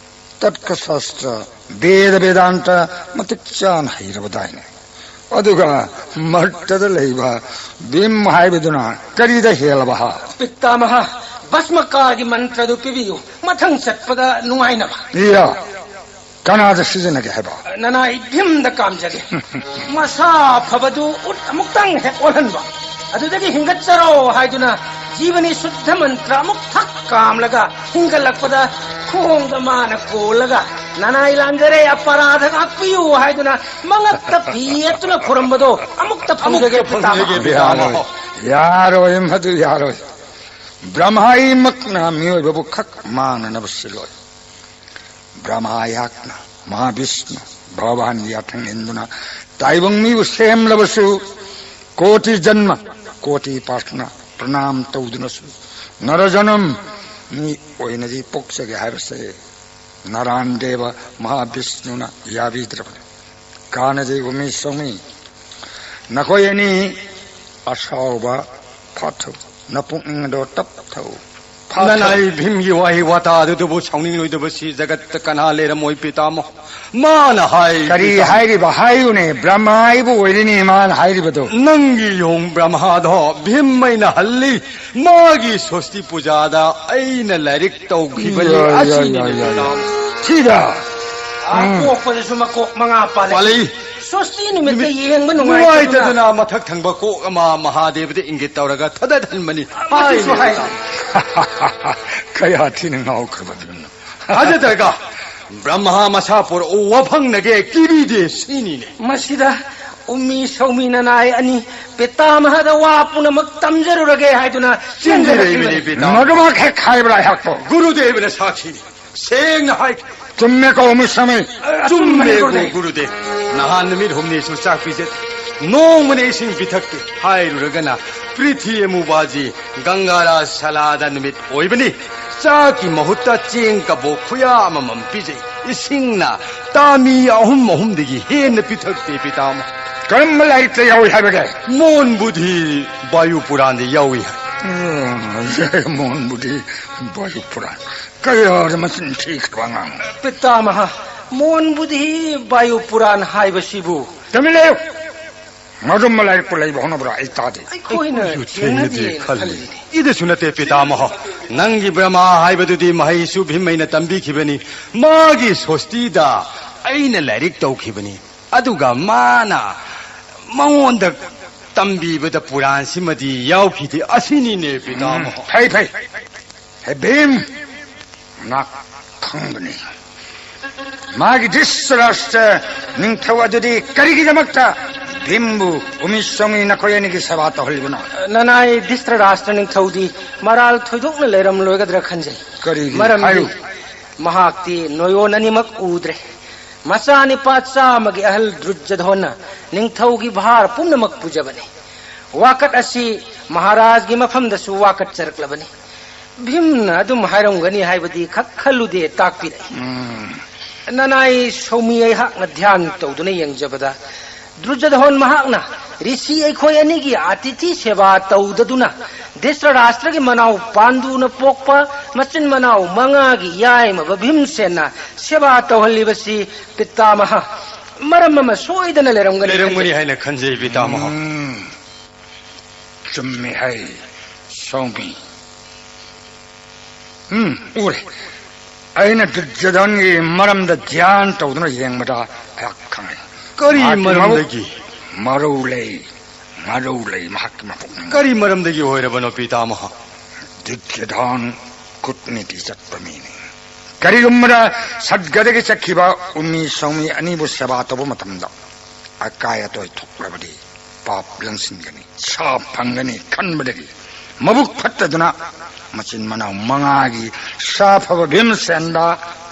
ꯇꯠꯀ ꯁꯥꯁꯇ꯭ꯔ, ꯕꯦꯗ ꯕꯦꯗꯥꯟꯇ ꯃꯇꯤꯛ ꯆꯥꯅ ꯍꯩꯔꯕꯗꯥꯏꯅꯦ꯫ ꯑꯗꯨꯒ ꯃꯔꯛꯇꯗ ꯂꯩꯕ ꯚꯤꯝ ꯍꯥꯏꯕꯗꯨꯅ ꯀꯔꯤꯗ ꯍꯦꯜꯂꯕ ꯍꯥ? ꯄꯤꯇꯥꯃꯍ, ꯚꯁꯃꯀꯥꯒꯤ ꯃꯟꯇ꯭ꯔꯗꯨ ꯄꯤꯕꯤꯌꯨ, ꯃꯊꯪ ꯆꯠꯄꯗ ꯅꯨꯡꯉꯥꯏꯅꯕ꯫ ꯏꯌꯥ, ꯀꯅꯥꯗ ꯁꯤꯖꯤꯟꯅꯒꯦ ꯍꯥꯏꯕ? ꯅꯅꯥꯏ ꯚꯤꯝꯗ ꯀꯥꯝꯖꯒꯦ꯫ ꯃꯁꯥ ꯐꯕꯗꯨ ꯎꯠ ꯑꯃꯨꯛꯇꯪ ꯍꯦꯛ ꯑꯣꯜꯍꯟꯕ, ꯑꯗꯨꯗꯒꯤ ꯍꯤꯡꯒꯠꯆꯔꯣ ꯍꯥꯏꯗꯨꯅ ꯖꯤꯕꯅꯤ ꯁꯨꯗ꯭ꯙ ꯃꯟꯇ꯭ꯔ ꯑꯃꯨꯛ ꯊꯛ ꯀꯥꯝꯂꯒ ꯍꯤꯡꯒꯠꯂꯛꯄꯗ ꯈꯣꯡꯗ ꯃꯥꯅ ꯀꯣꯜꯂꯒ, "ꯅꯅꯥꯏ ꯂꯥꯟꯖꯔꯦ, ꯑꯄꯔꯥꯙ ꯉꯥꯛꯄꯤꯌꯨ" ꯍꯥꯏꯗꯨꯅ ꯃꯉꯛꯇ ꯐꯤ ꯌꯦꯠꯇꯨꯅ ꯈꯨꯔꯝꯕꯗꯣ ꯑꯃꯨꯛꯇ ꯐꯪꯖꯒꯦ, ꯑꯃꯨꯛꯇ ꯐꯪꯖꯒꯦ, ꯄꯤꯇꯥꯃꯍ꯫ ꯄꯤꯇꯥꯃꯍ꯫ ꯌꯥꯔꯣꯏ, ꯃꯗꯨ ꯌꯥꯔꯣꯏ꯫ ꯕ꯭ꯔꯍꯃꯥꯏꯃꯛꯅ ꯃꯤꯑꯣꯏꯕꯕꯨ ꯈꯛ ꯃꯥꯟꯅꯅꯕ ꯁꯤꯜꯂꯣꯏ꯫ ꯕ꯭ꯔꯍꯃꯥ ꯑꯩꯍꯥꯛꯅ, ꯃꯍꯥꯕꯤꯁꯅꯨ ꯚꯒꯋꯥꯟꯒꯤ ꯌꯥꯊꯪ ꯏꯟꯗꯨꯅ ꯇꯥꯏꯕꯪ ꯃꯤꯕꯨ ꯁꯦꯝꯂꯕꯁꯨ, ꯀꯣꯇꯤ ꯖꯟꯃ, ꯀꯣꯇꯤ ꯄ꯭ꯔꯥꯔꯊꯅꯥ, ꯄ꯭ꯔꯅꯥꯝ ꯇꯧꯗꯨꯅꯁꯨ ꯅꯔꯖꯅꯝ ꯃꯤ ꯑꯣꯏꯅꯗꯤ ꯄꯣꯛꯆꯒꯦ ꯍꯥꯏꯕꯁꯦ ꯅꯔꯥꯟ ꯗꯦꯕ ꯃꯍꯥꯕꯤꯁꯅꯨꯅ ꯌꯥꯕꯤꯗ꯭ꯔꯕꯅꯤ꯫ ꯀꯥꯟꯅꯗꯦ ꯎꯃꯤ ꯁꯣꯃꯤ, ꯅꯈꯣꯏ ꯑꯅꯤ ꯑꯁꯥꯎꯕ ꯐꯥꯊꯧ꯫ ꯅꯄꯨꯛꯅꯤꯡ ꯑꯗꯣ ꯇꯞ ꯊꯧ꯫ ꯐꯥꯊꯧ꯫ ꯅꯅꯥꯏ ꯚꯤꯝꯒꯤ ꯋꯥꯍꯩ ꯋꯥꯇꯥ ꯑꯗꯨꯗꯕꯨ ꯁꯥꯎꯅꯤꯡꯂꯣꯏꯗꯕꯁꯤ ꯖꯒꯠꯇ ꯀꯅꯥ ꯂꯩꯔꯝꯃꯣꯏ, ꯄꯤꯇꯥꯃꯍ꯫ ꯃꯥꯅ ꯍꯥꯏ, ꯀꯔꯤ ꯄꯤꯇꯥꯃꯍ꯫ ꯍꯥꯏꯔꯤꯕ? ꯍꯥꯏꯌꯨꯅꯦ, ꯕ꯭ꯔꯍ꯭ꯃꯥ ꯑꯩꯕꯨ ꯑꯣꯏꯔꯤꯅꯦ ꯃꯥꯅ ꯍꯥꯏꯔꯤꯕꯗꯣ꯫ ꯅꯪꯒꯤ ꯌꯣꯡ ꯕ꯭ꯔꯍ꯭ꯃꯥꯗꯣ ꯚꯤꯝ ꯑꯩꯅ ꯍꯜꯂꯤ꯫ ꯃꯥꯒꯤ ꯁꯣꯁꯇꯤ ꯄꯨꯖꯥꯗ ꯑꯩꯅ ꯂꯥꯏꯔꯤꯛ ꯇꯧꯈꯤꯕꯅꯤ꯫ ꯌꯥ, ꯌꯥ, ꯑꯁꯤꯅꯤꯅꯦ, ꯌꯥ, ꯌꯥ, ꯌꯥ꯫ ꯄꯤꯇꯥꯃꯍ꯫ ꯁꯤꯗ꯫ ꯑꯥ, ꯎꯝ꯫ ꯄꯣꯛꯄꯗꯁꯨ ꯃꯀꯣꯛ ꯃꯉꯥ ꯄꯥꯜꯂꯤ꯫ ꯄꯥꯜꯂꯤ꯫ ꯁꯣꯁꯇꯤ ꯅꯨꯃꯤꯠꯇ ꯅꯨꯃꯤꯠ ꯌꯦꯡꯕ ꯅꯨꯡꯉꯥꯏꯇꯗꯨꯅ꯫ ꯅꯨꯡꯉꯥꯏꯇꯗꯨꯅ ꯃꯊꯛ ꯊꯪꯕ ꯀꯣꯛ ꯑꯃ ꯃꯍꯥꯗꯦꯕꯗ ꯏꯪꯒꯤꯠ ꯇꯧꯔꯒ ꯊꯥꯗꯠꯍꯟꯕꯅꯤ꯫ ꯃꯁꯤꯁꯨ ꯍꯥꯏ꯫ ꯍꯥꯏ꯫ ꯀꯌꯥ ꯊꯤꯅ ꯉꯥꯎꯈ꯭ꯔꯕ ꯐꯤꯕꯝꯅꯣ꯫ ꯊꯥꯖꯗ꯭ꯔꯒ ꯕ꯭ꯔꯍ꯭ꯃꯥ ꯃꯁꯥ ꯄꯨꯔꯛꯎ, ꯋꯥꯐꯪꯅꯒꯦ, ꯀꯤꯕꯤꯗꯦ ꯁꯤꯅꯤꯅꯦ꯫ ꯃꯁꯤꯗ ꯎꯃꯤ ꯁꯧꯃꯤ ꯅꯅꯥꯏ ꯑꯅꯤ ꯄꯤꯇꯥꯃꯍꯗ ꯋꯥ ꯄꯨꯝꯅꯃꯛ ꯇꯝꯖꯔꯨꯔꯒꯦ ꯍꯥꯏꯗꯨꯅ ꯆꯦꯟꯖꯔꯛꯂꯤꯕꯅꯤ꯫ ꯆꯦꯟꯖꯔꯛꯂꯤꯕꯅꯤ ꯄꯤꯇꯥꯃꯍ꯫ ꯃꯗꯨꯃꯛ ꯍꯦꯛ ꯍꯥꯏꯕ꯭ꯔꯥ ꯑꯩꯍꯥꯛꯄꯨ? ꯒꯨꯔꯨꯗꯦꯕꯅ ꯁꯥꯈꯤꯅꯤ꯫ ꯁꯦꯡꯅ ꯍꯥꯏ꯫ ꯆꯨꯝꯃꯦꯀꯣ, ꯃꯨꯁꯥꯃꯤ? ꯑꯆꯨꯝꯕꯅꯤ, ꯆꯨꯝꯃꯦꯀꯣ, ꯒꯨꯔꯨꯗꯦꯕ꯫ ꯒꯨꯔꯨꯗꯦꯕ꯫ ꯅꯍꯥꯟ ꯅꯨꯃꯤꯠ ꯍꯨꯝꯅꯤ ꯁꯨ ꯆꯥꯛ ꯄꯤꯖꯗꯦ꯫ ꯅꯣꯡꯃꯅ ꯏꯁꯤꯡ ꯄꯤꯊꯛꯇꯦ꯫ ꯍꯥꯏꯔꯨꯔꯒꯅ ꯄ꯭ꯔꯤꯊꯤ ꯑꯃꯨꯕꯥꯖꯤ ꯒꯪꯒꯥꯔꯥ ꯁꯂꯥꯗ ꯅꯨꯃꯤꯠ ꯑꯣꯏꯕꯅꯤ꯫ ꯆꯥꯛꯀꯤ ꯃꯍꯨꯠꯇ ꯆꯦꯡ ꯀꯕꯣꯛ ꯈꯨꯌꯥ ꯑꯃꯃꯝ ꯄꯤꯖꯩ꯫ ꯏꯁꯤꯡꯅ ꯇꯥꯃꯤ ꯑꯍꯨꯝ ꯑꯍꯨꯝꯗꯒꯤ ꯍꯦꯟꯅ ꯄꯤꯊꯛꯇꯦ, ꯄꯤꯇꯥꯃꯍ꯫ ꯀꯔꯝꯕ ꯂꯥꯏꯔꯤꯛꯇ ꯌꯥꯎꯏ ꯍꯥꯏꯕꯒꯦ? ꯃꯣꯟ ꯕꯨꯙꯤ ꯕꯥꯌꯨ ꯄꯨꯔꯥꯟꯗ ꯌꯥꯎꯏ ꯍꯥꯏ꯫ ꯎꯝ, ꯃꯣꯟ ꯕꯨꯙꯤ ꯕꯥꯌꯨ ꯄꯨꯔꯥꯟ꯫ ꯀꯌꯥꯗ ꯃꯆꯤꯟ ꯊꯤꯈ꯭ꯔꯕ ꯑꯉꯥꯡ꯫ ꯄꯤꯇꯥꯃꯍ, ꯃꯣꯟ ꯕꯨꯙꯤ ꯕꯥꯌꯨ ꯄꯨꯔꯥꯟ ꯍꯥꯏꯕꯁꯤꯕꯨ? ꯇꯨꯃꯤꯟ ꯂꯩꯌꯨ! ꯃꯗꯨꯝꯕ ꯂꯥꯏꯔꯤꯛꯄꯨ ꯂꯩꯕ ꯍꯧꯅꯕ꯭ꯔꯥ? ꯑꯩ ꯇꯥꯗꯦ꯫ ꯑꯩꯈꯣꯏꯅ ꯑꯩꯈꯣꯏꯁꯨ ꯊꯦꯡꯅꯗꯦ ꯊꯦꯡꯅꯗꯦ ꯈꯜꯂꯤꯅꯦ꯫ ꯈꯜꯂꯤꯅꯦ꯫ ꯏꯗꯁꯨ ꯅꯠꯇꯦ, ꯄꯤꯇꯥꯃꯍ꯫ ꯅꯪꯒꯤ ꯕ꯭ꯔꯍ꯭ꯃꯥ ꯍꯥꯏꯕꯗꯨꯗꯤ ꯃꯍꯩꯁꯨ ꯚꯤꯝ ꯑꯩꯅ ꯇꯝꯕꯤꯈꯤꯕꯅꯤ꯫ ꯃꯥꯒꯤ ꯁꯣꯁꯇꯤꯗ ꯑꯩꯅ ꯂꯥꯏꯔꯤꯛ ꯇꯧꯈꯤꯕꯅꯤ꯫ ꯑꯗꯨꯒ ꯃꯥꯅ ꯃꯉꯣꯟꯗ ꯇꯝꯕꯤꯕꯗ ꯄꯨꯔꯥꯟꯁꯤꯃꯗꯤ ꯌꯥꯎꯈꯤꯗꯦ꯫ ꯑꯁꯤꯅꯤꯅꯦ, ꯄꯤꯇꯥꯃꯍ꯫ ꯎꯝ, ꯐꯩ, ꯐꯩ꯫ ꯍꯦ ꯚꯤꯝ, ꯅꯥꯛ ꯈꯪꯕꯅꯤ꯫ ꯃꯥꯒꯤ ꯙ꯭ꯔꯤꯇꯔꯥꯁꯇ꯭ꯔ ꯅꯤꯡꯊꯧ ꯑꯗꯨꯗꯤ ꯀꯔꯤꯒꯤꯗꯃꯛꯇ ꯚꯤꯝꯕꯨ ꯎꯃꯤ ꯁꯣꯃꯤ ꯅꯈꯣꯏ ꯑꯅꯤꯒꯤ ꯁꯦꯕꯥ ꯇꯧꯍꯜꯂꯤꯕꯅꯣ? ꯅꯅꯥꯏ ꯙ꯭ꯔꯤꯇꯔꯥꯁꯇ꯭ꯔ ꯅꯤꯡꯊꯧꯗꯤ ꯃꯔꯥꯜ ꯊꯣꯏꯗꯣꯛꯅ ꯂꯩꯔꯝꯂꯣꯏꯒꯗ꯭ꯔꯥ ꯈꯟꯖꯩ꯫ ꯀꯔꯤꯒꯤ? ꯃꯔꯝꯗꯤ ꯍꯥꯏꯌꯨ꯫ ꯃꯍꯥꯛꯇꯤ ꯅꯣꯌꯣꯟ ꯑꯅꯤꯃꯛ ꯎꯗ꯭ꯔꯦ꯫ ꯃꯆꯥꯅꯤꯄꯥ ꯆꯥꯝꯃꯒꯤ ꯑꯍꯜ ꯗ꯭ꯔꯨꯖꯙꯣꯟꯅ ꯅꯤꯡꯊꯧꯒꯤ ꯚꯥꯔ ꯄꯨꯝꯅꯃꯛ ꯄꯨꯖꯕꯅꯤ꯫ ꯋꯥꯀꯠ ꯑꯁꯤ ꯃꯍꯥꯔꯥꯖꯒꯤ ꯃꯐꯝꯗꯁꯨ ꯋꯥꯀꯠꯆꯔꯛꯂꯕꯅꯤ꯫ ꯚꯤꯝꯅ ꯑꯗꯨꯝ ꯍꯥꯏꯔꯝꯒꯅꯤ ꯍꯥꯏꯕꯗꯤ ꯈꯛ ꯈꯜꯂꯨꯗꯦ, ꯇꯥꯛꯄꯤꯔꯛꯏ꯫ ꯎꯝ꯫ ꯅꯅꯥꯏ ꯁꯧꯃꯤ ꯑꯩꯍꯥꯛꯅ ꯙ꯭ꯌꯥꯟ ꯇꯧꯗꯨꯅ ꯌꯦꯡꯖꯕꯗ, ꯗ꯭ꯔꯨꯖꯙꯣꯟ ꯃꯍꯥꯛꯅ ꯔꯤꯁꯤ ꯑꯩꯈꯣꯏ ꯑꯅꯤꯒꯤ ꯑꯇꯤꯊꯤ ꯁꯦꯕꯥ ꯇꯧꯗꯗꯨꯅ ꯙ꯭ꯔꯤꯇꯔꯥꯁꯇ꯭ꯔꯒꯤ ꯃꯅꯥꯎ ꯄꯥꯟꯗꯨꯅ ꯄꯣꯛꯄ ꯃꯆꯤꯟ ꯃꯅꯥꯎ ꯃꯉꯥꯒꯤ ꯌꯥꯏꯃꯕ ꯚꯤꯝꯁꯦꯟꯅ ꯁꯦꯕꯥ ꯇꯧꯍꯜꯂꯤꯕꯁꯤ, ꯄꯤꯇꯥꯃꯍ, ꯃꯔꯝ ꯑꯃ ꯁꯣꯏꯗꯅ ꯂꯩꯔꯝꯒꯅꯤ ꯂꯩꯔꯝꯒꯅꯤ ꯈꯟꯖꯩ꯫ ꯍꯥꯏꯅ ꯈꯟꯖꯩ, ꯄꯤꯇꯥꯃꯍ꯫ ꯎꯝ, ꯆꯨꯝꯃꯤ ꯍꯥꯏ, ꯁꯣꯃꯤ꯫ ꯎꯝ, ꯎꯔꯦ꯫ ꯑꯩꯅ ꯗꯨꯔꯖꯣꯙꯟꯒꯤ ꯃꯔꯝꯗ ꯙ꯭ꯌꯥꯟ ꯇꯧꯗꯨꯅ ꯌꯦꯡꯕꯗ ꯑꯩꯍꯥꯛ ꯈꯪꯉꯦ꯫ ꯀꯔꯤ ꯃꯍꯥꯛꯀꯤ ꯃꯔꯝꯗꯒꯤ? ꯃꯕꯨꯛ ꯃꯔꯧ ꯂꯩ, ꯃꯔꯧ ꯂꯩ ꯃꯍꯥꯛꯀꯤ ꯃꯄꯨꯛꯅꯤꯡ꯫ ꯀꯔꯤ ꯃꯔꯝꯗꯒꯤ ꯑꯣꯏꯔꯕꯅꯣ, ꯄꯤꯇꯥꯃꯍ? ꯗꯨꯔꯖꯣꯙꯟ ꯀꯨꯠꯅꯤꯇꯤ ꯆꯠꯄ ꯃꯤꯅꯤ꯫ ꯀꯔꯤꯒꯨꯝꯕꯗ ꯁꯠꯒꯗꯒꯤ ꯆꯠꯈꯤꯕ ꯎꯃꯤ ꯁꯣꯃꯤ ꯑꯅꯤꯕꯨ ꯁꯦꯕꯥ ꯇꯧꯕ ꯃꯇꯝꯗ ꯑꯀꯥꯏ ꯑꯇꯣꯏ ꯊꯣꯛꯂꯕꯗꯤ ꯄꯥꯞ ꯂꯪꯁꯤꯟꯒꯅꯤ, ꯁꯥ ꯐꯪꯒꯅꯤ ꯈꯟꯕꯗꯒꯤ ꯃꯕꯨꯛ ꯐꯠꯇꯗꯨꯅ ꯃꯆꯤꯟ ꯃꯅꯥꯎ ꯃꯉꯥꯒꯤ ꯁꯥꯐꯕ ꯚꯤꯝꯁꯦꯟꯗ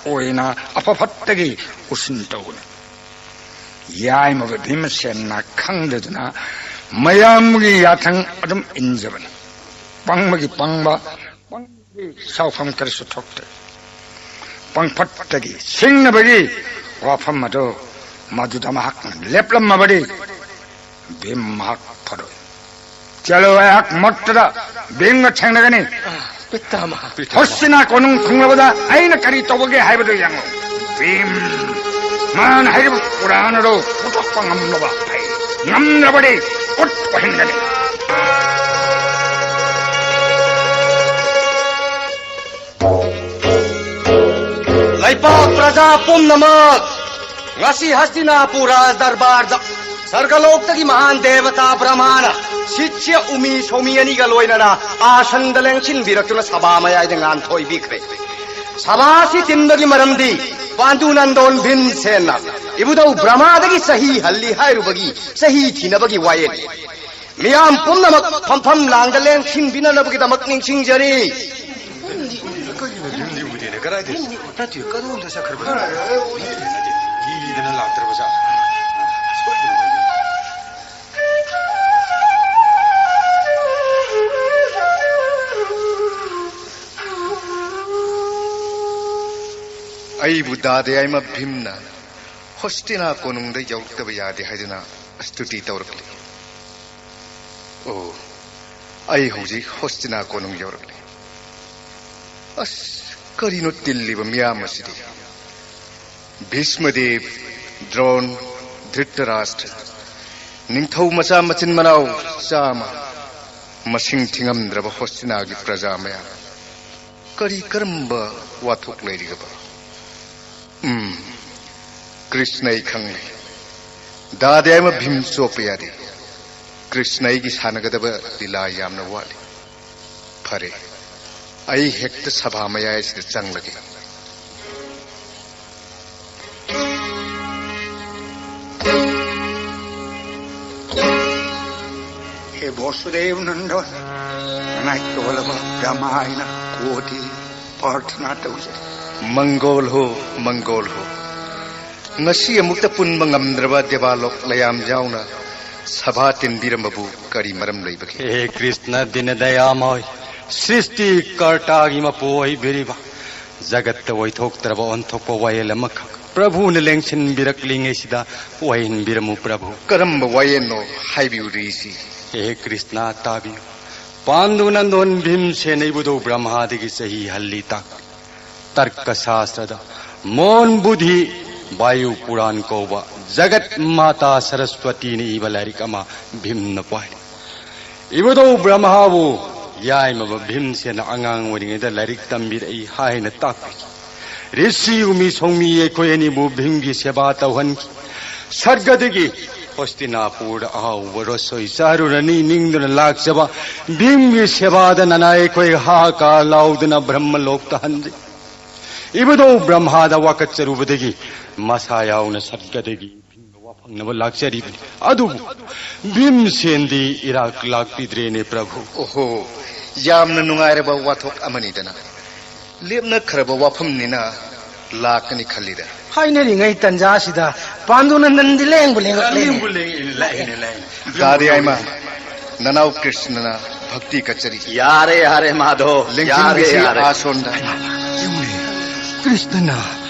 ꯑꯣꯏꯅ ꯑꯐ ꯐꯠꯇꯒꯤ ꯎꯁꯤꯟ ꯇꯧꯕꯅꯤ꯫ ꯌꯥꯏꯃꯕ ꯚꯤꯝꯁꯦꯟꯅ ꯈꯪꯗꯗꯨꯅ ꯃꯌꯥꯝꯒꯤ ꯌꯥꯊꯪ ꯑꯗꯨꯝ ꯏꯟꯖꯕꯅꯤ꯫ ꯄꯪꯕꯒꯤ ꯄꯪꯕ, ꯄꯪꯕꯒꯤ ꯁꯥꯎꯐꯝ ꯀꯔꯤꯁꯨ ꯊꯣꯛꯇꯦ꯫ ꯄꯪꯐꯠꯇꯒꯤ ꯁꯤꯡꯅꯕꯒꯤ ꯋꯥꯐꯝ ꯑꯗꯨ ꯃꯗꯨꯗ ꯃꯍꯥꯛꯅ ꯂꯦꯞꯂꯝꯃꯕꯗꯤ ꯚꯤꯝ ꯃꯍꯥꯛ ꯐꯔꯣꯏ꯫ ꯆꯠꯂꯣ, ꯑꯩꯍꯥꯛ ꯃꯠꯇꯗ ꯚꯤꯝꯒ ꯊꯦꯡꯅꯒꯅꯤ꯫ ꯄꯤꯇꯥꯃꯍ꯫ ꯍꯣꯁꯇꯤꯅꯥ ꯀꯣꯅꯨꯡ ꯊꯨꯡꯂꯕꯗ ꯑꯩꯅ ꯀꯔꯤ ꯇꯧꯕꯒꯦ ꯍꯥꯏꯕꯗꯨ ꯌꯦꯡꯉꯨ꯫ ꯚꯤꯝ, ꯃꯥꯅ ꯍꯥꯏꯔꯤꯕ ꯄꯨꯔꯥꯟ ꯑꯗꯨ ꯄꯨꯊꯣꯛꯄ ꯉꯝꯂꯕ ꯐꯩ, ꯉꯝꯗ꯭ꯔꯕꯗꯤ ꯈꯨꯠ ꯑꯣꯏꯍꯟꯒꯅꯤ꯫ ꯂꯩꯄꯥꯛ ꯄ꯭ꯔꯖꯥ ꯄꯨꯝꯅꯃꯛ, ꯉꯁꯤ ꯍꯁꯇꯤꯅꯥꯄꯨꯔ ꯗꯔꯕꯥꯔꯗ ꯁꯔꯒꯂꯣꯛꯇꯒꯤ ꯃꯍꯥꯟ ꯗꯦꯕꯇꯥ ꯕ꯭ꯔꯍꯃꯥꯅ ꯁꯤꯠꯁ꯭ꯌ ꯎꯃꯤ ꯁꯣꯃꯤ ꯑꯅꯤꯒ ꯂꯣꯏꯅꯅ ꯑꯥꯁꯟꯗ ꯂꯦꯡꯁꯤꯟꯕꯤꯔꯛꯇꯨꯅ ꯁꯚꯥ ꯃꯌꯥꯏꯗ ꯉꯥꯟꯊꯣꯏꯕꯤꯈ꯭ꯔꯦ꯫ ꯁꯚꯥ ꯑꯁꯤ ꯇꯤꯟꯕꯒꯤ ꯃꯔꯝꯗꯤ ꯄꯥꯟꯗꯨ ꯅꯟꯗꯣꯟ ꯚꯤꯝꯁꯦꯟꯅ ꯏꯕꯨꯙꯧ ꯕ꯭ꯔꯍꯃꯥꯗꯒꯤ ꯆꯍꯤ ꯍꯜꯂꯤ ꯍꯥꯏꯔꯨꯕꯒꯤ ꯆꯍꯤ ꯊꯤꯅꯕꯒꯤ ꯋꯥꯌꯦꯜ꯫ ꯃꯤꯌꯥꯝ ꯄꯨꯝꯅꯃꯛ ꯐꯝꯐꯝ ꯂꯥꯡꯗ ꯂꯦꯡꯁꯤꯟꯕꯤꯅꯅꯕꯒꯤꯗꯃꯛ ꯅꯤꯡꯁꯤꯡꯖꯔꯤ꯫ ꯀꯩꯅꯣ, ꯌꯨꯝꯗꯤ ꯎꯗꯦꯅꯦ, ꯀꯗꯥꯏꯗ? ꯅꯠꯇꯦ, ꯀꯗꯣꯝꯗ ꯆꯠꯈ꯭ꯔꯕꯅꯣ? ꯅꯠꯇꯦ, ꯅꯠꯇꯦ, ꯀꯤꯗꯅ ꯂꯥꯛꯇ꯭ꯔꯕ ꯖꯥꯠꯂ? ꯁꯣꯏꯗꯅ ꯑꯣꯏꯒꯅꯤ꯫ ꯑꯩꯕꯨ ꯗꯥꯗꯥ ꯌꯥꯏꯃ ꯚꯤꯝꯅ ꯍꯣꯁꯇꯤꯅꯥ ꯀꯣꯅꯨꯡꯗ ꯌꯧꯔꯛꯇꯕ ꯌꯥꯗꯦ ꯍꯥꯏꯗꯨꯅ ꯁ꯭ꯇꯨꯇꯤ ꯇꯧꯔꯛꯂꯤ꯫ ꯑꯣ, ꯑꯩ ꯍꯧꯖꯤꯛ ꯍꯣꯁꯇꯤꯅꯥ ꯀꯣꯅꯨꯡ ꯌꯧꯔꯛꯂꯦ꯫ ꯑꯁ, ꯀꯔꯤꯅꯣ ꯇꯤꯜꯂꯤꯕ ꯃꯤꯌꯥꯝ ꯑꯁꯤꯗꯤ? ꯚꯤꯁꯃꯗꯦꯕ, ꯗ꯭ꯔꯣꯟ, ꯙ꯭ꯔꯤꯇꯔꯥꯁꯇ꯭ꯔ, ꯅꯤꯡꯊꯧ ꯃꯆꯥ ꯃꯆꯤꯟ ꯃꯅꯥꯎ ꯆꯥꯝꯃ, ꯃꯁꯤꯡ ꯊꯤꯉꯝꯗ꯭ꯔꯕ ꯍꯣꯁꯇꯤꯅꯥꯒꯤ ꯄ꯭ꯔꯖꯥ ꯃꯌꯥꯝ꯫ ꯀꯔꯤ ꯀꯔꯝꯕ ꯋꯥꯊꯣꯛ ꯂꯩꯔꯤꯒꯕ? ꯎꯝ, ꯀ꯭ꯔꯤꯁꯅ, ꯑꯩ ꯈꯪꯂꯦ꯫ ꯗꯥꯗꯤ ꯑꯃ ꯚꯤꯝ ꯆꯣꯞꯄ ꯌꯥꯗꯦ꯫ ꯀ꯭ꯔꯤꯁꯅ ꯑꯩꯒꯤ ꯁꯥꯟꯅꯒꯗꯕ ꯂꯤꯂꯥ ꯌꯥꯝꯅ ꯋꯥꯠꯂꯤ꯫ ꯐꯔꯦ, ꯑꯩ ꯍꯦꯛꯇ ꯁꯚꯥ ꯃꯌꯥꯏꯁꯤꯗ ꯆꯪꯂꯒꯦ꯫ ꯍꯦ ꯕꯣꯁꯨꯗꯦꯕ ꯅꯟꯗꯟ, ꯅꯅꯥꯏ ꯇꯣꯂꯕ ꯕ꯭ꯔꯍ꯭ꯃꯥ ꯍꯥꯏꯅ ꯀꯣꯇꯤ ꯄ꯭ꯔꯥꯔꯊꯅꯥ ꯇꯧꯖꯔꯤ꯫ ꯃꯪꯒꯣꯜ ꯍꯣ, ꯃꯪꯒꯣꯜ ꯍꯣ꯫ ꯉꯁꯤ ꯑꯃꯨꯛꯇ ꯄꯨꯟꯕ ꯉꯝꯗ꯭ꯔꯕ ꯗꯦꯕꯥꯂꯣꯛ ꯂꯌꯥꯝ ꯌꯥꯎꯅ ꯁꯚꯥ ꯇꯤꯟꯕꯤꯔꯝꯕꯕꯨ ꯀꯔꯤ ꯃꯔꯝ ꯂꯩꯕꯒꯦ? ꯍꯦ ꯀ꯭ꯔꯤꯁꯅ ꯗꯤꯅꯗꯌꯥꯃꯣꯏ, ꯁ꯭ꯔꯤꯁꯇꯤ ꯀꯔꯇꯥꯒꯤ ꯃꯄꯨ ꯑꯣꯏꯕꯤꯔꯤꯕ, ꯖꯒꯠꯇ ꯑꯣꯏꯊꯣꯛꯇ꯭ꯔꯕ ꯑꯣꯟꯊꯣꯛꯄ ꯋꯥꯌꯦꯜ ꯑꯃꯈꯛ ꯄ꯭ꯔꯚꯨꯅ ꯂꯦꯡꯁꯤꯟꯕꯤꯔꯛꯂꯤꯉꯩꯁꯤꯗ ꯋꯥꯌꯦꯟꯕꯤꯔꯝꯃꯨ ꯄ꯭ꯔꯚꯨ꯫ ꯀꯔꯝꯕ ꯋꯥꯌꯦꯜꯅꯣ ꯍꯥꯏꯕꯤꯌꯨ ꯔꯤꯁꯤ꯫ ꯍꯦ ꯀ꯭ꯔꯤꯁꯅ ꯇꯥꯕꯤꯌꯨ꯫ ꯄꯥꯟꯗꯨ ꯅꯟꯗꯣꯟ ꯚꯤꯝꯁꯦꯟꯅ ꯏꯕꯨꯙꯧ ꯕ꯭ꯔꯍ꯭ꯃꯥꯗꯒꯤ ꯆꯍꯤ ꯍꯜꯂꯤ ꯇꯥꯛꯂꯤ꯫ ꯇꯔꯀ ꯁꯥꯁꯇ꯭ꯔꯗ ꯃꯣꯟ ꯕꯨꯙꯤ ꯕꯥꯌꯨ ꯄꯨꯔꯥꯟ ꯀꯧꯕ ꯖꯒꯠ ꯃꯥꯇꯥ ꯁꯔꯁ꯭ꯋꯇꯤꯅ ꯏꯕ ꯂꯥꯏꯔꯤꯛ ꯑꯃ ꯚꯤꯝꯅ ꯄꯥꯏ꯫ ꯏꯕꯨꯙꯧ ꯕ꯭ꯔꯍ꯭ꯃꯥꯕꯨ ꯌꯥꯏꯃꯕ ꯚꯤꯝꯁꯦꯟꯅ ꯑꯉꯥꯡ ꯑꯣꯏꯔꯤꯉꯩꯗ ꯂꯥꯏꯔꯤꯛ ꯇꯝꯕꯤꯔꯛꯏ ꯍꯥꯏꯅ ꯇꯥꯛꯄꯤ꯫ ꯔꯤꯁꯤ ꯎꯃꯤ ꯁꯣꯡꯃꯤ ꯑꯩꯈꯣꯏ ꯑꯅꯤꯕꯨ ꯚꯤꯝꯒꯤ ꯁꯦꯕꯥ ꯇꯧꯍꯟꯈꯤ꯫ ꯁꯔꯒꯗꯒꯤ ꯍꯣꯁꯇꯤꯅꯥꯄꯨꯔꯗ ꯑꯍꯥꯎꯕ ꯔꯣꯁꯣꯏ ꯆꯥꯔꯨꯔꯅꯤ ꯅꯤꯡꯗꯨꯅ ꯂꯥꯛꯆꯕ ꯚꯤꯝꯒꯤ ꯁꯦꯕꯥꯗ ꯅꯅꯥꯏ ꯑꯩꯈꯣꯏ ꯍꯥꯍꯥꯀꯥꯔ ꯂꯥꯎꯗꯨꯅ ꯕ꯭ꯔꯍ꯭ꯃꯂꯣꯛꯇ ꯍꯟꯖꯩ꯫ ꯏꯕꯨꯙꯧ ꯕ꯭ꯔꯍ꯭ꯃꯥꯗ ꯋꯥꯀꯠꯆꯔꯨꯕꯗꯒꯤ ꯃꯁꯥ ꯌꯥꯎꯅ ꯁꯔꯒꯗꯒꯤ ꯚꯤꯝꯒ ꯋꯥꯐꯪꯅꯕ ꯂꯥꯛꯆꯔꯤꯕꯅꯤ꯫ ꯑꯗꯨꯕꯨ ꯚꯤꯝꯁꯦꯟꯗꯤ ꯏꯔꯥꯛ ꯂꯥꯛꯄꯤꯗ꯭ꯔꯦꯅꯦ ꯄ꯭ꯔꯚꯨ꯫ ꯑꯣꯍꯣ, ꯌꯥꯝꯅ ꯅꯨꯡꯉꯥꯏꯔꯕ ꯋꯥꯊꯣꯛ ꯑꯃꯅꯤꯗꯅ꯫ ꯂꯦꯞꯅꯈ꯭ꯔꯕ ꯋꯥꯐꯝꯅꯤꯅ ꯂꯥꯛꯀꯅꯤ ꯈꯜꯂꯤꯗ꯫ ꯍꯥꯏꯅꯔꯤꯉꯩ ꯇꯟꯖꯥꯁꯤꯗ ꯄꯥꯟꯗꯨꯅꯟꯗꯟꯗꯤ ꯂꯦꯡꯕꯨ ꯂꯦꯡꯉꯛꯂꯦꯅꯦ꯫ ꯂꯦꯡꯕꯨ ꯂꯦꯡꯉꯛꯏꯅꯦ, ꯂꯥꯛꯏꯅꯦ, ꯂꯥꯛꯏꯅꯦ꯫ ꯗꯥꯗꯤ ꯑꯥꯏꯃ, ꯅꯅꯥꯎ ꯀ꯭ꯔꯤꯁꯅꯅ ꯚꯛꯇꯤ ꯀꯠꯆꯔꯤ꯫ ꯌꯥꯔꯦ, ꯌꯥꯔꯦ, ꯃꯥꯙꯣ, ꯌꯥꯔꯦ, ꯂꯦꯡꯁꯤꯟꯕꯤꯁꯤ ꯌꯥꯔꯦ꯫ ꯑꯥꯁꯣꯟꯗ꯫ ꯌꯦꯡꯉꯨꯅꯦ, ꯀ꯭ꯔꯤꯁꯅꯅ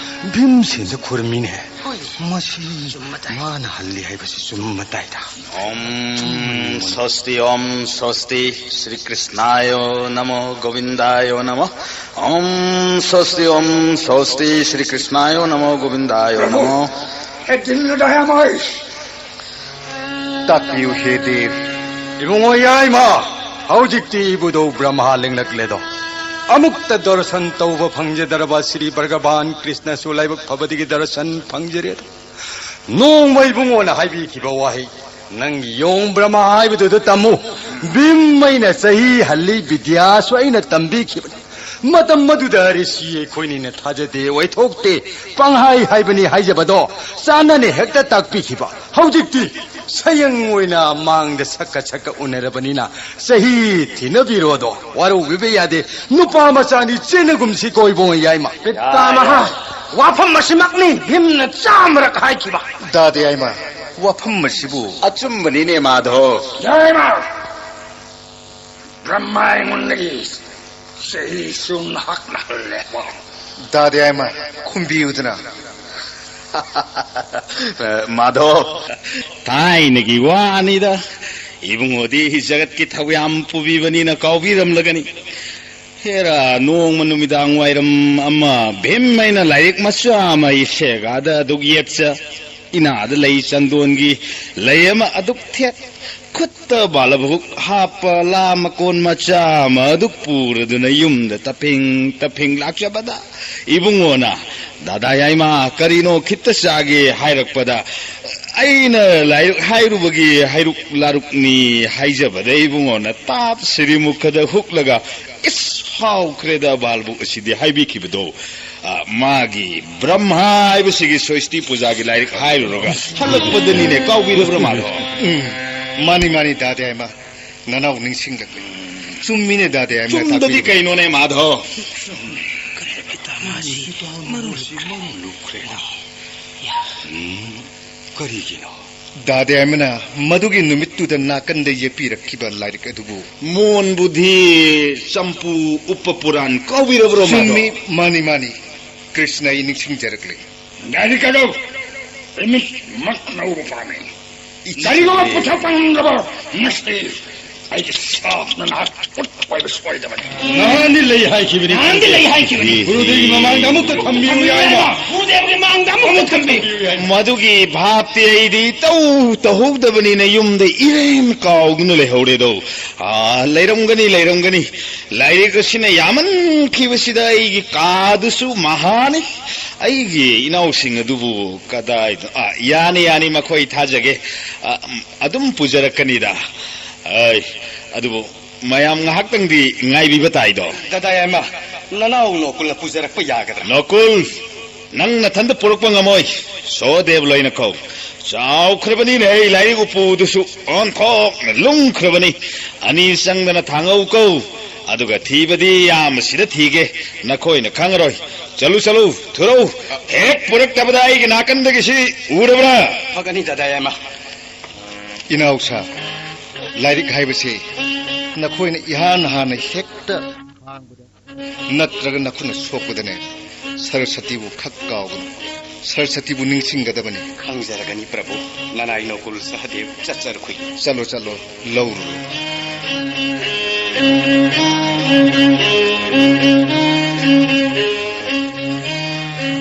ꯚꯤꯝꯁꯦꯟꯗ ꯈꯨꯔꯨꯝꯃꯤꯅꯦ꯫ ꯍꯣꯏ꯫ ꯃꯁꯤ ꯆꯨꯝꯕ ꯇꯥꯏ꯫ ꯃꯥꯅ ꯍꯜꯂꯤ ꯍꯥꯏꯕꯁꯤ ꯆꯨꯝꯕ ꯇꯥꯏꯗ꯫ ꯑꯣꯝ स्वस्ति ओम स्वस्ति श्री कृष्णाय नमो गोविंदाय नमो। ओम स्वस्ति ओम स्वस्ति श्री कृष्णाय नमो गोविंदाय नमो। ꯍꯦ ꯗꯤꯜ ꯗꯌꯥꯃꯣꯏ꯫ ꯇꯥꯛꯄꯤꯌꯨ ꯍꯦ ꯗꯦꯕ꯫ ꯏꯕꯨꯡꯉꯣ ꯌꯥꯏꯃ, ꯍꯧꯖꯤꯛꯇꯤ ꯏꯕꯨꯙꯧ ꯕ꯭ꯔꯍ꯭ꯃꯥ ꯂꯦꯡꯂꯛꯂꯦꯗꯣ꯫ ꯑꯃꯨꯛꯇ ꯗꯔꯁꯟ ꯇꯧꯕ ꯐꯪꯖꯗ꯭ꯔꯕ ꯁ꯭ꯔꯤ ꯚꯒꯕꯥꯟ ꯀ꯭ꯔꯤꯁꯅꯁꯨ ꯂꯥꯏꯕꯛ ꯐꯕꯗꯒꯤ ꯗꯔꯁꯟ ꯐꯪꯖꯔꯦꯗꯣ꯫ ꯅꯣꯡꯃ ꯏꯕꯨꯡꯉꯣꯅ ꯍꯥꯏꯕꯤꯈꯤꯕ ꯋꯥꯍꯩ, ꯅꯪꯒꯤ ꯌꯣꯡ ꯕ꯭ꯔꯍ꯭ꯃꯥ ꯍꯥꯏꯕꯗꯨꯗ ꯇꯝꯃꯨ꯫ ꯚꯤꯝ ꯑꯩꯅ ꯆꯍꯤ ꯍꯜꯂꯤ, ꯕꯤꯗ꯭ꯌꯥꯁꯨ ꯑꯩꯅ ꯇꯝꯕꯤꯈꯤꯕꯅꯤ꯫ ꯃꯇꯝ ꯑꯗꯨꯗ ꯔꯤꯁꯤ ꯑꯩꯈꯣꯏꯅꯤꯅ ꯊꯥꯖꯗꯦ, ꯑꯣꯏꯊꯣꯛꯇꯦ, ꯄꯪꯍꯥꯏ ꯍꯥꯏꯕꯅꯤ ꯍꯥꯏꯖꯕꯗꯣ ꯆꯥꯟꯅꯅ ꯍꯦꯛꯇ ꯇꯥꯛꯄꯤꯈꯤꯕ꯫ ꯍꯧꯖꯤꯛꯇꯤ ꯁꯌꯪ ꯑꯣꯏꯅ ꯃꯥꯡꯗ ꯁꯛꯀ ꯁꯛꯀ ꯎꯅꯔꯕꯅꯤꯅ ꯆꯍꯤ ꯊꯤꯅꯕꯤꯔꯣꯗꯣ ꯋꯥꯔꯧꯕꯤꯕ ꯌꯥꯗꯦ꯫ ꯅꯨꯄꯥ ꯃꯆꯥꯅꯤ, ꯆꯦꯟꯅꯒꯨꯝꯁꯤ ꯀꯣꯏꯕꯣꯡ ꯌꯥꯏꯃ꯫ ꯄꯤꯇꯥꯃꯍ, ꯋꯥꯐꯝ ꯑꯁꯤꯃꯛꯅꯤ ꯚꯤꯝꯅ ꯆꯥꯝꯃꯔꯛ ꯍꯥꯏꯈꯤꯕ꯫ ꯗꯥꯗꯤ ꯌꯥꯏꯃ, ꯋꯥꯐꯝ ꯑꯁꯤꯕꯨ꯫ ꯑꯆꯨꯝꯕꯅꯤꯅꯦ ꯃꯥꯙꯣ꯫ ꯌꯥꯏꯃ, ꯕ꯭ꯔꯍ꯭ꯃ ꯑꯩꯉꯣꯟꯗꯒꯤ ꯆꯍꯤ ꯆꯨꯝꯅ ꯍꯛꯅ ꯍꯜꯂꯦ꯫ ꯗꯥꯗꯤ ꯌꯥꯏꯃ, ꯈꯨꯝꯕꯤꯌꯨꯗꯅ꯫ ꯃꯥꯙꯣ, ꯊꯥꯏꯅꯒꯤ ꯋꯥꯅꯤꯗ꯫ ꯏꯕꯨꯡꯉꯣꯗꯤ ꯖꯒꯠꯀꯤ ꯊꯧꯌꯥꯝ ꯄꯨꯕꯤꯕꯅꯤꯅ ꯀꯥꯎꯕꯤꯔꯝꯂꯒꯅꯤ꯫ ꯍꯦꯔꯥ, ꯅꯣꯡꯃ ꯅꯨꯃꯤꯗꯥꯡ ꯋꯥꯏꯔꯝ ꯑꯃ ꯚꯤꯝ ꯑꯩꯅ ꯂꯥꯏꯔꯤꯛ ꯃꯆꯥ ꯑꯃ ꯏꯁꯦꯒꯥꯗ ꯑꯗꯨꯛ ꯌꯦꯠꯆ, ꯏꯅꯥꯗ ꯂꯩ ꯆꯟꯗꯣꯟꯒꯤ ꯂꯩ ꯑꯃ ꯑꯗꯨꯛ ꯊꯦꯠ, ꯈꯨꯠꯇ ꯕꯥꯂꯕꯨꯛ ꯍꯥꯞꯄ ꯂꯥ ꯃꯀꯣꯟ ꯃꯆꯥ ꯑꯃ ꯑꯗꯨꯛ ꯄꯨꯔꯗꯨꯅ ꯌꯨꯝꯗ ꯇꯞꯐꯤꯡ ꯇꯞꯐꯤꯡ ꯂꯥꯛꯆꯕꯗ ꯏꯕꯨꯡꯉꯣꯅ, "ꯗꯥꯗꯥ ꯌꯥꯏꯃ, ꯀꯔꯤꯅꯣ ꯈꯤꯠꯇ ꯆꯥꯒꯦ?" ꯍꯥꯏꯔꯛꯄꯗ, ꯑꯩꯅ ꯂꯥꯏꯔꯤꯛ ꯍꯥꯏꯔꯨꯕꯒꯤ ꯍꯩꯔꯨꯛ ꯂꯥꯔꯨꯛꯅꯤ ꯍꯥꯏꯖꯕꯗ ꯏꯕꯨꯡꯉꯣꯅ ꯇꯥꯞ ꯁꯤꯔꯤꯃꯨꯈꯗ ꯍꯨꯛꯂꯒ, "ꯏꯁ, ꯍꯥꯎꯈ꯭ꯔꯦꯗ ꯕꯥꯜꯕꯨꯛ ꯑꯁꯤꯗꯤ" ꯍꯥꯏꯕꯤꯈꯤꯕꯗꯣ, ꯑ, ꯃꯥꯒꯤ ꯕ꯭ꯔꯍ꯭ꯃ ꯍꯥꯏꯕꯁꯤꯒꯤ ꯁ꯭ꯋꯁꯇꯤ ꯄꯨꯖꯥꯒꯤ ꯂꯥꯏꯔꯤꯛ ꯍꯥꯏꯔꯨꯔꯒ ꯍꯜꯂꯛꯄꯗꯅꯤꯅꯦ꯫ ꯀꯥꯎꯕꯤꯔꯕ꯭ꯔꯥ ꯃꯥꯗꯣ? ꯎꯝ, ꯃꯥꯅꯤ, ꯃꯥꯅꯤ, ꯗꯥꯗꯤ ꯌꯥꯏꯃ, ꯅꯅꯥꯎ ꯅꯤꯡꯁꯤꯡꯂꯛꯂꯦ꯫ ꯆꯨꯝꯃꯤꯅꯦ, ꯗꯥꯗꯤ ꯌꯥꯏꯃ ꯆꯨꯝꯗꯗꯤ ꯇꯥꯛꯄꯤꯔꯤꯕ꯫ ꯀꯩꯅꯣꯅꯦ ꯃꯥꯗꯣ? ꯀꯔꯤ ꯄꯤꯇꯥꯃꯍꯁꯤ ꯃꯔꯨ ꯂꯨꯞꯈ꯭ꯔꯦ꯫ ꯎꯝ, ꯀꯔꯤꯒꯤꯅꯣ? ꯗꯥꯗꯤ ꯌꯥꯏꯃꯅ ꯃꯗꯨꯒꯤ ꯅꯨꯃꯤꯠꯇꯨꯗ ꯅꯥꯀꯟꯗ ꯌꯦꯛꯄꯤꯔꯛꯈꯤꯕ ꯂꯥꯏꯔꯤꯛ ꯑꯗꯨꯕꯨ꯫ ꯃꯣꯟ ꯕꯨꯙꯤ ꯆꯝꯄꯨ ꯎꯞꯄ ꯄꯨꯔꯥꯟ ꯀꯥꯎꯕꯤꯔꯕ꯭ꯔꯣ ꯃꯥꯗꯣ? ꯆꯨꯝꯃꯤ, ꯃꯥꯅꯤ, ꯃꯥꯅꯤ꯫ ꯀ꯭ꯔꯤꯁꯅ, ꯑꯩ ꯅꯤꯡꯁꯤꯡꯖꯔꯛꯂꯦ꯫ ꯂꯥꯏꯔꯤꯛ ꯑꯗꯨ ꯏꯃꯤꯠꯃꯛꯅ ꯎꯕ ꯄꯥꯝꯃꯤ꯫ ꯀꯔꯤꯒꯨꯝꯕ ꯄꯨꯊꯣꯛꯄ ꯉꯝꯗ꯭ꯔꯕ ꯃꯁꯤ ꯑꯩꯒꯤ ꯁꯥꯞꯅ ꯅꯍꯥꯛ ꯈꯨꯠ ꯑꯣꯏꯕ ꯁꯣꯏꯗꯕꯅꯤ꯫ ꯅꯍꯥꯟꯗꯤ ꯂꯩ ꯍꯥꯏꯈꯤꯕꯅꯤ꯫ ꯅꯍꯥꯟꯗꯤ ꯂꯩ ꯍꯥꯏꯈꯤꯕꯅꯤ꯫ ꯒꯨꯔꯨꯗꯦꯕꯒꯤ ꯃꯃꯥꯡꯗ ꯑꯃꯨꯛꯇ ꯊꯝꯕꯤꯌꯨ ꯌꯥꯏꯃ꯫ ꯒꯨꯔꯨꯗꯦꯕꯒꯤ ꯃꯃꯥꯡꯗ ꯑꯃꯨꯛꯇ ꯊꯝꯕꯤꯌꯨ ꯌꯥꯏꯃ꯫ ꯃꯗꯨꯒꯤ ꯚꯥꯞꯇꯤ ꯑꯩꯗꯤ ꯏꯇꯧ ꯇꯧꯍꯧꯗꯕꯅꯤꯅ ꯌꯨꯝꯗ ꯏꯔꯦꯟ ꯀꯥꯎꯗꯨꯅ ꯂꯩꯍꯧꯔꯦꯗꯣ꯫ ꯑꯥ, ꯂꯩꯔꯝꯒꯅꯤ, ꯂꯩꯔꯝꯒꯅꯤ꯫ ꯂꯥꯏꯔꯤꯛ ꯑꯁꯤꯅ ꯌꯥꯝꯃꯟꯈꯤꯕꯁꯤꯗ ꯑꯩꯒꯤ ꯀꯥꯗꯨꯁꯨ ꯃꯍꯥꯅꯤ꯫ ꯑꯩꯒꯤ ꯏꯅꯥꯎꯁꯤꯡ ꯑꯗꯨꯕꯨ ꯀꯗꯥꯏꯗ? ꯑꯥ, ꯌꯥꯅꯤ, ꯌꯥꯅꯤ, ꯃꯈꯣꯏ ꯊꯥꯖꯒꯦ꯫ ꯑꯥ, ꯑꯗꯨꯝ ꯄꯨꯖꯔꯛꯀꯅꯤꯗ꯫ ꯑꯩ, ꯑꯗꯨꯕꯨ ꯃꯌꯥꯝ ꯉꯥꯏꯍꯥꯛꯇꯪꯗꯤ ꯉꯥꯏꯕꯤꯕ ꯇꯥꯏꯗꯣ꯫ ꯗꯗꯥ ꯌꯥꯏꯃ, ꯅꯅꯥꯎ ꯅꯣꯀꯨꯜꯅ ꯄꯨꯖꯔꯛꯄ ꯌꯥꯒꯗ꯭ꯔꯥ? ꯅꯣꯀꯨꯜ, ꯅꯪ ꯅꯊꯟꯗ ꯄꯨꯔꯛꯄ ꯉꯝꯃꯣꯏ꯫ ꯁꯣꯗꯦꯕ ꯂꯣꯏꯅ ꯀꯧ꯫ ꯆꯥꯎꯈ꯭ꯔꯕꯅꯤꯅꯦ, ꯑꯩ ꯂꯥꯏꯔꯤꯛ ꯎꯄꯨꯗꯨꯁꯨ ꯑꯣꯟꯊꯣꯛꯅ ꯂꯨꯝꯈ꯭ꯔꯕꯅꯤ꯫ ꯑꯅꯤ ꯆꯪꯗꯅ ꯊꯥꯡꯉꯧ ꯀꯧ꯫ ꯑꯗꯨꯒ ꯊꯤꯕꯗꯤ ꯌꯥꯝꯕꯁꯤꯗ ꯊꯤꯒꯦ꯫ ꯅꯈꯣꯏꯅ ꯈꯪꯉꯔꯣꯏ꯫ ꯆꯠꯂꯨ, ꯆꯠꯂꯨ, ꯊꯨꯔꯧ꯫ ꯍꯦꯛ ꯄꯨꯔꯛꯇꯕꯗ ꯑꯩꯒꯤ ꯅꯥꯀꯟꯗꯒꯤ ꯁꯤ ꯎꯔꯕ꯭ꯔꯥ? ꯐꯒꯅꯤ, ꯗꯗꯥ ꯌꯥꯏꯃ꯫ ꯏꯅꯥꯎꯁꯥ, ꯂꯥꯏꯔꯤꯛ ꯍꯥꯏꯕꯁꯤ ꯅꯈꯣꯏꯅ ꯏꯍꯥꯟ ꯍꯥꯟꯅ ꯍꯦꯛꯇ ꯍꯥꯡꯕꯗ ꯅꯠꯇ꯭ꯔꯒ ꯅꯈꯨꯠꯅ ꯁꯣꯛꯄꯗꯅꯦ, ꯁꯔꯁꯇꯤꯕꯨ ꯈꯛ ꯀꯥꯎꯒꯅꯨ꯫ ꯁꯔꯁꯇꯤꯕꯨ ꯅꯤꯡꯁꯤꯡꯒꯗꯕꯅꯤ꯫ ꯈꯪꯖꯔꯒꯅꯤ ꯄ꯭ꯔꯚꯨ꯫ ꯅꯅꯥꯏ ꯅꯣꯀꯨꯜ ꯁꯍꯗꯦꯕ ꯆꯠꯆꯔꯨꯈꯤ꯫ ꯆꯠꯂꯣ, ꯆꯠꯂꯣ, ꯂꯧꯔꯨꯔꯣ꯫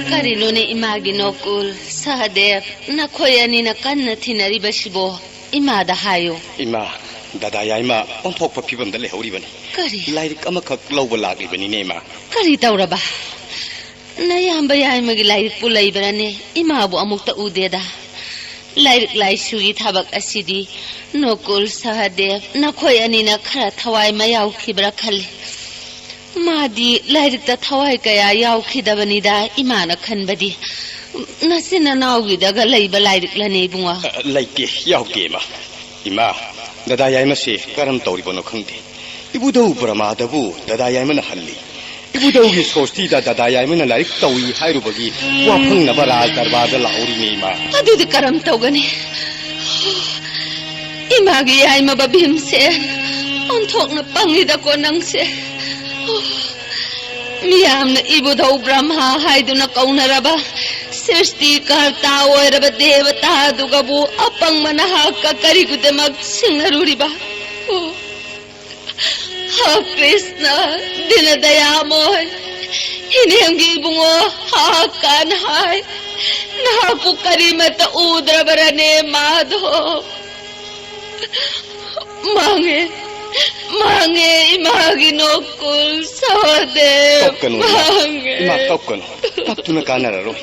ꯀꯔꯤꯅꯣꯅꯦ ꯏꯃꯥꯒꯤ ꯅꯣꯀꯨꯜ, ꯁꯍꯗꯦꯕ, ꯅꯈꯣꯏ ꯑꯅꯤꯅ ꯀꯟꯅ ꯊꯤꯅꯔꯤꯕꯁꯤꯕꯣ? ꯏꯃꯥꯗ ꯍꯥꯏꯌꯨ꯫ ꯏꯃꯥ, ꯗꯗꯥ ꯌꯥꯏꯃ ꯑꯣꯟꯊꯣꯛꯄ ꯐꯤꯕꯝꯗ ꯂꯩꯍꯧꯔꯤꯕꯅꯤ꯫ ꯀꯔꯤ? ꯂꯥꯏꯔꯤꯛ ꯑꯃꯈꯛ ꯂꯧꯕ ꯂꯥꯛꯂꯤꯕꯅꯤꯅꯦ, ꯏꯃꯥ꯫ ꯀꯔꯤ ꯇꯧꯔꯕ? ꯅꯌꯥꯝꯕ ꯌꯥꯏꯃꯒꯤ ꯂꯥꯏꯔꯤꯛꯄꯨ ꯂꯩꯕ꯭ꯔꯅꯦ? ꯏꯃꯥꯕꯨ ꯑꯃꯨꯛꯇ ꯎꯗꯦꯗ꯫ ꯂꯥꯏꯔꯤꯛ ꯂꯥꯏꯁꯨꯒꯤ ꯊꯕꯛ ꯑꯁꯤꯗꯤ ꯅꯣꯀꯨꯜ, ꯁꯍꯗꯦꯕ, ꯅꯈꯣꯏ ꯑꯅꯤꯅ ꯈꯔ ꯊꯋꯥꯏ ꯃꯌꯥꯎꯈꯤꯕ꯭ꯔꯥ ꯈꯜꯂꯤ꯫ ꯃꯥꯗꯤ ꯂꯥꯏꯔꯤꯛꯇ ꯊꯋꯥꯏ ꯀꯌꯥ ꯌꯥꯎꯈꯤꯗꯕꯅꯤꯗ, ꯏꯃꯥꯅ ꯈꯟꯕꯗꯤ꯫ ꯅꯆꯤꯟ ꯅꯅꯥꯎꯒꯤꯗꯒ ꯂꯩꯕ ꯂꯥꯏꯔꯤꯛꯂꯅꯦ, ꯏꯕꯨꯡꯉꯣ? ꯑ, ꯂꯩꯇꯦ, ꯌꯥꯎꯗꯦ, ꯏꯃꯥ꯫ ꯏꯃꯥ, ꯗꯗꯥ ꯌꯥꯏꯃꯁꯦ ꯀꯔꯝ ꯇꯧꯔꯤꯕꯅꯣ ꯈꯪꯗꯦ꯫ ꯏꯕꯨꯙꯧ ꯕ꯭ꯔꯍꯃꯥꯗꯕꯨ ꯗꯗꯥ ꯌꯥꯏꯃꯅ ꯍꯜꯂꯤ꯫ ꯏꯕꯨꯙꯧꯒꯤ ꯁꯣꯁꯇꯤꯗ ꯗꯗꯥ ꯌꯥꯏꯃꯅ ꯂꯥꯏꯔꯤꯛ ꯇꯧꯏ ꯍꯥꯏꯔꯨꯕꯒꯤ ꯋꯥꯐꯪꯅꯕ ꯔꯥꯖ ꯗꯔꯕꯥꯔꯗ ꯂꯥꯛꯍꯧꯔꯤꯅꯦ, ꯏꯃꯥ꯫ ꯑꯗꯨꯗꯤ ꯀꯔꯝ ꯇꯧꯒꯅꯤ? ꯏꯃꯥꯒꯤ ꯌꯥꯏꯃꯕ ꯚꯤꯝꯁꯦꯟ, ꯑꯣꯟꯊꯣꯛꯅ ꯄꯪꯉꯤꯗꯀꯣ ꯅꯪꯁꯦ꯫ ꯃꯤꯌꯥꯝꯅ ꯏꯕꯨꯙꯧ ꯕ꯭ꯔꯍꯃꯥ ꯍꯥꯏꯗꯨꯅ ꯀꯧꯅꯔꯕ ꯁ꯭ꯔꯤꯁꯇꯤꯀꯔꯇꯥ ꯑꯣꯏꯔꯕ ꯗꯦꯕꯇꯥꯗꯨꯒꯕꯨ ꯑꯄꯪꯕ ꯅꯍꯥꯛꯀ ꯀꯔꯤꯒꯤꯗꯃꯛ ꯁꯤꯡꯅꯔꯨꯔꯤꯕ? ꯑꯣ, ꯍ ꯀ꯭ꯔꯤꯁꯅ, ꯗꯤꯅꯗꯌꯥꯃꯣꯏ, ꯏꯅꯦꯝꯒꯤ ꯏꯕꯨꯡꯉꯣ ꯍꯥꯛꯀꯥꯟ ꯍꯥꯏ, ꯅꯍꯥꯛꯄꯨ ꯀꯔꯤꯃꯠꯇ ꯎꯗ꯭ꯔꯕꯔꯅꯦ ꯃꯥꯙꯣ? ꯃꯥꯡꯉꯦ, ꯃꯥꯡꯉꯦ, ꯏꯃꯥꯒꯤ ꯅꯣꯀꯨꯜ ꯁꯍꯗꯦꯕ꯫ ꯀꯞꯀꯅꯨ, ꯏꯃꯥ꯫ ꯃꯥꯡꯉꯦ꯫ ꯏꯃꯥ, ꯀꯞꯀꯅꯨ꯫ ꯀꯞꯇꯨꯅ ꯀꯥꯟꯅꯔꯔꯣꯏ꯫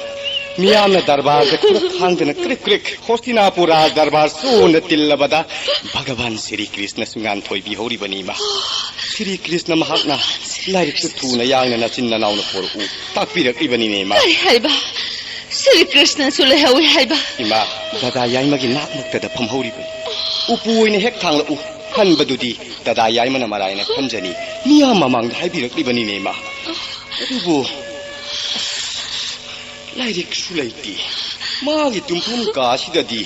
ꯃꯤꯌꯥꯝꯅ ꯗꯔꯕꯥꯔꯗ ꯈꯨꯔ ꯈꯥꯡꯗꯅ ꯀ꯭ꯔꯤꯛ ꯀ꯭ꯔꯤꯛ ꯍꯣꯁꯇꯤꯅꯥꯄꯨꯔ ꯔꯥꯖ ꯗꯔꯕꯥꯔ ꯆꯣꯟꯅ ꯇꯤꯜꯂꯕꯗ ꯚꯒꯕꯥꯟ ꯁ꯭ꯔꯤ ꯀ꯭ꯔꯤꯁꯅꯁꯨ ꯉꯥꯟꯊꯣꯏꯕꯤꯍꯧꯔꯤꯕꯅꯤ, ꯏꯃꯥ꯫ ꯁ꯭ꯔꯤ ꯀ꯭ꯔꯤꯁꯅ ꯃꯍꯥꯛꯅ ꯂꯥꯏꯔꯤꯛꯇꯨ ꯊꯨꯅ ꯌꯥꯡꯅ ꯅꯆꯤꯟ ꯅꯅꯥꯎꯅ ꯄꯣꯔꯛꯎ ꯇꯥꯛꯄꯤꯔꯛꯂꯤꯕꯅꯤꯅꯦ, ꯏꯃꯥ꯫ ꯀꯔꯤ ꯍꯥꯏꯕ? ꯁ꯭ꯔꯤ ꯀ꯭ꯔꯤꯁꯅꯁꯨ ꯂꯩꯍꯧꯏ ꯍꯥꯏꯕ? ꯏꯃꯥ, ꯗꯗꯥ ꯌꯥꯏꯃꯒꯤ ꯅꯥꯛꯃꯛꯇꯗ ꯐꯝꯍꯧꯔꯤꯕꯅꯤ꯫ ꯎꯄꯨ ꯑꯣꯏꯅ ꯍꯦꯛ ꯊꯥꯡꯂꯛꯎ꯫ ꯈꯟꯕꯗꯨꯗꯤ ꯗꯗꯥ ꯌꯥꯏꯃꯅ ꯃꯔꯥꯏꯅ ꯈꯟꯖꯅꯤ꯫ ꯃꯤꯌꯥꯝ ꯃꯃꯥꯡꯗ ꯍꯥꯏꯕꯤꯔꯛꯂꯤꯕꯅꯤꯅꯦ, ꯏꯃꯥ꯫ ꯑꯗꯨꯕꯨ, ꯑꯁ, ꯂꯥꯏꯔꯤꯛꯁꯨ ꯂꯩꯇꯦ꯫ ꯃꯥꯒꯤ ꯇꯨꯝꯐꯝ ꯀꯥꯁꯤꯗꯗꯤ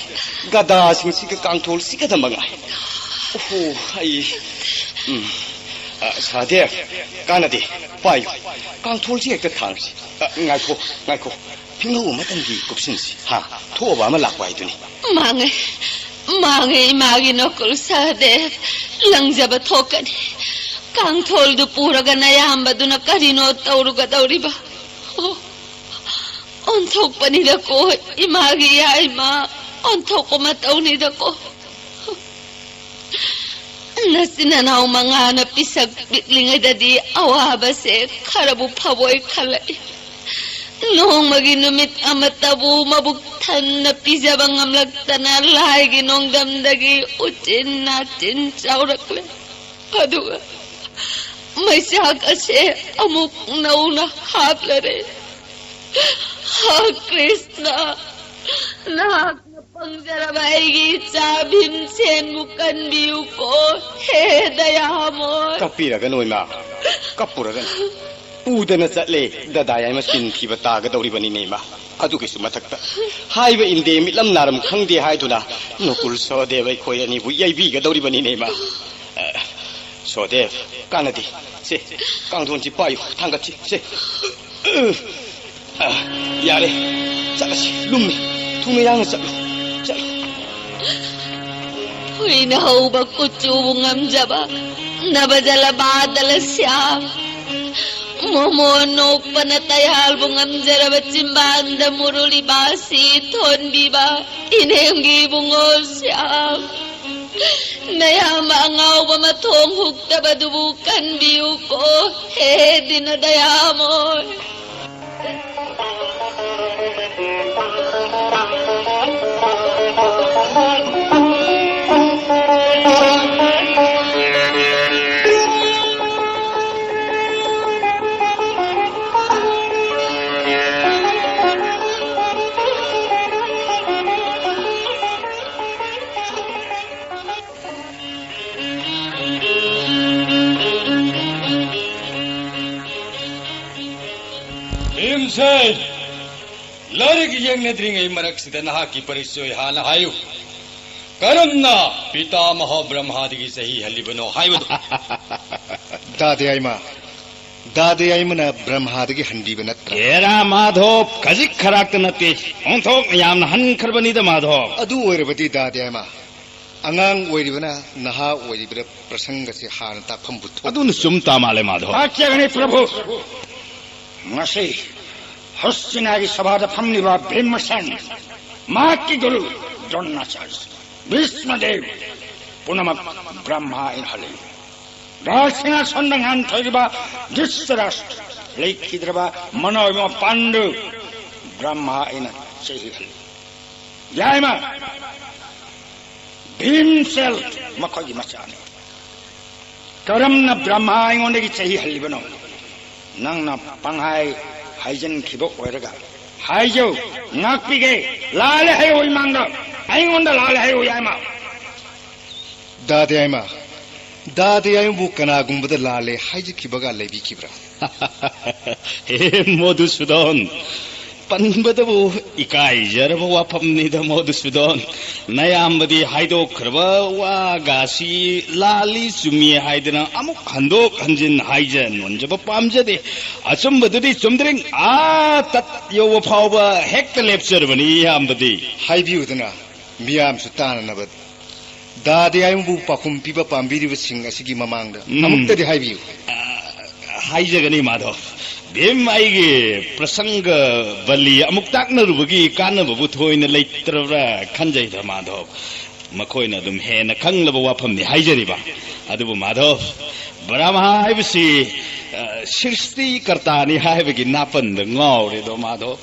ꯒꯗꯥꯁꯤꯡꯁꯤꯒ ꯀꯥꯡꯊꯣꯜꯁꯤꯒꯗ ꯃꯉꯥꯏ꯫ ꯑꯣꯍꯣ, ꯑꯩ, ꯎꯝ, ꯑ, ꯁꯍꯗꯦꯕ, ꯀꯥꯟꯅꯗꯦ, ꯄꯥꯏꯌꯨ꯫ ꯀꯥꯡꯊꯣꯜꯁꯤ ꯍꯦꯛꯇ ꯊꯥꯡꯁꯤ꯫ ꯑ, ꯉꯥꯏꯈꯣ, ꯉꯥꯏꯈꯣ꯫ ꯐꯤꯡꯍꯧ ꯑꯃꯇꯪꯗꯤ ꯀꯨꯞꯁꯤꯟꯁꯤ꯫ ꯍꯥ, ꯊꯣꯛꯑꯕ ꯑꯃ ꯂꯥꯛꯄ ꯍꯥꯏꯗꯨꯅꯤ꯫ ꯃꯥꯡꯉꯦ, ꯃꯥꯡꯉꯦ, ꯏꯃꯥꯒꯤ ꯅꯣꯀꯨꯜ ꯁꯍꯗꯦꯕ꯫ ꯂꯪꯖꯕ ꯊꯣꯛꯀꯅꯤ꯫ ꯀꯥꯡꯊꯣꯜꯗꯨ ꯄꯨꯔꯒ ꯅꯌꯥꯝꯕꯗꯨꯅ ꯀꯔꯤꯅꯣ ꯇꯧꯔꯨꯒꯗꯧꯔꯤꯕ? ꯑꯣ, ꯑꯣꯟꯊꯣꯛꯄꯅꯤꯗꯀꯣ, ꯏꯃꯥꯒꯤ ꯌꯥꯏꯃ, ꯑꯣꯟꯊꯣꯛꯄ ꯃꯇꯧꯅꯤꯗꯀꯣ꯫ ꯅꯆꯤꯟ ꯅꯅꯥꯎ ꯃꯉꯥꯅ ꯄꯤꯁꯛ ꯄꯤꯛꯂꯤꯉꯩꯗꯗꯤ ꯑꯋꯥꯕꯁꯦ ꯈꯔꯕꯨ ꯐꯕꯣꯏ ꯈꯜꯂꯛꯏ꯫ ꯅꯣꯡꯃꯒꯤ ꯅꯨꯃꯤꯠ ꯑꯃꯠꯇꯕꯨ ꯃꯕꯨꯛ ꯊꯟꯅ ꯄꯤꯖꯕ ꯉꯝꯂꯛꯇꯅ ꯂꯥꯏꯒꯤ ꯅꯣꯡꯗꯝꯗꯒꯤ ꯎꯆꯤꯟ ꯅꯥꯆꯤꯟ ꯆꯥꯎꯔꯛꯂꯦ꯫ ꯑꯗꯨꯒ ꯃꯩꯆꯥꯛ ꯑꯁꯦ ꯑꯃꯨꯛ ꯅꯧꯅ ꯍꯥꯞꯂꯔꯦ꯫ ꯍꯥ ꯀ꯭ꯔꯤꯁꯅ, ꯅꯍꯥꯛꯅ ꯄꯪꯖꯔꯕ ꯑꯩꯒꯤ ꯏꯆꯥ ꯚꯤꯝꯁꯦꯟꯕꯨ ꯀꯟꯕꯤꯌꯨꯀꯣ, ꯍꯦ ꯗꯌꯥꯃꯣꯏ꯫ ꯀꯞꯄꯤꯔꯒꯅꯨ, ꯏꯃꯥ, ꯀꯞꯄꯨꯔꯒꯅꯨ꯫ ꯄꯨꯗꯅ ꯆꯠꯂꯦ, ꯗꯗꯥ ꯌꯥꯏꯃ ꯆꯤꯟ ꯊꯤꯕ ꯇꯥꯒꯗꯧꯔꯤꯕꯅꯤꯅꯦ, ꯏꯃꯥ꯫ ꯑꯗꯨꯒꯤꯁꯨ ꯃꯊꯛꯇ ꯍꯥꯏꯕ ꯏꯟꯗꯦ, ꯃꯤꯠꯂꯝ ꯅꯥꯔꯝ ꯈꯪꯗꯦ ꯍꯥꯏꯗꯨꯅ ꯅꯣꯀꯨꯜ ꯁꯍꯗꯦꯕ ꯑꯩꯈꯣꯏ ꯑꯅꯤꯕꯨ ꯌꯩꯕꯤꯒꯗꯧꯔꯤꯕꯅꯤꯅꯦ, ꯏꯃꯥ꯫ ꯑ, ꯁꯍꯗꯦꯕ, ꯀꯥꯟꯅꯗꯦ꯫ ꯁꯦ, ꯀꯥꯡꯊꯣꯟꯁꯤ ꯄꯥꯏꯌꯨ, ꯊꯥꯡꯒꯠꯁꯤ꯫ ꯁꯦ꯫ ꯑ, ꯌꯥꯔꯦ꯫ ꯑꯁ, ꯂꯨꯝꯃꯤ꯫ ꯊꯨꯅ ꯌꯥꯡꯅ ꯆꯠꯂꯨ꯫ ꯆꯠꯂꯨ꯫ ꯍꯨꯏꯅ ꯍꯧꯕ ꯀꯨꯆꯨꯕꯨ ꯉꯝꯖꯕ ꯅꯕꯖꯂ ꯕꯥꯗꯂ ꯁ꯭ꯌꯥꯝ꯫ ꯃꯣꯃꯣꯟ ꯅꯣꯛꯄꯅ ꯇꯌꯥꯜꯕꯨ ꯉꯝꯖꯔꯕ ꯆꯤꯝꯕꯥꯟꯗ ꯃꯨꯔꯨꯂꯤ ꯕꯥꯁꯤ ꯊꯣꯟꯕꯤꯕ ꯏꯅꯦꯝꯒꯤ ꯏꯕꯨꯡꯉꯣ ꯁ꯭ꯌꯥꯝ꯫ ꯅꯌꯥꯝꯕ ꯑꯉꯥꯎꯕ ꯃꯊꯣꯡ ꯍꯨꯛꯇꯕꯗꯨꯕꯨ ꯀꯟꯕꯤꯌꯨꯀꯣ ꯍꯦ ꯗꯤꯅ ꯗꯌꯥꯃꯣꯏ꯫ ꯚꯤꯝꯁꯦꯟ, ꯂꯥꯏꯔꯤꯛ ꯌꯦꯡꯅꯗ꯭ꯔꯤꯉꯩ ꯃꯔꯛꯁꯤꯗ ꯅꯍꯥꯛꯀꯤ ꯄꯔꯤꯆꯣꯏ ꯍꯥꯟꯅ ꯍꯥꯏꯌꯨ꯫ ꯀꯔꯝꯅ ꯄꯤꯇꯥꯃꯍ ꯕ꯭ꯔꯍ꯭ꯃꯥꯗꯒꯤ ꯆꯍꯤ ꯍꯜꯂꯤꯕꯅꯣ ꯍꯥꯏꯕꯗꯨ꯫ ꯗꯥꯗꯤ ꯌꯥꯏꯃ, ꯗꯥꯗꯤ ꯌꯥꯏꯃꯅ ꯕ꯭ꯔꯍ꯭ꯃꯥꯗꯒꯤ ꯍꯟꯕꯤꯕ ꯅꯠꯇ꯭ꯔꯥ? ꯑꯦꯔꯥ ꯃꯥꯙꯣꯞ, ꯈꯖꯤꯛ ꯈꯔꯥꯛꯇ ꯅꯠꯇꯦ, ꯑꯣꯟꯊꯣꯛꯅ ꯌꯥꯝꯅ ꯍꯟꯈ꯭ꯔꯕꯅꯤꯗ ꯃꯥꯙꯣꯞ꯫ ꯑꯗꯨ ꯑꯣꯏꯔꯕꯗꯤ ꯗꯥꯗꯤ ꯌꯥꯏꯃ, ꯑꯉꯥꯡ ꯑꯣꯏꯔꯤꯕꯅ ꯅꯍꯥ ꯑꯣꯏꯔꯤꯕꯗ ꯄ꯭ꯔꯁꯪꯒꯁꯦ ꯍꯥꯟꯅ ꯇꯥꯛꯐꯝꯕꯨ ꯊꯣꯛ꯫ ꯑꯗꯨꯅ ꯆꯨꯝ ꯇꯥ ꯃꯥꯜꯂꯦ ꯃꯥꯙꯣꯞ꯫ ꯇꯥꯛꯆꯒꯅꯤ ꯄ꯭ꯔꯚꯨ꯫ ꯉꯁꯤ ꯍꯁꯇꯤꯅꯥꯒꯤ ꯁꯚꯥꯗ ꯐꯝꯂꯤꯕ ꯚꯤꯃꯁꯦꯟ, ꯃꯍꯥꯛꯀꯤ ꯒꯨꯔꯨ ꯗ꯭ꯔꯣꯅꯥꯆꯥꯔ꯭ꯌ, ꯚꯤꯁꯃꯗꯦꯕ, ꯄꯨꯝꯅꯃꯛ ꯕ꯭ꯔꯍ꯭ꯃꯥ ꯑꯩꯅ ꯍꯜꯂꯤ꯫ ꯔꯥꯖꯁꯤꯡꯍꯥꯁꯟꯗ ꯉꯥꯟꯊꯣꯏꯔꯤꯕ ꯙ꯭ꯔꯤꯇꯔꯥꯁ꯭ꯇ꯭ꯔ, ꯂꯩꯈꯤꯗ꯭ꯔꯕ ꯃꯅꯣꯏꯃ ꯄꯥꯟꯗꯨ, ꯕ꯭ꯔꯍ꯭ꯃꯥ ꯑꯩꯅ ꯆꯩꯍꯜꯂꯤ꯫ ꯌꯥꯏꯃ, ꯚꯤꯝꯁꯦꯜ ꯃꯈꯣꯏꯒꯤ ꯃꯆꯥꯅꯤ꯫ ꯀꯔꯝꯅ ꯕ꯭ꯔꯍ꯭ꯃꯥ ꯑꯩꯉꯣꯟꯗꯒꯤ ꯆꯍꯤ ꯍꯜꯂꯤꯕꯅꯣ? ꯅꯪꯅ ꯄꯪꯍꯥꯏ ꯍꯥꯏꯖꯤꯟꯈꯤꯕ ꯑꯣꯏꯔꯒ ꯍꯥꯏꯖꯧ, ꯉꯥꯛꯄꯤꯒꯦ꯫ ꯂꯥꯜꯂꯦ ꯍꯥꯏꯌꯨ ꯏꯃꯥꯡꯗ, ꯑꯩꯉꯣꯟꯗ ꯂꯥꯜꯂꯦ ꯍꯥꯏꯌꯨ ꯌꯥꯏꯃ꯫ ꯗꯥꯗꯤ ꯌꯥꯏꯃ, ꯗꯥꯗꯤ ꯌꯥꯏꯃꯕꯨ ꯀꯅꯥꯒꯨꯝꯕꯗ ꯂꯥꯜꯂꯦ ꯍꯥꯏꯖꯈꯤꯕꯒ ꯂꯩꯕꯤꯈꯤꯕ꯭ꯔꯥ? ꯍꯦ ꯃꯣꯙꯨꯁꯨꯗꯟ, ꯄꯟꯕꯗꯕꯨ ꯏꯀꯥꯏꯖꯔꯕ ꯋꯥꯐꯝꯅꯤꯗ, ꯃꯗꯨꯁꯨꯗꯣꯟ꯫ ꯅꯌꯥꯝꯕꯗꯤ ꯍꯥꯏꯗꯣꯛꯈ꯭ꯔꯕ ꯋꯥꯒꯁꯤ ꯂꯥꯜꯂꯤ ꯆꯨꯝꯃꯤ ꯍꯥꯏꯗꯅ ꯑꯃꯨꯛ ꯍꯟꯗꯣꯛ ꯍꯟꯖꯤꯟ ꯍꯥꯏꯖ ꯅꯣꯟꯖꯕ ꯄꯥꯝꯖꯗꯦ꯫ ꯑꯆꯨꯝꯕꯗꯨꯗꯤ ꯆꯨꯝꯗ꯭ꯔꯤꯡ ꯑꯥ ꯇꯠ ꯌꯧꯕ ꯐꯥꯎꯕ ꯍꯦꯛꯇ ꯂꯦꯞꯆꯔꯕꯅꯤ, ꯏꯌꯥꯝꯕꯗꯤ꯫ ꯍꯥꯏꯕꯤꯌꯨꯗꯅ, ꯃꯤꯌꯥꯝꯁꯨ ꯇꯥꯅꯅꯕ꯫ ꯗꯥ ꯗꯤꯌꯥꯏꯃꯕꯨ ꯄꯥꯎꯈꯨꯝ ꯄꯤꯕ ꯄꯥꯝꯕꯤꯔꯤꯕꯁꯤꯡ ꯑꯁꯤꯒꯤ ꯃꯃꯥꯡꯗ ꯎꯝ꯫ ꯑꯃꯨꯛꯇꯗꯤ ꯍꯥꯏꯕꯤꯌꯨ꯫ ꯑ, ꯍꯥꯏꯖꯒꯅꯤ, ꯃꯥꯙꯕ꯫ ꯚꯤꯝ ꯑꯩꯒꯤ ꯄ꯭ꯔꯁꯪꯒ ꯕꯂꯤ ꯑꯃꯨꯛ ꯇꯥꯛꯅꯔꯨꯕꯒꯤ ꯀꯥꯟꯅꯕꯕꯨ ꯊꯣꯏꯅ ꯂꯩꯇ꯭ꯔꯕ꯭ꯔꯥ ꯈꯟꯖꯩꯗ, ꯃꯥꯙꯕ꯫ ꯃꯈꯣꯏꯅ ꯑꯗꯨꯝ ꯍꯦꯟꯅ ꯈꯪꯂꯕ ꯋꯥꯐꯝꯅꯤ ꯍꯥꯏꯖꯔꯤꯕ꯫ ꯑꯗꯨꯕꯨ, ꯃꯥꯙꯕ, ꯕ꯭ꯔꯍꯃꯥ ꯍꯥꯏꯕꯁꯤ, ꯑ, ꯁ꯭ꯔꯤꯁꯇꯤ ꯀꯔꯇꯥꯅꯤ ꯍꯥꯏꯕꯒꯤ ꯅꯥꯄꯟꯗ ꯉꯥꯎꯔꯦꯗꯣ, ꯃꯥꯙꯕ꯫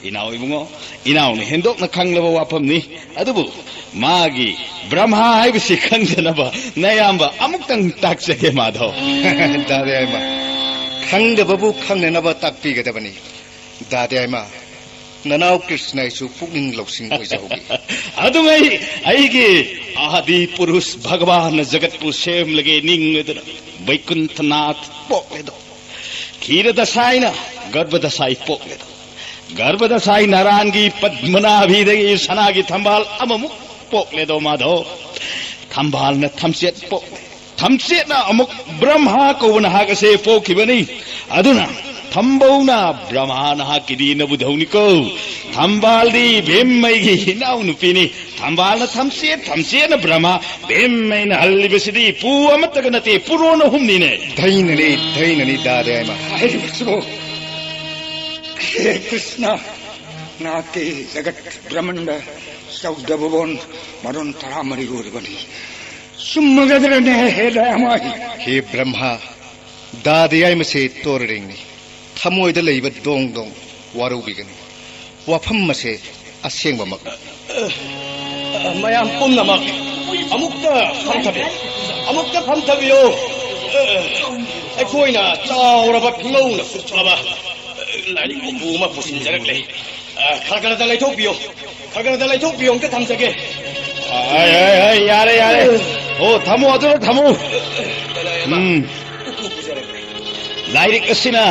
ꯏꯅꯥꯎ ꯏꯕꯨꯡꯉꯣ, ꯏꯅꯥꯎꯅ ꯍꯦꯟꯗꯣꯛꯅ ꯈꯪꯂꯕ ꯋꯥꯐꯝꯅꯤ꯫ ꯑꯗꯨꯕꯨ ꯃꯥꯒꯤ ꯕ꯭ꯔꯍꯃꯥ ꯍꯥꯏꯕꯁꯤ ꯈꯪꯖꯅꯕ ꯅꯌꯥꯝꯕ ꯑꯃꯨꯛꯇꯪ ꯇꯥꯛꯆꯒꯦ, ꯃꯥꯙꯕ꯫ ꯗꯥ ꯗꯤꯌꯥꯏꯃ, ꯈꯪꯗꯕꯕꯨ ꯈꯪꯅꯅꯕ ꯇꯥꯛꯄꯤꯒꯗꯕꯅꯤ꯫ ꯗꯥ ꯗꯤꯌꯥꯏꯃ, ꯅꯅꯥꯎ ꯀ꯭ꯔꯤꯁꯅ ꯑꯩꯁꯨ ꯄꯨꯛꯅꯤꯡ ꯂꯧꯁꯤꯡ ꯑꯣꯏꯖꯍꯧꯒꯦ꯫ ꯑꯗꯨꯉꯩ ꯑꯩꯒꯤ ꯑꯥꯗꯤ ꯄꯨꯔꯨꯁ ꯚꯒꯋꯥꯟꯅ ꯖꯒꯠꯄꯨ ꯁꯦꯝꯂꯒꯦ ꯅꯤꯡꯂꯗꯨꯅ ꯕꯩꯀꯨꯟꯊꯅꯥꯊ ꯄꯣꯛꯂꯦꯗꯣ꯫ ꯈꯤꯔ ꯗꯁꯥꯏꯅ ꯒꯔꯚ ꯗꯁꯥꯏ ꯄꯣꯛꯂꯦꯗꯣ꯫ ꯒꯔꯚ ꯗꯁꯥꯏ ꯅꯥꯔꯥꯟꯒꯤ ꯄꯗꯃꯅꯥꯚꯤꯗꯒꯤ ꯁꯅꯥꯒꯤ ꯊꯝꯕꯥꯜ ꯑꯃꯃꯨꯛ ꯄꯣꯛꯂꯦꯗꯣ, ꯃꯥꯙꯕ꯫ ꯊꯝꯕꯥꯜꯅ ꯊꯝꯆꯦꯠ ꯄꯣꯛꯂꯦ꯫ ꯊꯝꯆꯦꯠꯅ ꯑꯃꯨꯛ ꯕ꯭ꯔꯍꯃꯥ ꯀꯧꯕ ꯅꯍꯥꯛ ꯑꯁꯦ ꯄꯣꯛꯈꯤꯕꯅꯤ꯫ ꯑꯗꯨꯅ ꯊꯝꯕꯧꯅ ꯕ꯭ꯔꯍꯃꯥ ꯅꯍꯥꯛꯀꯤꯗꯤ ꯅꯕꯨꯙꯧꯅꯤꯀꯣ꯫ ꯊꯝꯕꯥꯜꯗꯤ ꯚꯤꯝ ꯑꯩꯒꯤ ꯏꯅꯥꯎꯅꯨꯄꯤꯅꯤ꯫ ꯊꯝꯕꯥꯜꯅ ꯊꯝꯆꯦꯠ, ꯊꯝꯆꯦꯠꯅ ꯕ꯭ꯔꯍꯃꯥ, ꯚꯤꯝ ꯑꯩꯅ ꯍꯜꯂꯤꯕꯁꯤꯗꯤ ꯄꯨ ꯑꯃꯠꯇꯒ ꯅꯠꯇꯦ, ꯄꯨꯔꯣꯟ ꯑꯍꯨꯝꯅꯤꯅꯦ꯫ ꯙꯩꯅꯅꯤ, ꯙꯩꯅꯅꯤ, ꯗꯥ ꯗꯤꯌꯥꯏꯃ꯫ ꯍꯥꯏꯔꯤꯕꯁꯤꯕꯨ, ꯍꯦ ꯀ꯭ꯔꯤꯁꯅ, ꯅꯍꯥꯛꯀꯤ ꯖꯒꯠ ꯕ꯭ꯔꯍꯃꯟꯗ ꯆꯧꯗꯕꯕꯣꯟ ꯃꯔꯣꯟ ꯇꯔꯥꯃꯔꯤ ꯑꯣꯏꯔꯕꯅꯤ꯫ ꯆꯨꯝꯃꯒꯗ꯭ꯔꯅꯦ, ꯍꯦ ꯗꯥꯌꯥꯃꯥꯏ? ꯍꯦ ꯕ꯭ꯔꯍꯃꯥ, ꯗꯥ ꯗꯤꯌꯥꯏꯃꯁꯦ ꯇꯣꯔꯔꯤꯡꯅꯤ꯫ ꯊꯃꯣꯏꯗ ꯂꯩꯕ ꯗꯣꯡ ꯗꯣꯡ ꯋꯥꯔꯧꯕꯤꯒꯅꯨ꯫ ꯋꯥꯐꯝ ꯑꯁꯦ ꯑꯁꯦꯡꯕꯃꯛ꯫ ꯃꯌꯥꯝ ꯄꯨꯝꯅꯃꯛ ꯑꯃꯨꯛꯇ ꯐꯝꯊꯕꯤꯌꯨ꯫ ꯑꯃꯨꯛꯇ ꯐꯝꯊꯕꯤꯌꯨ꯫ ꯑꯩꯈꯣꯏꯅ ꯆꯥꯎꯔꯕ ꯐꯤꯉꯧꯅ ꯀꯨꯞꯂꯕ ꯂꯥꯏꯔꯤꯛ ꯎꯄꯨ ꯑꯃ ꯄꯨꯁꯤꯟꯖꯔꯛꯂꯦ꯫ ꯈꯔ ꯈꯔꯗ ꯂꯩꯊꯣꯛꯄꯤꯌꯨ꯫ ꯈꯔ ꯈꯔꯗ ꯂꯩꯊꯣꯛꯄꯤꯌꯨ꯫ ꯑꯝꯇ ꯊꯝꯖꯒꯦ꯫ ꯑꯩ, ꯑꯩ, ꯑꯩ, ꯌꯥꯔꯦ, ꯌꯥꯔꯦ꯫ ꯑꯣ, ꯊꯝꯃꯣ, ꯑꯗꯨꯗ ꯊꯝꯃꯣ꯫ ꯎꯝ꯫ ꯂꯥꯏꯔꯤꯛ ꯑꯁꯤꯅ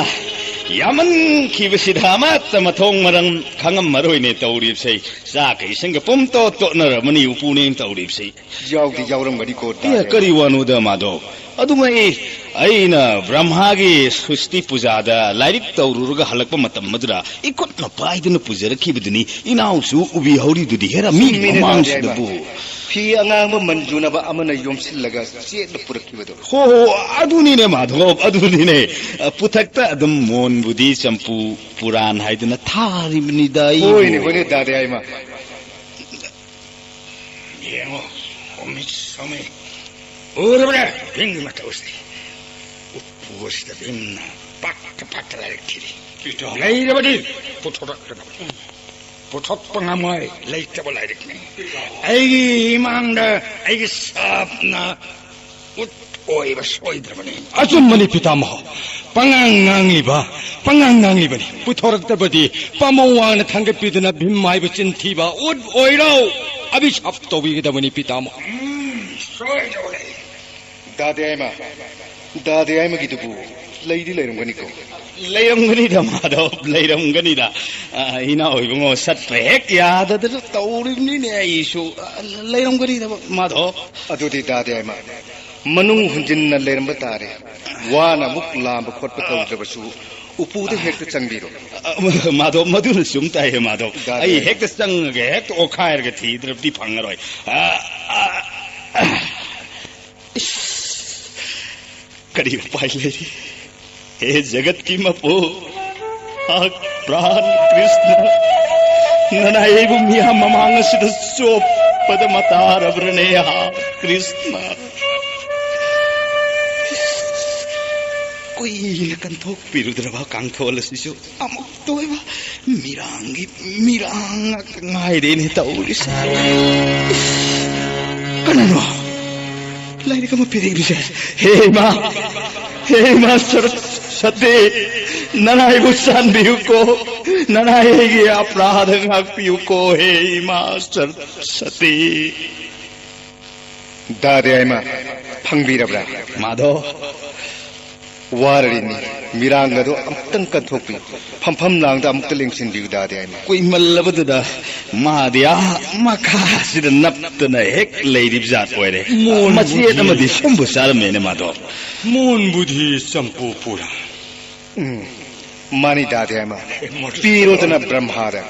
ꯌꯥꯝꯃꯟꯈꯤꯕꯁꯤꯗ ꯑꯃꯠꯇ ꯃꯊꯣꯡ ꯃꯔꯝ ꯈꯪꯉꯝꯃꯔꯣꯏꯅꯦ ꯇꯧꯔꯤꯕꯁꯦ꯫ ꯆꯥꯛꯀ ꯏꯁꯤꯡꯒ ꯄꯨꯝꯇꯣꯠ ꯇꯣꯠꯅꯔꯝꯃꯅꯤ ꯎꯄꯨꯅꯦꯅ ꯇꯧꯔꯤꯕꯁꯦ꯫ ꯌꯥꯎꯗꯤ ꯌꯥꯎꯔꯝꯒꯅꯤꯀꯣ, ꯏꯌꯥ, ꯗꯥ꯫ ꯀꯔꯤ ꯋꯥꯅꯣꯗ, ꯃꯥꯙꯕ? ꯑꯗꯨꯉꯩ ꯑꯩꯅ ꯕ꯭ꯔꯍ꯭ꯃꯥꯒꯤ ꯁ꯭ꯔꯤꯁꯇꯤ ꯄꯨꯖꯥꯗ ꯂꯥꯏꯔꯤꯛ ꯇꯧꯔꯨꯔꯒ ꯍꯜꯂꯛꯄ ꯃꯇꯝ ꯑꯗꯨꯗ ꯏꯈꯨꯠꯅ ꯄꯥꯏꯗꯨꯅ ꯄꯨꯖꯔꯛꯈꯤꯕꯗꯨꯅꯤ ꯏꯅꯥꯎꯁꯨ ꯎꯕꯤꯍꯧꯔꯤꯗꯨꯗꯤ ꯍꯦꯔꯥ ꯃꯤꯒꯤ ꯆꯨꯝꯃꯤꯅꯦ, ꯗꯥ ꯃꯃꯥꯡꯁꯤꯗꯕꯨ꯫ ꯗꯌꯥꯏꯃ꯫ ꯐꯤ ꯑꯉꯥꯡꯕ ꯃꯟꯖꯨꯅꯕ ꯑꯃꯅ ꯌꯣꯝꯁꯤꯜꯂꯒ ꯆꯦꯠꯅ ꯄꯨꯔꯛꯈꯤꯕꯗꯣ꯫ ꯍꯣ, ꯍꯣ, ꯑꯗꯨꯅꯤꯅꯦ ꯃꯥꯙꯕ, ꯑꯗꯨꯅꯤꯅꯦ꯫ ꯄꯨꯊꯛꯇ ꯑꯗꯨꯝ ꯃꯣꯟꯕꯨꯗꯤ ꯆꯝꯄꯨ ꯄꯨꯔꯥꯟ ꯍꯥꯏꯗꯨꯅ ꯊꯥꯔꯤꯕꯅꯤꯗ ꯑꯩꯕꯨ꯫ ꯍꯣꯏꯅꯦ, ꯍꯣꯏꯅꯦ, ꯗꯥ ꯗꯌꯥꯏꯃ꯫ ꯌꯦꯡꯉꯣ, ꯁꯣꯃꯤ, ꯁꯣꯃꯤ꯫ ꯎꯔꯕ꯭ꯔꯥ? ꯚꯤꯝꯒꯤ ꯃꯇꯧꯁꯦ꯫ ꯎꯄꯨ ꯑꯁꯤꯗ ꯚꯤꯝꯅ ꯄꯥꯛꯇ ꯄꯥꯛꯇ ꯂꯥꯏꯔꯤꯛ ꯊꯤꯔꯤ꯫ ꯂꯩꯔꯕꯗꯤ ꯄꯨꯊꯣꯔꯛꯀꯗꯕ꯫ ꯄꯨꯊꯣꯛꯄ ꯉꯝꯃꯣꯏ, ꯂꯩꯇꯕ ꯂꯥꯏꯔꯤꯛꯅꯤ꯫ ꯑꯩꯒꯤ ꯏꯃꯥꯡꯗ ꯑꯩꯒꯤ ꯁꯥꯞꯅ ꯎꯠ ꯑꯣꯏꯕ ꯁꯣꯏꯗ꯭ꯔꯕꯅꯤ꯫ ꯑꯆꯨꯝꯕꯅꯤ, ꯄꯤꯇꯥꯃꯍ꯫ ꯄꯉꯥꯡ ꯉꯥꯡꯂꯤꯕ, ꯄꯉꯥꯡ ꯉꯥꯡꯂꯤꯕꯅꯤ꯫ ꯄꯨꯊꯣꯔꯛꯇꯕꯗꯤ ꯄꯥꯃꯧ ꯋꯥꯡꯅ ꯊꯥꯡꯒꯠꯄꯤꯗꯨꯅ ꯚꯤꯝ ꯍꯥꯏꯕ ꯆꯤꯟꯊꯤꯕ ꯎꯠ ꯑꯣꯏꯔꯣ꯫ ꯑꯕꯤꯁꯥꯞ ꯇꯧꯕꯤꯒꯗꯕꯅꯤ, ꯄꯤꯇꯥꯃꯍ꯫ ꯎꯝ, ꯁꯣꯏꯗꯕꯅꯤ꯫ ꯗꯥ ꯗꯌꯥꯏꯃ, ꯗꯥ ꯗꯌꯥꯏꯃꯒꯤꯗꯨꯕꯨ ꯂꯩꯗꯤ ꯂꯩꯔꯝꯒꯅꯤꯀꯣ? ꯂꯩꯔꯝꯒꯅꯤꯗ, ꯃꯥꯙꯕ, ꯂꯩꯔꯝꯒꯅꯤꯗ꯫ ꯑ, ꯏꯅꯥꯎ ꯏꯕꯨꯡꯉꯣ ꯆꯠꯄ ꯍꯦꯛ ꯌꯥꯗꯗꯅ ꯇꯧꯔꯤꯕꯅꯤꯅꯦ ꯑꯩꯁꯨ꯫ ꯑ, ꯂꯩꯔꯝꯒꯅꯤꯗ, ꯃꯥꯙꯕ꯫ ꯑꯗꯨꯗꯤ ꯗꯥ ꯗꯌꯥꯏꯃ, ꯃꯅꯨꯡ ꯍꯨꯟꯖꯤꯟꯅ ꯂꯩꯔꯝꯕ ꯇꯥꯔꯦ꯫ ꯋꯥꯅ ꯑꯃꯨꯛ ꯂꯥꯝꯕ ꯈꯣꯠꯄ ꯇꯧꯗ꯭ꯔꯕꯁꯨ ꯎꯄꯨꯗ ꯍꯦꯛꯇ ꯆꯪꯕꯤꯔꯣ꯫ ꯑ, ꯃꯥꯙꯕ, ꯃꯗꯨꯅ ꯆꯨꯝ ꯇꯥꯏꯌꯦ, ꯃꯥꯙꯕ꯫ ꯗꯥ ꯑꯩ ꯗꯌꯥꯏꯃ꯫ ꯍꯦꯛꯇ ꯆꯪꯉꯒ ꯍꯦꯛꯇ ꯑꯣꯠꯈꯥꯏꯔꯒ ꯊꯤꯗ꯭ꯔꯕꯗꯤ ꯐꯪꯉꯔꯣꯏ꯫ ꯑ, ꯑ, ꯑ꯫ ꯏꯁ, ꯀꯔꯤ ꯎꯄꯥꯏ ꯂꯩꯔꯤ? ꯍꯦ ꯖꯒꯠꯀꯤ ꯃꯄꯨ, ꯑꯥ, ꯄ꯭ꯔꯥꯟ ꯀ꯭ꯔꯤꯁꯅ, ꯅꯅꯥꯏ ꯑꯩꯕꯨ ꯃꯤꯌꯥꯝ ꯃꯃꯥꯡ ꯑꯁꯤꯗ ꯆꯣꯞꯄꯗ ꯃꯇꯥꯔꯕ꯭ꯔꯅꯦ, ꯑꯥ, ꯀ꯭ꯔꯤꯁꯅ? ꯀꯨꯏꯅ ꯀꯟꯊꯣꯛꯄꯤꯔꯨꯗ꯭ꯔꯕ ꯀꯥꯡꯊꯣꯜ ꯑꯁꯤꯁꯨ ꯑꯃꯨꯛꯇ ꯑꯣꯏꯕ ꯃꯤꯔꯥꯡꯒꯤ ꯃꯤꯔꯥꯡ ꯉꯥꯛꯇ ꯉꯥꯏꯔꯦꯅꯦ ꯇꯧꯔꯤꯁꯦ꯫ ꯀꯅꯥꯅꯣ? ꯂꯥꯏꯔꯤꯛ ꯑꯃ ꯄꯤꯔꯛꯂꯤꯁꯦ꯫ ꯍꯦ ꯏꯃꯥ! ꯍꯦ ꯏꯃꯥ ꯁꯔ-, ꯁꯇꯤ! ꯅꯅꯥꯏꯕꯨ ꯆꯥꯟꯕꯤꯌꯨꯀꯣ! ꯅꯅꯥꯏ ꯑꯩꯒꯤ ꯑꯄ꯭ꯔꯥꯙ ꯉꯥꯛꯄꯤꯌꯨꯀꯣ! ꯍꯦ ꯏꯃꯥ ꯁꯔ-, ꯁꯇꯤ! ꯗꯥ ꯗꯌꯥꯏꯃ, ꯐꯪꯕꯤꯔꯕ꯭ꯔꯥ? ꯃꯥꯙꯕ꯫ ꯋꯥꯔꯔꯤꯅꯤ꯫ ꯃꯤꯔꯥꯡ ꯑꯗꯨ ꯑꯃꯨꯛꯇꯪ ꯀꯟꯊꯣꯛꯄꯤꯌꯨ꯫ ꯐꯝꯐꯝ ꯂꯥꯡꯗ ꯑꯃꯨꯛꯇ ꯂꯦꯡꯁꯤꯟꯕꯤꯌꯨ, ꯗꯥꯗꯤ ꯑꯥꯏꯃ꯫ ꯀꯨꯏꯃꯜꯂꯕꯗꯨꯗ ꯃꯥꯗꯤ ꯑꯥ ꯃꯈꯥꯁꯤꯗ ꯅꯞꯇꯅ ꯍꯦꯛ ꯂꯩꯔꯤꯕ ꯖꯥꯠ ꯑꯣꯏꯔꯦ꯫ ꯃꯣꯟ ꯃꯆꯦꯠ ꯕꯨꯙꯤ꯫ ꯑꯃꯗꯤ ꯁꯨꯝꯕꯨ ꯆꯥꯔꯝꯃꯦꯅꯦ ꯃꯥꯗꯣ꯫ ꯃꯣꯟ ꯕꯨꯙꯤ ꯆꯝꯄꯨ ꯄꯨꯔꯥ꯫ ꯎꯝ, ꯃꯥꯅꯤ, ꯗꯥꯗꯤ ꯑꯥꯏꯃ꯫ ꯄꯤꯔꯣꯗꯅ ꯕ꯭ꯔꯍ꯭ꯃꯥꯗ꯫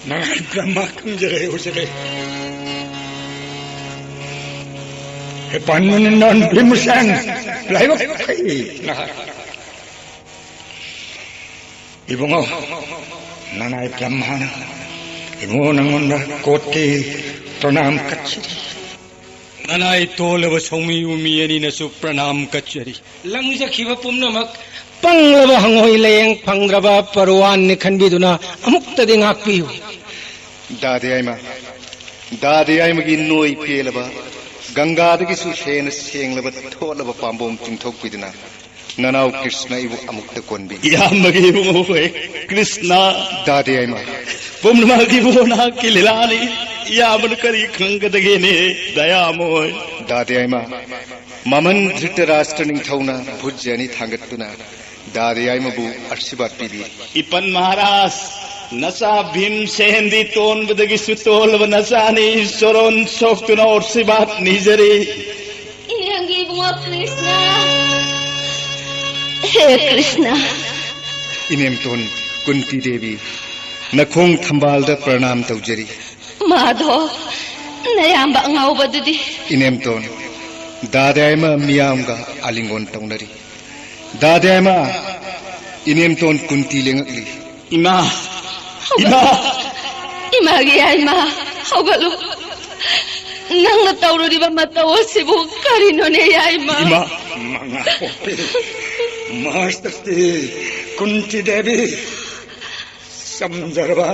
ꯅꯥꯏ ꯕ꯭ꯔꯍ꯭ꯃ ꯈꯪꯖꯔꯦ, ꯎꯖꯔꯦ꯫ ꯍꯦ ꯄꯥꯟꯃꯅꯤ ꯅꯟ ꯚꯤꯝꯁꯦꯟ, ꯂꯥꯏꯕꯛ ꯐꯩ ꯅꯍꯥꯛ꯫ ꯏꯕꯨꯡꯉꯣ, ꯅꯅꯥꯏ ꯕ꯭ꯔꯍ꯭ꯃꯅ ꯏꯕꯨꯡꯉꯣ ꯅꯪꯉꯣꯟꯗ ꯀꯣꯠꯇꯤ ꯄ꯭ꯔꯅꯥꯝ ꯀꯠꯆꯔꯤ꯫ ꯅꯅꯥꯏ ꯇꯣꯜꯂꯕ ꯁꯧꯃꯤ ꯎꯃꯤ ꯑꯅꯤꯅꯁꯨ ꯄ꯭ꯔꯅꯥꯝ ꯀꯠꯆꯔꯤ꯫ ꯂꯪꯖꯈꯤꯕ ꯄꯨꯝꯅꯃꯛ ꯄꯪꯂꯕ ꯍꯪꯉꯣꯏ ꯂꯥꯌꯦꯡ ꯐꯪꯗ꯭ꯔꯕ ꯄꯔꯋꯥꯟꯅꯤ ꯈꯟꯕꯤꯗꯨꯅ ꯑꯃꯨꯛꯇꯗꯤ ꯉꯥꯛꯄꯤꯌꯨ꯫ ꯗꯥꯗꯤ ꯑꯥꯏꯃ, ꯗꯥꯗꯤ ꯑꯥꯏꯃꯒꯤ ꯅꯣꯏ ꯄꯦꯜꯂꯕ, ꯒꯪꯒꯥꯗꯒꯤꯁꯨ ꯍꯦꯟꯅ ꯁꯦꯡꯂꯕ ꯊꯣꯠꯂꯕ ꯄꯥꯝꯕꯣꯝ ꯆꯤꯡꯊꯣꯛꯄꯤꯗꯨꯅ ꯅꯅꯥꯎ ꯀ꯭ꯔꯤꯁꯅ ꯏꯕꯨ ꯑꯃꯨꯛꯇ ꯀꯣꯟꯕꯤ꯫ ꯏꯌꯥꯝꯕꯒꯤ ꯏꯕꯨꯡꯉꯣ ꯍꯣꯏ, ꯀ꯭ꯔꯤꯁꯅ꯫ ꯗꯥꯗꯤ ꯑꯥꯏꯃ꯫ ꯄꯨꯝꯅꯃꯛ ꯏꯕꯨꯡꯉꯣ ꯅꯍꯥꯛꯀꯤ ꯂꯤꯂꯥꯅꯤ꯫ ꯏꯌꯥꯝꯕꯅ ꯀꯔꯤ ꯈꯪꯒꯗꯒꯦꯅꯦ, ꯗꯌꯥꯃꯣꯏ꯫ ꯗꯥꯗꯤ ꯑꯥꯏꯃ꯫ ꯃꯃꯟ ꯙ꯭ꯔꯤꯇꯔꯥꯁꯇ꯭ꯔ ꯅꯤꯡꯊꯧꯅ ꯚꯨꯖ ꯑꯅꯤ ꯊꯥꯡꯒꯠꯇꯨꯅ ꯗꯥꯗꯤ ꯑꯥꯏꯃꯕꯨ ꯑꯥꯁꯤꯔꯕꯥꯗ ꯄꯤꯕꯤꯔꯤ꯫ ꯏꯄꯟ ꯃꯍꯥꯔꯥꯖ, ꯅꯆꯥ ꯚꯤꯝꯁꯦꯟꯗꯤ ꯇꯣꯟꯕꯗꯒꯤꯁꯨ ꯇꯣꯜꯂꯕ ꯅꯆꯥꯅꯤ꯫ ꯆꯣꯔꯣꯟ ꯁꯣꯛꯇꯨꯅ ꯑꯥꯁꯤꯔꯕꯥꯗ ꯅꯤꯖꯔꯤ꯫ ꯏꯅꯦꯝꯒꯤ ꯏꯕꯨꯡꯉꯣ ꯀ꯭ꯔꯤꯁꯅ꯫ ꯍꯦ ꯀ꯭ꯔꯤꯁꯅ꯫ ꯏꯅꯦꯝꯇꯣꯟ ꯀꯨꯟꯇꯤ ꯗꯦꯕꯤ, ꯅꯈꯣꯡ ꯊꯝꯕꯥꯜꯗ ꯄ꯭ꯔꯅꯥꯝ ꯇꯧꯖꯔꯤ꯫ ꯃꯥꯙꯣ, ꯅꯌꯥꯝꯕ ꯑꯉꯥꯎꯕꯗꯨꯗꯤ? ꯏꯅꯦꯝꯇꯣꯟ, ꯗꯥꯗꯤ ꯑꯥꯏꯃ ꯃꯤꯌꯥꯝꯒ ꯑꯥꯂꯤꯡꯒꯣꯟ ꯇꯧꯅꯔꯤ꯫ ꯗꯥꯗꯤ ꯑꯥꯏꯃ, ꯏꯅꯦꯝꯇꯣꯟ ꯀꯨꯟꯇꯤ ꯂꯦꯡꯉꯛꯂꯤ꯫ ꯏꯃꯥ! ꯍꯧꯒꯠꯂꯨ꯫ ꯏꯃꯥ! ꯏꯃꯥꯒꯤ ꯌꯥꯏꯃ, ꯍꯧꯒꯠꯂꯨ꯫ ꯅꯪꯅ ꯇꯧꯔꯨꯔꯤꯕ ꯃꯇꯧ ꯑꯁꯤꯕꯨ ꯀꯔꯤꯅꯣꯅꯦ, ꯌꯥꯏꯃ? ꯏꯃꯥ! ꯃꯉꯥ ꯄꯣꯛꯄꯤ, ꯃꯍꯥꯁꯛꯇꯤ, ꯀꯨꯟꯇꯤ ꯗꯦꯕꯤ, ꯆꯝꯖꯔꯕ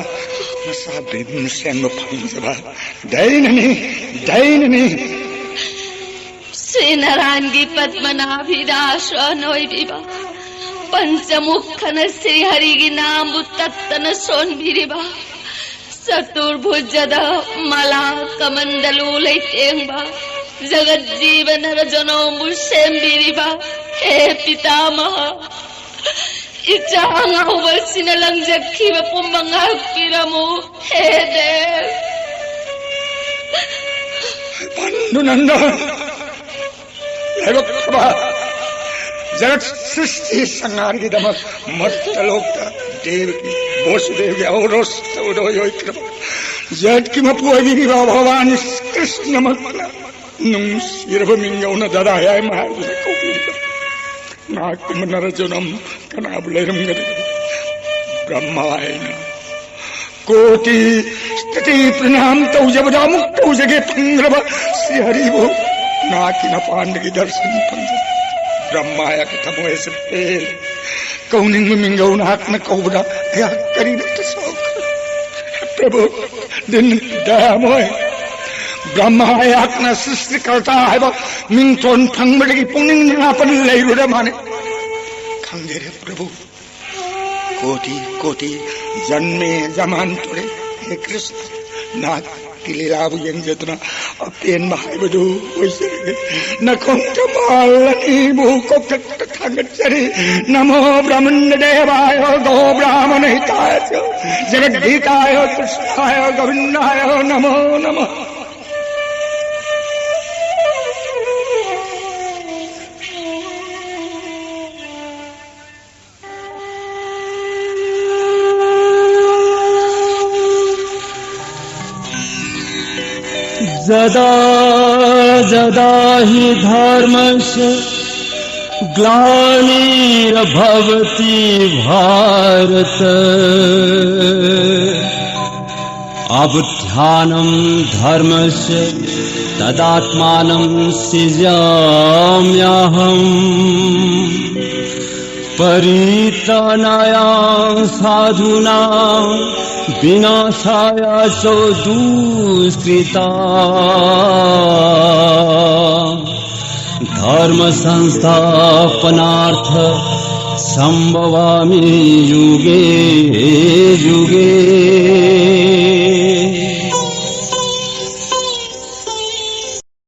ꯅꯆꯥ ꯚꯤꯝꯁꯦꯟꯕꯨ ꯐꯪꯖꯕ ꯗꯩꯅꯅꯤ, ꯗꯩꯅꯅꯤ꯫ ꯁ꯭ꯔꯤ ꯅꯥꯔꯥꯌꯟꯒꯤ ꯄꯗꯃꯅꯥꯚꯤꯗ ꯑꯥꯁ꯭ꯔꯌ ꯑꯣꯏꯕꯤꯕ, ꯄꯟꯆꯃꯨꯈꯅ ꯁ꯭ꯔꯤ ꯍꯔꯤꯒꯤ ꯅꯥꯝꯕꯨ ꯇꯠꯇꯅ ꯁꯣꯟꯕꯤꯔꯤꯕ, ꯆꯇꯨꯔꯚꯨꯖꯗ ꯃꯂꯥ ꯀꯃꯟꯗꯂꯨ ꯂꯩꯇꯦꯡꯕ, ꯖꯒꯠ ꯖꯤꯕ ꯅꯔ ꯖꯅꯣꯝꯕꯨ ꯁꯦꯝꯕꯤꯔꯤꯕ ꯍꯦ ꯄꯤꯇꯥꯃꯍ, ꯏꯆꯥ ꯑꯉꯥꯎꯕꯁꯤꯅ ꯂꯪꯖꯈꯤꯕ ꯄꯨꯝꯕ ꯉꯥꯛꯄꯤꯔꯝꯃꯨ ꯍꯦ ꯗꯦꯕ꯫ ꯄꯥꯟꯗꯨꯅꯟꯗ, ꯂꯥꯏꯕꯛ ꯐꯕ ꯖꯒꯠ ꯁ꯭ꯔꯤꯁꯇꯤ ꯁꯪꯍꯥꯔꯒꯤꯗꯃꯛ ꯃꯔꯇꯂꯣꯛꯇ ꯗꯦꯕꯀꯤ ꯕꯣꯁꯨꯗꯦꯕꯒꯤ ꯑꯧꯔꯣꯁꯇ ꯎꯔꯣꯏ ꯑꯣꯏꯈ꯭ꯔꯕ ꯖꯒꯠꯀꯤ ꯃꯄꯨ ꯑꯣꯏꯕꯤꯔꯤꯕ ꯚꯒꯋꯥꯟ ꯀ꯭ꯔꯤꯁꯅꯃꯛꯅ ꯅꯨꯡꯁꯤꯔꯕ ꯃꯤꯡꯒꯧꯅ ꯗꯗꯥ ꯌꯥꯏꯃ ꯍꯥꯏꯗꯨꯅ ꯀꯧꯕꯤꯔꯤꯕ ꯃꯍꯥꯛꯀꯤ ꯃꯅꯔꯖꯅꯝ ꯀꯅꯥꯕꯨ ꯂꯩꯔꯝꯒꯅꯤ? ꯕ꯭ꯔꯍ꯭ꯃꯥ ꯍꯥꯏꯅ ꯀꯣꯇꯤ ꯁ꯭ꯇꯨꯇꯤ ꯄ꯭ꯔꯅꯥꯝ ꯇꯧꯖꯕꯗ ꯑꯃꯨꯛ ꯇꯧꯖꯒꯦ ꯐꯪꯗ꯭ꯔꯕ ꯁ꯭ꯔꯤ ꯍꯔꯤꯕꯨ ꯅꯍꯥꯛꯀꯤ ꯅꯄꯥꯟꯗꯒꯤ ꯗꯔꯁꯟ ꯐꯪꯖ ꯕ꯭ꯔꯍ꯭ꯃꯥ ꯍꯥꯏꯔꯒ ꯊꯃꯣꯏ ꯑꯁꯤ ꯄꯦꯜꯂꯦ꯫ ꯀꯧꯅꯤꯡꯕ ꯃꯤꯡꯒꯧ ꯅꯍꯥꯛꯅ ꯀꯧꯕꯗ ꯑꯩꯍꯥꯛ ꯀꯔꯤꯃꯠꯇ ꯁꯥꯎꯈ꯭ꯔꯦ꯫ ꯄ꯭ꯔꯚꯨ, ꯗꯤꯟ ꯗꯌꯥꯃꯣꯏ, ꯕ꯭ꯔꯍ꯭ꯃꯥ ꯑꯩꯍꯥꯛꯅ ꯁ꯭ꯔꯤꯁꯇꯤꯀꯔꯇꯥ ꯍꯥꯏꯕ ꯃꯤꯡꯊꯣꯟ ꯐꯪꯕꯗꯒꯤ ꯄꯨꯛꯅꯤꯡ ꯅꯥꯄꯟ ꯂꯩꯔꯨꯔ ꯃꯥꯅꯦ꯫ ꯈꯪꯖꯔꯦ ꯄ꯭ꯔꯚꯨ, ꯀꯣꯇꯤ ꯀꯣꯇꯤ ꯖꯟꯃꯦ ꯖꯃꯥꯟꯇꯔꯦ ꯍꯦ ꯀ꯭ꯔꯤꯁꯅ ꯅꯍꯥꯛꯀꯤ ꯂꯤꯂꯥꯕꯨ ꯌꯦꯡꯖꯗꯨꯅ ꯑꯄꯦꯟꯕ ꯍꯥꯏꯕꯗꯨ ꯑꯣꯏꯖꯔꯒꯦ꯫ ꯅꯈꯣꯡ ꯊꯝꯕꯥꯜ ꯑꯅꯤꯕꯨ ꯀꯣꯛꯊꯛꯇ ꯊꯥꯡꯒꯠꯆꯔꯤ꯫ नमो ब्रह्मण्ड देवाय गो ब्राह्मण हिताय च जगद्धिताय कृष्णाय गोविंदाय नमो नमः। जदा जदा हि धर्मस्य ग्लानिर्भवति भारत। अब ध्यानं धर्मस्य तदात्मानं सृजाम्यहम्। परित्राणाय साधूनां विनाशाय च दुष्कृता। धर्म संस्थापनार्थ संभवामि युगे युगे।